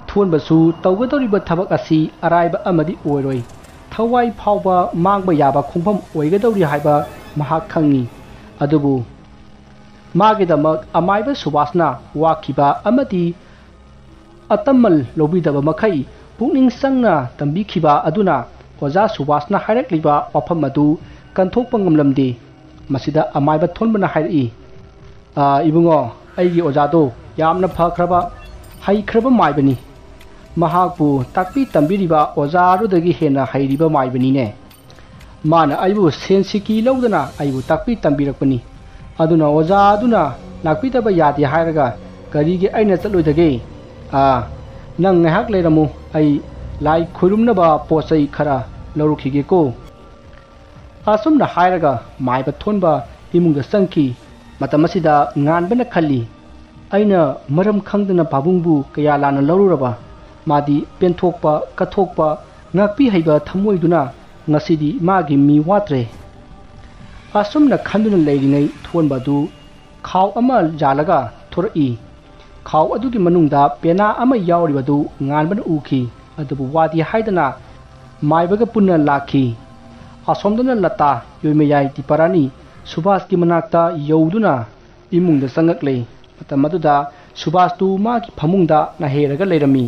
ꯊꯣꯟꯕꯁꯨ ꯇꯧꯒꯗꯧꯔꯤꯕ ꯊꯕꯛ ꯑꯁꯤ ꯑꯔꯥꯏꯕ ꯑꯃꯗꯤ ꯑꯣꯏꯔꯣꯏ꯫ ꯊꯋꯥꯏ ꯐꯥꯎꯕ ꯃꯥꯡꯕ ꯌꯥꯕ ꯈꯣꯡꯐꯝ ꯑꯣꯏꯒꯗꯧꯔꯤ ꯍꯥꯏꯕ ꯃꯍꯥꯛ ꯈꯪꯏ꯫ ꯑꯗꯨꯕꯨ ꯃꯥꯒꯤꯗꯃꯛ ꯑꯃꯥꯏꯕ ꯁꯨꯕꯥꯁꯅ ꯋꯥꯈꯤꯕ ꯑꯃꯗꯤ ꯑꯇꯝꯃꯜ ꯂꯧꯕꯤꯗꯕ ꯃꯈꯩ ꯄꯨꯛꯅꯤꯡ ꯆꯪꯅ ꯇꯝꯕꯤꯈꯤꯕ ꯑꯗꯨꯅ ꯑꯣꯖꯥ ꯁꯨꯕꯥꯁꯅ ꯍꯥꯏꯔꯛꯂꯤꯕ ꯋꯥꯐꯝ ꯑꯗꯨ ꯀꯟꯊꯣꯛꯄ ꯉꯝꯂꯝꯗꯦ꯫ ꯃꯁꯤꯗ ꯑꯃꯥꯏꯕ ꯊꯣꯟꯕꯅ ꯍꯥꯏꯔꯛꯏ, "ꯑꯥ, ꯏꯕꯨꯡꯉꯣ, ꯑꯩꯒꯤ ꯑꯣꯖꯥꯗꯣ ꯌꯥꯝꯅ ꯐꯈ꯭ꯔꯕ, ꯍꯩꯈ꯭ꯔꯕ ꯃꯥꯏꯕꯅꯤ꯫ ꯃꯍꯥꯛꯄꯨ ꯇꯥꯛꯄꯤ ꯇꯝꯕꯤꯔꯤꯕ ꯑꯣꯖꯥ ꯑꯗꯨꯗꯒꯤ ꯍꯦꯟꯅ ꯍꯩꯔꯤꯕ ꯃꯥꯏꯕꯅꯤꯅꯦ꯫ ꯃꯥꯅ ꯑꯩꯕꯨ ꯁꯦꯟ ꯁꯤꯀꯤ ꯂꯧꯗꯅ ꯑꯩꯕꯨ ꯇꯥꯛꯄꯤ ꯇꯝꯕꯤꯔꯛꯄꯅꯤ꯫ ꯑꯗꯨꯅ ꯑꯣꯖꯥ ꯑꯗꯨꯅ ꯂꯥꯛꯄꯤꯗꯕ ꯌꯥꯗꯦ ꯍꯥꯏꯔꯒ ꯀꯔꯤꯒꯤ ꯑꯩꯅ ꯆꯠꯂꯣꯏꯗꯒꯦ? ꯑꯥ, "ꯅꯪ ꯉꯥꯏꯍꯥꯛ ꯂꯩꯔꯝꯃꯨ, ꯑꯩ ꯂꯥꯏ ꯈꯣꯏꯔꯨꯝꯅꯕ ꯄꯣꯠ ꯆꯩ ꯈꯔ ꯂꯧꯔꯨꯈꯤꯒꯦꯀꯣ"꯫ ꯑꯁꯨꯝꯅ ꯍꯥꯏꯔꯒ ꯃꯥꯏꯕ ꯊꯣꯟꯕ ꯏꯃꯨꯡꯗ ꯆꯪꯈꯤ꯫ ꯃꯇꯝ ꯑꯁꯤꯗ ꯉꯥꯟꯕꯅ ꯈꯜꯂꯤ, "ꯑꯩꯅ ꯃꯔꯝ ꯈꯪꯗꯅ ꯄꯥꯕꯨꯡꯕꯨ ꯀꯌꯥ ꯂꯥꯟꯅ ꯂꯧꯔꯨꯔꯕ? ꯃꯥꯗꯤ ꯄꯦꯟꯊꯣꯛꯄ, ꯀꯠꯊꯣꯛꯄ, ꯉꯥꯛꯄꯤ ꯍꯩꯕ ꯊꯃꯣꯏꯗꯨꯅ ꯉꯁꯤꯗꯤ ꯃꯥꯒꯤ ꯃꯤ ꯋꯥꯠꯇ꯭ꯔꯦ"꯫ ꯑꯁꯨꯝꯅ ꯈꯟꯗꯨꯅ ꯂꯩꯔꯤꯉꯩ ꯊꯣꯟꯕ ꯑꯗꯨ ꯈꯥꯎ ꯑꯃ ꯌꯥꯜꯂꯒ ꯊꯣꯔꯛꯏ꯫ ꯈꯥꯎ ꯑꯗꯨꯒꯤ ꯃꯅꯨꯡꯗ ꯄꯦꯅꯥ ꯑꯃ ꯌꯥꯎꯔꯤꯕꯗꯨ ꯉꯥꯟꯕꯅ ꯎꯈꯤ꯫ ꯑꯗꯨꯕꯨ ꯋꯥꯗꯤ ꯍꯥꯏꯗꯅ ꯃꯥꯏꯕꯒ ꯄꯨꯟꯅ ꯂꯥꯛꯈꯤ꯫ ꯑꯁꯣꯝꯗꯅ ꯂꯇꯥ, ꯌꯣꯏꯃꯌꯥꯏ ꯗꯤꯄꯥꯔꯥꯅꯤ ꯁꯨꯕꯥꯁꯀꯤ ꯃꯅꯥꯛꯇ ꯌꯧꯗꯨꯅ ꯏꯃꯨꯡꯗ ꯆꯪꯉꯛꯂꯦ꯫ ꯃꯇꯝ ꯑꯗꯨꯗ ꯁꯨꯕꯥꯁꯇꯨ ꯃꯥꯒꯤ ꯐꯃꯨꯡꯗ ꯅꯥꯍꯦꯔꯒ ꯂꯩꯔꯝꯃꯤ꯫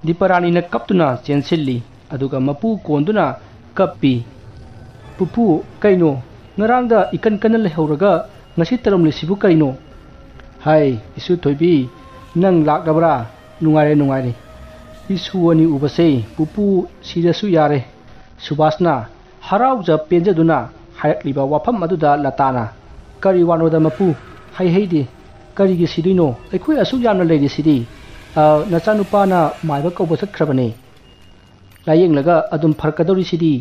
ꯗꯤꯄꯥꯔꯥꯅꯤꯅ ꯀꯞꯇꯨꯅ ꯆꯦꯟꯁꯤꯜꯂꯤ, ꯑꯗꯨꯒ ꯃꯄꯨ ꯀꯣꯟꯗꯨꯅ ꯀꯞꯄꯤ꯫ "ꯄꯨꯄꯨ, ꯀꯩꯅꯣ? ꯉꯔꯥꯡꯗ ꯏꯀꯟ ꯀꯟꯅ ꯂꯩꯍꯧꯔꯒ ꯉꯁꯤ ꯇꯧꯔꯝꯂꯤꯁꯤꯕꯨ ꯀꯩꯅꯣ?" "ꯍꯥꯏ, ꯏꯁꯨ ꯊꯣꯏꯕꯤ, ꯅꯪ ꯂꯥꯛꯂꯕ꯭ꯔꯥ? ꯅꯨꯡꯉꯥꯏꯔꯦ, ꯅꯨꯡꯉꯥꯏꯔꯦ꯫ ꯏꯁꯨ ꯑꯅꯤ ꯎꯕꯁꯦ ꯄꯨꯄꯨ ꯁꯤꯔꯁꯨ ꯌꯥꯔꯦ"꯫ ꯁꯨꯕꯥꯁꯅ ꯍꯔꯥꯎꯖ ꯄꯦꯟꯖꯗꯨꯅ ꯍꯥꯏꯔꯛꯂꯤꯕ ꯋꯥꯐꯝ ꯑꯗꯨꯗ ꯂꯇꯥꯅ, "ꯀꯔꯤ ꯋꯥꯅꯣꯗ ꯃꯄꯨ? ꯍꯩ ꯍꯩꯗꯦ꯫ ꯀꯔꯤꯒꯤ ꯁꯤꯗꯣꯏꯅꯣ? ꯑꯩꯈꯣꯏ ꯑꯁꯨꯛ ꯌꯥꯝꯅ ꯂꯩꯔꯤꯁꯤꯗꯤ꯫ ꯑ, ꯅꯆꯥꯅꯨꯄꯥꯅ ꯃꯥꯏꯕ ꯀꯧꯕ ꯆꯠꯈ꯭ꯔꯕꯅꯦ꯫ ꯂꯥꯌꯦꯡꯂꯒ ꯑꯗꯨꯝ ꯐꯔꯛꯀꯗꯧꯔꯤꯁꯤꯗꯤ"꯫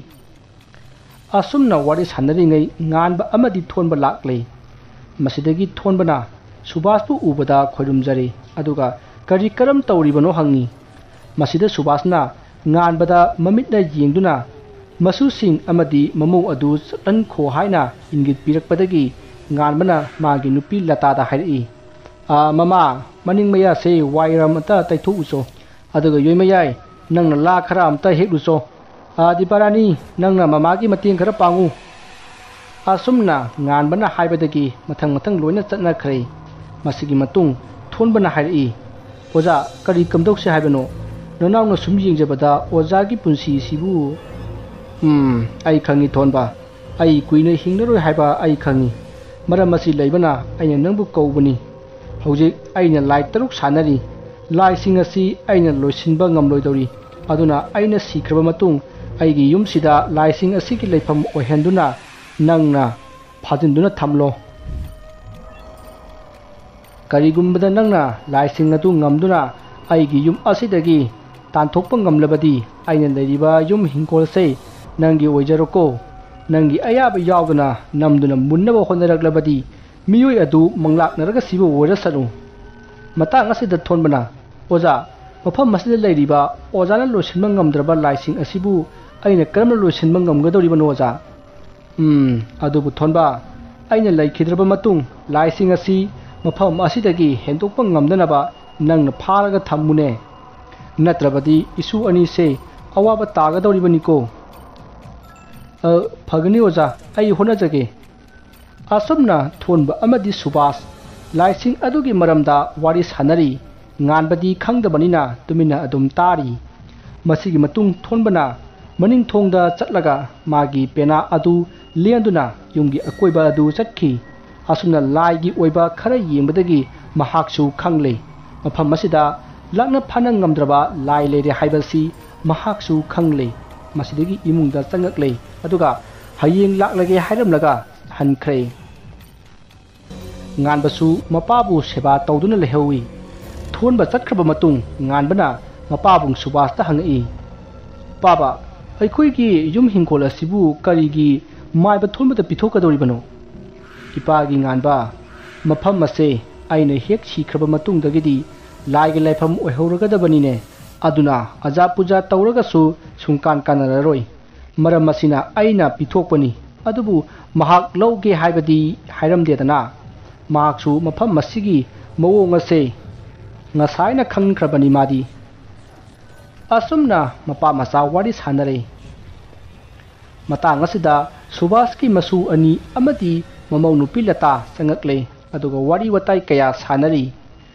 ꯑꯁꯨꯝꯅ ꯋꯥꯔꯤ ꯁꯥꯟꯅꯔꯤꯉꯩ ꯉꯥꯟꯕ ꯑꯃꯗꯤ ꯊꯣꯟꯕ ꯂꯥꯛꯂꯦ꯫ ꯃꯁꯤꯗꯒꯤ ꯊꯣꯟꯕꯅ ꯁꯨꯕꯥꯁꯄꯨ ꯎꯕꯗ ꯈꯣꯏꯔꯨꯝꯖꯔꯦ, ꯑꯗꯨꯒ ꯀꯔꯤ ꯀꯔꯝ ꯇꯧꯔꯤꯕꯅꯣ ꯍꯪꯉꯤ꯫ ꯃꯁꯤꯗ ꯁꯨꯕꯥꯁꯅ ꯉꯥꯟꯕꯗ ꯃꯃꯤꯠꯅ ꯌꯦꯡꯗꯨꯅ ꯃꯁꯨꯁꯤꯡ ꯑꯃꯗꯤ ꯃꯃꯧ ꯑꯗꯨ ꯆꯠꯍꯟꯈꯣ ꯍꯥꯏꯅ ꯏꯪꯒꯤꯠ ꯄꯤꯔꯛꯄꯗꯒꯤ ꯉꯥꯟꯕꯅ ꯃꯥꯒꯤ ꯅꯨꯄꯤ ꯂꯇꯥꯗ ꯍꯥꯏꯔꯛꯏ, "ꯑꯥ, ꯃꯃꯥ, ꯃꯅꯤꯡ ꯃꯌꯥꯁꯦ ꯋꯥꯏꯔꯝ ꯑꯃꯇ ꯇꯩꯊꯣꯛꯎꯆꯣ꯫ ꯑꯗꯨꯒ ꯌꯣꯏꯃꯌꯥꯏ, ꯅꯪꯅ ꯂꯥ ꯈꯔ ꯑꯝꯇ ꯍꯦꯛꯂꯨꯆꯣ꯫ ꯑꯥ, ꯗꯤꯄꯥꯔꯥꯅꯤ, ꯅꯪꯅ ꯃꯃꯥꯒꯤ ꯃꯇꯦꯡ ꯈꯔ ꯄꯥꯡꯉꯨ"꯫ ꯑꯁꯨꯝꯅ ꯉꯥꯟꯕꯅ ꯍꯥꯏꯕꯗꯒꯤ ꯃꯊꯪ ꯃꯊꯪ ꯂꯣꯏꯅ ꯆꯠꯅꯈ꯭ꯔꯦ꯫ ꯃꯁꯤꯒꯤ ꯃꯇꯨꯡ ꯊꯣꯟꯕꯅ ꯍꯥꯏꯔꯛꯏ, "ꯑꯣꯖꯥ, ꯀꯔꯤ ꯀꯝꯗꯧꯁꯦ ꯍꯥꯏꯕꯅꯣ? ꯅꯅꯥꯎꯅ ꯁꯨꯝ ꯌꯦꯡꯖꯕꯗ ꯑꯣꯖꯥꯒꯤ ꯄꯨꯟꯁꯤꯁꯤꯕꯨ"꯫ "ꯎꯝ, ꯑꯩ ꯈꯪꯉꯤ ꯊꯣꯟꯕ꯫ ꯑꯩ ꯀꯨꯏꯅ ꯍꯤꯡꯂꯔꯣꯏ ꯍꯥꯏꯕ ꯑꯩ ꯈꯪꯉꯤ꯫ ꯃꯔꯝ ꯑꯁꯤ ꯂꯩꯕꯅ ꯑꯩꯅ ꯅꯪꯕꯨ ꯀꯧꯕꯅꯤ꯫ ꯍꯧꯖꯤꯛ ꯑꯩꯅ ꯂꯥꯏ ꯇꯔꯨꯛ ꯁꯥꯟꯅꯔꯤ꯫ ꯂꯥꯏꯁꯤꯡ ꯑꯁꯤ ꯑꯩꯅ ꯂꯣꯏꯁꯤꯟꯕ ꯉꯝꯂꯣꯏꯗꯧꯔꯤ꯫ ꯑꯗꯨꯅ ꯑꯩꯅ ꯁꯤꯈ꯭ꯔꯕ ꯃꯇꯨꯡ ꯑꯩꯒꯤ ꯌꯨꯝꯁꯤꯗ ꯂꯥꯏꯁꯤꯡ ꯑꯁꯤꯒꯤ ꯂꯩꯐꯝ ꯑꯣꯏꯍꯟꯗꯨꯅ ꯅꯪꯅ ꯐꯥꯖꯤꯟꯗꯨꯅ ꯊꯝꯂꯣ꯫ ꯀꯔꯤꯒꯨꯝꯕꯗ ꯅꯪꯅ ꯂꯥꯏꯁꯤꯡ ꯑꯗꯨ ꯉꯝꯗꯨꯅ ꯑꯩꯒꯤ ꯌꯨꯝ ꯑꯁꯤꯗꯒꯤ ꯇꯥꯟꯊꯣꯛꯄ ꯉꯝꯂꯕꯗꯤ ꯑꯩꯅ ꯂꯩꯔꯤꯕ ꯌꯨꯝ ꯍꯤꯡꯈꯣꯜꯁꯦ ꯅꯪꯒꯤ ꯑꯣꯏꯖꯔꯣꯀꯣ꯫ ꯅꯪꯒꯤ ꯑꯌꯥꯕ ꯌꯥꯎꯗꯅ ꯅꯝꯗꯨꯅ ꯃꯨꯟꯅꯕ ꯍꯣꯠꯅꯔꯛꯂꯕꯗꯤ ꯃꯤꯑꯣꯏ ꯑꯗꯨ ꯃꯪꯂꯥꯛꯅꯔꯒ ꯁꯤꯕ ꯑꯣꯏꯔꯁꯅꯨ꯫ ꯃꯇꯥꯡ ꯑꯁꯤꯗ ꯊꯣꯟꯕꯅ, "ꯑꯣꯖꯥ, ꯃꯐꯝ ꯑꯁꯤꯗ ꯂꯩꯔꯤꯕ ꯑꯣꯖꯥꯅ ꯂꯣꯏꯁꯤꯟꯕ ꯉꯝꯗ꯭ꯔꯕ ꯂꯥꯏꯁꯤꯡ ꯑꯁꯤꯕꯨ ꯑꯩꯅ ꯀꯔꯝꯅ ꯂꯣꯏꯁꯤꯟꯕ ꯉꯝꯒꯗꯧꯔꯤꯕꯅꯣ ꯑꯣꯖꯥ?" "ꯎꯝ, ꯑꯗꯨꯕꯨ ꯊꯣꯟꯕ, ꯑꯩꯅ ꯂꯩꯈꯤꯗ꯭ꯔꯕ ꯃꯇꯨꯡ ꯂꯥꯏꯁꯤꯡ ꯑꯁꯤ ꯃꯐꯝ ꯑꯁꯤꯗꯒꯤ ꯍꯦꯟꯗꯣꯛꯄ ꯉꯝꯗꯅꯕ ꯅꯪꯅ ꯐꯥꯔꯒ ꯊꯝꯃꯨꯅꯦ꯫ ꯅꯠꯇ꯭ꯔꯕꯗꯤ ꯏꯁꯨ ꯑꯅꯤꯁꯦ ꯑꯋꯥꯕ ꯇꯥꯒꯗꯧꯔꯤꯕꯅꯤꯀꯣ꯫" "ꯑ, ꯐꯒꯅꯤ ꯑꯣꯖꯥ, ꯑꯩ ꯍꯣꯠꯅꯖꯒꯦ꯫" ꯑꯁꯨꯝꯅ ꯊꯣꯟꯕ ꯑꯃꯗꯤ ꯁꯨꯕꯥꯁ ꯂꯥꯏꯁꯤꯡ ꯑꯗꯨꯒꯤ ꯃꯔꯝꯗ ꯋꯥꯔꯤ ꯁꯥꯟꯅꯔꯤ꯫ ꯉꯥꯟꯕꯗꯤ ꯈꯪꯗꯕꯅꯤꯅ ꯇꯨꯃꯤꯟꯅ ꯑꯗꯨꯝ ꯇꯥꯔꯤ꯫ ꯃꯁꯤꯒꯤ ꯃꯇꯨꯡ ꯊꯣꯟꯕꯅ ꯃꯅꯤꯡ ꯊꯣꯡꯗ ꯆꯠꯂꯒ ꯃꯥꯒꯤ ꯄꯦꯅꯥ ꯑꯗꯨ ꯂꯦꯟꯗꯨꯅ ꯌꯨꯝꯒꯤ ꯑꯀꯣꯏꯕ ꯑꯗꯨ ꯆꯠꯈꯤ꯫ ꯑꯁꯨꯝꯅ ꯂꯥꯏꯒꯤ ꯑꯣꯏꯕ ꯈꯔ ꯌꯦꯡꯕꯗꯒꯤ ꯃꯍꯥꯛꯁꯨ ꯈꯪꯂꯦ꯫ ꯃꯐꯝ ꯑꯁꯤꯗ ꯂꯥꯛꯅ ꯐꯥꯅ ꯉꯝꯗ꯭ꯔꯕ ꯂꯥꯏ ꯂꯩꯔꯦ ꯍꯥꯏꯕꯁꯤ ꯃꯍꯥꯛꯁꯨ ꯈꯪꯂꯦ꯫ ꯃꯁꯤꯗꯒꯤ ꯏꯃꯨꯡꯗ ꯆꯪꯉꯛꯂꯦ꯫ ꯑꯗꯨꯒ ꯍꯌꯦꯡ ꯂꯥꯛꯂꯒꯦ ꯍꯥꯏꯔꯝꯂꯒ ꯍꯟꯈ꯭ꯔꯦ꯫ ꯉꯥꯟꯕꯁꯨ ꯃꯄꯥꯕꯨ ꯁꯦꯕꯥ ꯇꯧꯗꯨꯅ ꯂꯩꯍꯧꯏ꯫ ꯊꯣꯟꯕ ꯆꯠꯈ꯭ꯔꯕ ꯃꯇꯨꯡ ꯉꯥꯟꯕꯅ ꯃꯄꯥꯕꯨꯡ ꯁꯨꯕꯥꯁꯇ ꯍꯪꯉꯛꯏ, "ꯄꯥꯕ, ꯑꯩꯈꯣꯏꯒꯤ ꯌꯨꯝ ꯍꯤꯡꯈꯣꯜ ꯑꯁꯤꯕꯨ ꯀꯔꯤꯒꯤ ꯃꯥꯏꯕ ꯊꯣꯟꯕꯗ ꯄꯤꯊꯣꯛꯀꯗꯧꯔꯤꯕꯅꯣ?" "ꯏꯄꯥꯒꯤ ꯉꯥꯟꯕ, ꯃꯐꯝ ꯑꯁꯦ ꯑꯩꯅ ꯍꯦꯛ ꯁꯤꯈ꯭ꯔꯕ ꯃꯇꯨꯡꯗꯒꯤꯗꯤ ꯂꯥꯏꯒꯤ ꯂꯥꯏꯐꯝ ꯑꯣꯏꯍꯧꯔꯒꯗꯕꯅꯤꯅꯦ꯫ ꯑꯗꯨꯅ ꯑꯖꯥ ꯄꯨꯖꯥ ꯇꯧꯔꯒꯁꯨ ꯁꯨꯡꯀꯥꯟ ꯀꯥꯟꯅꯔꯔꯣꯏ꯫ ꯃꯔꯝ ꯑꯁꯤꯅ ꯑꯩꯅ ꯄꯤꯊꯣꯛꯄꯅꯤ꯫ ꯑꯗꯨꯕꯨ ꯃꯍꯥꯛ ꯂꯧꯒꯦ ꯍꯥꯏꯕꯗꯤ ꯍꯥꯏꯔꯝꯗꯦꯗꯅ꯫ ꯃꯍꯥꯛꯁꯨ ꯃꯐꯝ ꯑꯁꯤꯒꯤ ꯃꯑꯣꯡ ꯑꯁꯦ ꯉꯁꯥꯏꯅ ꯈꯪꯈ꯭ꯔꯕꯅꯤ ꯃꯥꯗꯤ꯫" ꯑꯁꯨꯝꯅ ꯃꯄꯥ ꯃꯆꯥ ꯋꯥꯔꯤ ꯁꯥꯟꯅꯔꯦ꯫ ꯃꯇꯥꯡ ꯑꯁꯤꯗ ꯁꯨꯕꯥꯁꯀꯤ ꯃꯁꯨ ꯑꯅꯤ ꯑꯃꯗꯤ ꯃꯃꯧ ꯅꯨꯄꯤ ꯂꯇꯥ ꯆꯪꯉꯛꯂꯦ꯫ ꯑꯗꯨꯒ ꯋꯥꯔꯤ ꯋꯥꯇꯥꯏ ꯀꯌꯥ ꯁꯥꯟꯅꯔꯤ꯫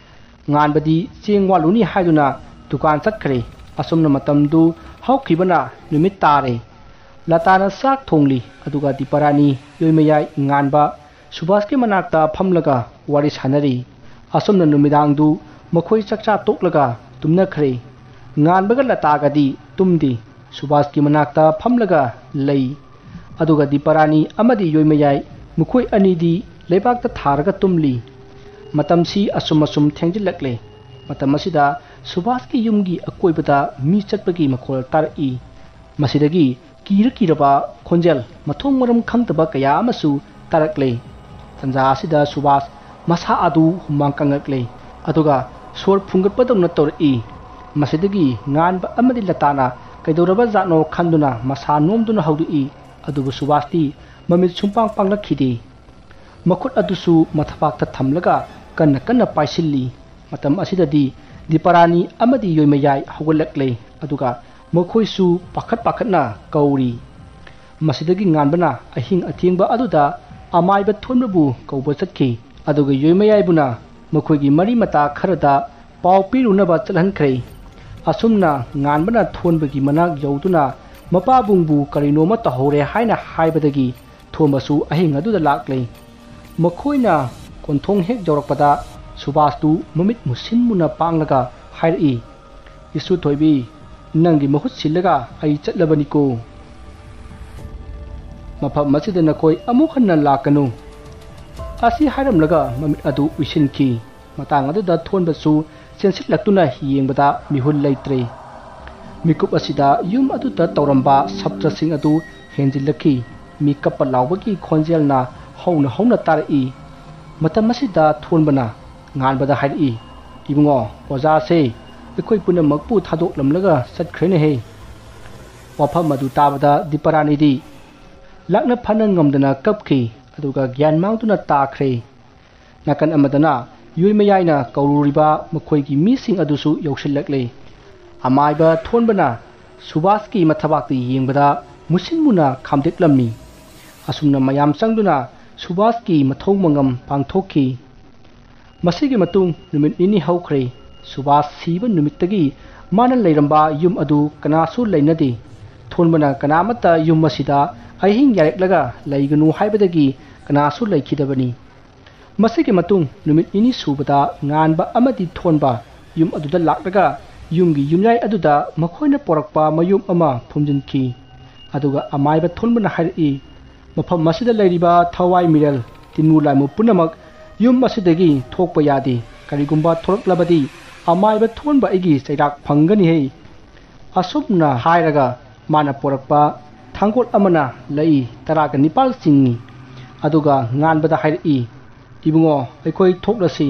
ꯉꯥꯟꯕꯗꯤ ꯆꯦꯡ ꯋꯥꯠꯂꯨꯅꯤ ꯍꯥꯏꯗꯨꯅ ꯗꯨꯀꯥꯟ ꯆꯠꯈ꯭ꯔꯦ꯫ ꯑꯁꯨꯝꯅ ꯃꯇꯝꯗꯨ ꯍꯧꯈꯤꯕꯅ ꯅꯨꯃꯤꯠ ꯇꯥꯔꯦ꯫ ꯂꯇꯥꯅ ꯆꯥꯛ ꯊꯣꯡꯂꯤ, ꯑꯗꯨꯒ ꯗꯤꯄꯥꯔꯥꯅꯤ, ꯌꯣꯏꯃꯌꯥꯏ, ꯉꯥꯟꯕ ꯁꯨꯕꯥꯁꯀꯤ ꯃꯅꯥꯛꯇ ꯐꯝꯂꯒ ꯋꯥꯔꯤ ꯁꯥꯟꯅꯔꯤ꯫ ꯑꯁꯨꯝꯅ ꯅꯨꯃꯤꯗꯥꯡꯗꯨ ꯃꯈꯣꯏ ꯆꯥꯛꯆꯥ ꯇꯣꯛꯂꯒ ꯇꯨꯝꯅꯈ꯭ꯔꯦ꯫ ꯉꯥꯟꯕꯒ ꯂꯇꯥꯒꯗꯤ ꯇꯨꯝꯗꯦ꯫ ꯁꯨꯕꯥꯁꯀꯤ ꯃꯅꯥꯛꯇ ꯐꯝꯂꯒ ꯂꯩ꯫ ꯑꯗꯨꯒ ꯗꯤꯄꯥꯔꯥꯅꯤ ꯑꯃꯗꯤ ꯌꯣꯏꯃꯌꯥꯏ ꯃꯈꯣꯏ ꯑꯅꯤꯗꯤ ꯂꯩꯕꯥꯛꯇ ꯊꯥꯔꯒ ꯇꯨꯝꯂꯤ꯫ ꯃꯇꯝꯁꯤ ꯑꯁꯨꯝ ꯑꯁꯨꯝ ꯊꯦꯡꯖꯤꯜꯂꯛꯂꯦ꯫ ꯃꯇꯝ ꯑꯁꯤꯗ ꯁꯨꯕꯥꯁꯀꯤ ꯌꯨꯝꯒꯤ ꯑꯀꯣꯏꯕꯗ ꯃꯤ ꯆꯠꯄꯒꯤ ꯃꯈꯣꯜ ꯇꯥꯔꯛꯏ꯫ ꯃꯁꯤꯗꯒꯤ ꯀꯤꯔ ꯀꯤꯔꯕ ꯈꯣꯟꯖꯦꯜ ꯃꯊꯣꯡ ꯃꯔꯝ ꯈꯪꯗꯕ ꯀꯌꯥ ꯑꯃꯁꯨ ꯇꯥꯔꯛꯂꯦ꯫ ꯇꯟꯖꯥ ꯑꯁꯤꯗ ꯁꯨꯕꯥꯁ ꯃꯁꯥ ꯑꯗꯨ ꯍꯨꯃꯥꯡ ꯀꯪꯂꯛꯂꯦ, ꯑꯗꯨꯒ ꯁꯣꯔ ꯐꯨꯡꯒꯠꯄꯗꯧꯅ ꯇꯧꯔꯛꯏ꯫ ꯃꯁꯤꯗꯒꯤ ꯉꯥꯟꯕ ꯑꯃꯗꯤ ꯂꯇꯥꯅ ꯀꯩꯗꯧꯔꯕ ꯖꯥꯠꯅꯣ ꯈꯟꯗꯨꯅ ꯃꯁꯥ ꯅꯣꯝꯗꯨꯅ ꯍꯧꯗꯣꯛꯏ꯫ ꯑꯗꯨꯕꯨ ꯁꯨꯕꯥꯁꯇꯤ ꯃꯃꯤꯠ ꯁꯨꯡꯄꯥꯡ ꯄꯥꯡꯂꯛꯈꯤꯗꯦ꯫ ꯃꯈꯨꯠ ꯑꯗꯨꯁꯨ ꯃꯊꯕꯥꯛꯇ ꯊꯝꯂꯒ ꯀꯟꯅ ꯀꯟꯅ ꯄꯥꯏꯁꯤꯜꯂꯤ꯫ ꯃꯇꯝ ꯑꯁꯤꯗꯗꯤ ꯗꯤꯄꯥꯔꯥꯅꯤ ꯑꯃꯗꯤ ꯌꯣꯏꯃꯌꯥꯏ ꯍꯧꯒꯠꯂꯛꯂꯦ, ꯑꯗꯨꯒ ꯃꯈꯣꯏꯁꯨ ꯄꯥꯈꯠ ꯄꯥꯈꯠꯅ ꯀꯧꯔꯤ꯫ ꯃꯁꯤꯗꯒꯤ ꯉꯥꯟꯕꯅ ꯑꯍꯤꯡ ꯑꯊꯦꯡꯕ ꯑꯗꯨꯗ ꯑꯃꯥꯏꯕ ꯊꯣꯟꯕꯕꯨ ꯀꯧꯕ ꯆꯠꯈꯤ, ꯑꯗꯨꯒ ꯌꯣꯏꯃꯌꯥꯏꯕꯨꯅ ꯃꯈꯣꯏꯒꯤ ꯃꯔꯤ ꯃꯇꯥ ꯈꯔꯗ ꯄꯥꯎ ꯄꯤꯔꯨꯅꯕ ꯆꯠꯍꯟꯈ꯭ꯔꯦ꯫ ꯑꯁꯨꯝꯅ ꯉꯥꯟꯕꯅ ꯊꯣꯟꯕꯒꯤ ꯃꯅꯥꯛ ꯌꯧꯗꯨꯅ ꯃꯄꯥꯕꯨꯡꯕꯨ ꯀꯔꯤꯅꯣꯃ ꯇꯧꯍꯧꯔꯦ ꯍꯥꯏꯅ ꯍꯥꯏꯕꯗꯒꯤ ꯊꯣꯟꯕꯁꯨ ꯑꯍꯤꯡ ꯑꯗꯨꯗ ꯂꯥꯛꯂꯦ꯫ ꯃꯈꯣꯏꯅ ꯀꯣꯟꯊꯣꯡ ꯍꯦꯛ ꯌꯧꯔꯛꯄꯗ ꯁꯨꯕꯥꯁꯇꯨ ꯃꯃꯤꯠ ꯃꯨꯁꯤꯟ ꯃꯨꯅ ꯄꯥꯡꯂꯒ ꯍꯥꯏꯔꯛꯏ, "ꯏꯁꯨ ꯊꯣꯏꯕꯤ, ꯅꯪꯒꯤ ꯃꯍꯨꯠ ꯁꯤꯜꯂꯒ ꯑꯩ ꯆꯠꯂꯕꯅꯤꯀꯣ꯫ ꯃꯐꯝ ꯑꯁꯤꯗ ꯅꯈꯣꯏ ꯑꯃꯨꯛ ꯍꯟꯅ ꯂꯥꯛꯀꯅꯨ"꯫ ꯑꯁꯤ ꯍꯥꯏꯔꯝꯂꯒ ꯃꯃꯤꯠ ꯑꯗꯨ ꯎꯏꯁꯤꯟꯈꯤ꯫ ꯃꯇꯥꯡ ꯑꯗꯨꯗ ꯊꯣꯟꯕꯁꯨ ꯆꯦꯟꯁꯤꯜꯂꯛꯇꯨꯅ ꯌꯦꯡꯕꯗ ꯃꯤꯍꯨꯜ ꯂꯩꯇ꯭ꯔꯦ꯫ ꯃꯤꯀꯨꯞ ꯑꯁꯤꯗ ꯌꯨꯝ ꯑꯗꯨꯗ ꯇꯧꯔꯝꯕ ꯁꯞꯇ꯭ꯔꯁꯤꯡ ꯑꯗꯨ ꯍꯦꯟꯖꯤꯜꯂꯛꯈꯤ꯫ ꯃꯤ ꯀꯞꯄ ꯂꯥꯎꯕꯒꯤ ꯈꯣꯟꯖꯦꯜꯅ ꯍꯧꯅ ꯍꯧꯅ ꯇꯥꯔꯛꯏ꯫ ꯃꯇꯝ ꯑꯁꯤꯗ ꯊꯣꯟꯕꯅ ꯉꯥꯟꯕꯗ ꯍꯥꯏꯔꯛꯏ, "ꯏꯕꯨꯡꯉꯣ, ꯑꯣꯖꯥꯁꯦ ꯑꯩꯈꯣꯏ ꯄꯨꯝꯅꯃꯛꯄꯨ ꯊꯥꯗꯣꯛꯂꯝꯂꯒ ꯆꯠꯈ꯭ꯔꯦꯅꯦꯍꯦ"꯫ ꯋꯥꯐꯝ ꯑꯗꯨ ꯇꯥꯕꯗ ꯗꯤꯄꯥꯔꯥꯅꯤꯗꯤ ꯂꯥꯛꯅ ꯐꯥꯅ ꯉꯝꯗꯅ ꯀꯞꯈꯤ, ꯑꯗꯨꯒ ꯒ꯭ꯌꯥꯟ ꯃꯥꯡꯗꯨꯅ ꯇꯥꯈ꯭ꯔꯦ꯫ ꯅꯥꯀꯟ ꯑꯃꯗꯅ ꯌꯣꯏꯃꯌꯥꯏꯅ ꯀꯧꯔꯨꯔꯤꯕ ꯃꯈꯣꯏꯒꯤ ꯃꯤꯁꯤꯡ ꯑꯗꯨꯁꯨ ꯌꯧꯁꯤꯜꯂꯛꯂꯦ꯫ ꯑꯃꯥꯏꯕ ꯊꯣꯟꯕꯅ ꯁꯨꯕꯥꯁꯀꯤ ꯃꯊꯕꯥꯛꯇ ꯌꯦꯡꯕꯗ ꯃꯨꯁꯤꯟ ꯃꯨꯅ ꯈꯥꯝꯗꯦꯛꯂꯝꯃꯤ꯫ ꯑꯁꯨꯝꯅ ꯃꯌꯥꯝ ꯆꯪꯗꯨꯅ ꯁꯨꯕꯥꯁꯀꯤ ꯃꯊꯧ ꯃꯉꯝ ꯄꯥꯡꯊꯣꯛꯈꯤ꯫ ꯃꯁꯤꯒꯤ ꯃꯇꯨꯡ ꯅꯨꯃꯤꯠ ꯅꯤꯅꯤ ꯍꯧꯈ꯭ꯔꯦ꯫ ꯁꯨꯕꯥꯁ ꯁꯤꯕ ꯅꯨꯃꯤꯠꯇꯒꯤ ꯃꯥꯅ ꯂꯩꯔꯝꯕ ꯌꯨꯝ ꯑꯗꯨ ꯀꯅꯥꯁꯨ ꯂꯩꯅꯗꯦ꯫ ꯊꯣꯟꯕꯅ ꯀꯅꯥꯃꯠꯇ ꯌꯨꯝ ꯑꯁꯤꯗ ꯑꯍꯤꯡ ꯌꯥꯔꯦꯛꯂꯒ ꯂꯩꯒꯅꯨ ꯍꯥꯏꯕꯗꯒꯤ ꯀꯅꯥꯁꯨ ꯂꯩꯈꯤꯗꯕꯅꯤ꯫ ꯃꯁꯤꯒꯤ ꯃꯇꯨꯡ ꯅꯨꯃꯤꯠ ꯅꯤꯅꯤ ꯁꯨꯕꯗ ꯉꯥꯟꯕ ꯑꯃꯗꯤ ꯊꯣꯟꯕ ꯌꯨꯝ ꯑꯗꯨꯗ ꯂꯥꯛꯂꯒ ꯌꯨꯝꯒꯤ ꯌꯨꯝꯌꯥꯏ ꯑꯗꯨꯗ ꯃꯈꯣꯏꯅ ꯄꯣꯔꯛꯄ ꯃꯌꯨꯝ ꯑꯃ ꯐꯨꯝꯖꯤꯟꯈꯤ꯫ ꯑꯗꯨꯒ ꯑꯃꯥꯏꯕ ꯊꯣꯟꯕꯅ ꯍꯥꯏꯔꯛꯏ, "ꯃꯐꯝ ꯑꯁꯤꯗ ꯂꯩꯔꯤꯕ ꯊꯋꯥꯏ ꯃꯤꯔꯦꯜ ꯇꯤꯟꯃꯨ ꯂꯥꯏꯃꯨ ꯄꯨꯝꯅꯃꯛ ꯌꯨꯝ ꯑꯁꯤꯗꯒꯤ ꯊꯣꯛꯄ ꯌꯥꯗꯦ꯫ ꯀꯔꯤꯒꯨꯝꯕ ꯊꯣꯔꯛꯂꯕꯗꯤ ꯑꯃꯥꯏꯕ ꯊꯣꯟꯕ ꯑꯩꯒꯤ ꯆꯩꯔꯥꯛ ꯐꯪꯒꯅꯤꯍꯦ꯫ ꯑꯁꯨꯝꯅ ꯍꯥꯏꯔꯒ ꯃꯥꯅ ꯄꯣꯔꯛꯄ ꯊꯥꯡꯒꯣꯜ ꯑꯃꯅ ꯂꯩ ꯇꯔꯥꯒ ꯅꯤꯄꯥꯜ ꯆꯤꯡꯏ꯫ ꯑꯗꯨꯒ ꯉꯥꯟꯕꯗ ꯍꯥꯏꯔꯛꯏ, "ꯏꯕꯨꯡꯉꯣ, ꯑꯩꯈꯣꯏ ꯊꯣꯛꯂꯁꯤ꯫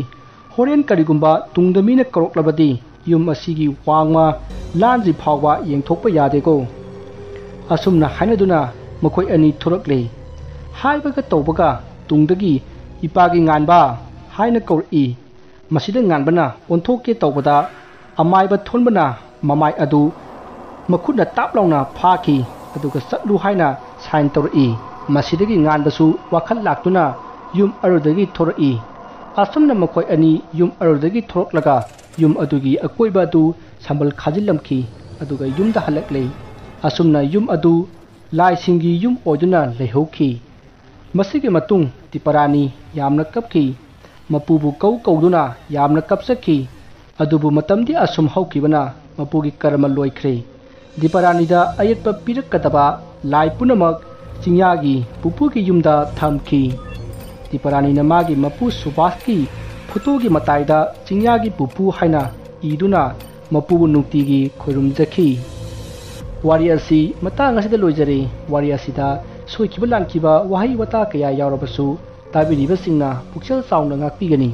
ꯍꯣꯔꯦꯟ ꯀꯔꯤꯒꯨꯝꯕ ꯇꯨꯡꯗ ꯃꯤꯅ ꯀꯧꯔꯛꯂꯕꯗꯤ ꯌꯨꯝ ꯑꯁꯤꯒꯤ ꯋꯥꯡꯃ ꯂꯥꯟꯗ꯭ꯔꯤ ꯐꯥꯎꯕ ꯌꯦꯡꯊꯣꯛꯄ ꯌꯥꯗꯦꯀꯣ"꯫ ꯑꯁꯨꯝꯅ ꯍꯥꯏꯅꯗꯨꯅ ꯃꯈꯣꯏ ꯑꯅꯤ ꯊꯣꯔꯛꯂꯦ꯫ ꯍꯥꯏꯕꯒ ꯇꯧꯕꯒ ꯇꯨꯡꯗꯒꯤ "ꯏꯄꯥꯒꯤ ꯉꯥꯟꯕ" ꯍꯥꯏꯅ ꯀꯧꯔꯛꯏ꯫ ꯃꯁꯤꯗ ꯉꯥꯟꯕꯅ ꯑꯣꯟꯊꯣꯛꯀꯦ ꯇꯧꯕꯗ ꯑꯃꯥꯏꯕ ꯊꯣꯟꯕꯅ ꯃꯃꯥꯏ ꯑꯗꯨ ꯃꯈꯨꯠꯅ ꯇꯥꯞ ꯂꯥꯎꯅ ꯐꯥꯈꯤ, ꯑꯗꯨꯒ "ꯆꯠꯂꯨ" ꯍꯥꯏꯅ ꯁꯥꯏꯟ ꯇꯧꯔꯛꯏ꯫ ꯃꯁꯤꯗꯒꯤ ꯉꯥꯟꯕꯁꯨ ꯋꯥꯈꯜ ꯂꯥꯛꯇꯨꯅ ꯌꯨꯝ ꯑꯗꯨꯗꯒꯤ ꯊꯣꯔꯛꯏ꯫ ꯑꯁꯨꯝꯅ ꯃꯈꯣꯏ ꯑꯅꯤ ꯌꯨꯝ ꯑꯗꯨꯗꯒꯤ ꯊꯣꯔꯛꯂꯒ ꯌꯨꯝ ꯑꯗꯨꯒꯤ ꯑꯀꯣꯏꯕ ꯑꯗꯨ ꯁꯝꯕꯜ ꯈꯥꯖꯤꯜꯂꯝꯈꯤ, ꯑꯗꯨꯒ ꯌꯨꯝꯗ ꯍꯜꯂꯛꯂꯦ꯫ ꯑꯁꯨꯝꯅ ꯌꯨꯝ ꯑꯗꯨ ꯂꯥꯏꯁꯤꯡꯒꯤ ꯌꯨꯝ ꯑꯣꯏꯗꯨꯅ ꯂꯩꯍꯧꯈꯤ꯫ ꯃꯁꯤꯒꯤ ꯃꯇꯨꯡ ꯗꯤꯄꯥꯔꯥꯅꯤ ꯌꯥꯝꯅ ꯀꯞꯈꯤ꯫ ꯃꯄꯨꯕꯨ ꯀꯧ ꯀꯧꯗꯨꯅ ꯌꯥꯝꯅ ꯀꯞꯆꯈꯤ꯫ ꯑꯗꯨꯕꯨ ꯃꯇꯝꯗꯤ ꯑꯁꯨꯝ ꯍꯧꯈꯤꯕꯅ ꯃꯄꯨꯒꯤ ꯀꯔꯃ ꯂꯣꯏꯈ꯭ꯔꯦ꯫ ꯗꯤꯄꯥꯔꯥꯅꯤꯗ ꯑꯌꯦꯠꯄ ꯄꯤꯔꯛꯀꯗꯕ ꯂꯥꯏ ꯄꯨꯝꯅꯃꯛ ꯆꯤꯡꯌꯥꯒꯤ ꯄꯨꯄꯨꯒꯤ ꯌꯨꯝꯗ ꯊꯝꯈꯤ꯫ ꯗꯤꯄꯥꯔꯥꯅꯤꯅ ꯃꯥꯒꯤ ꯃꯄꯨ ꯁꯨꯕꯥꯁꯀꯤ ꯐꯣꯇꯣꯒꯤ ꯃꯇꯥꯏꯗ "ꯆꯤꯡꯌꯥꯒꯤ ꯄꯨꯄꯨ" ꯍꯥꯏꯅ ꯏꯗꯨꯅ ꯃꯄꯨꯕꯨ ꯅꯨꯡꯇꯤꯒꯤ ꯈꯣꯏꯔꯨꯝꯖꯈꯤ꯫ ꯋꯥꯔꯤ ꯑꯁꯤ ꯃꯇꯥꯡ ꯑꯁꯤꯗ ꯂꯣꯏꯖꯔꯦ꯫ ꯋꯥꯔꯤ ꯑꯁꯤꯗ ꯁꯣꯏꯈꯤꯕ ꯂꯥꯟꯈꯤꯕ ꯋꯥꯍꯩ ꯋꯥꯇꯥ ꯀꯌꯥ ꯌꯥꯎꯔꯕꯁꯨ ꯇꯥꯕꯤꯔꯤꯕꯁꯤꯡꯅ ꯄꯨꯛꯆꯦꯜ ꯆꯥꯎꯅ ꯉꯥꯛꯄꯤꯒꯅꯤ꯫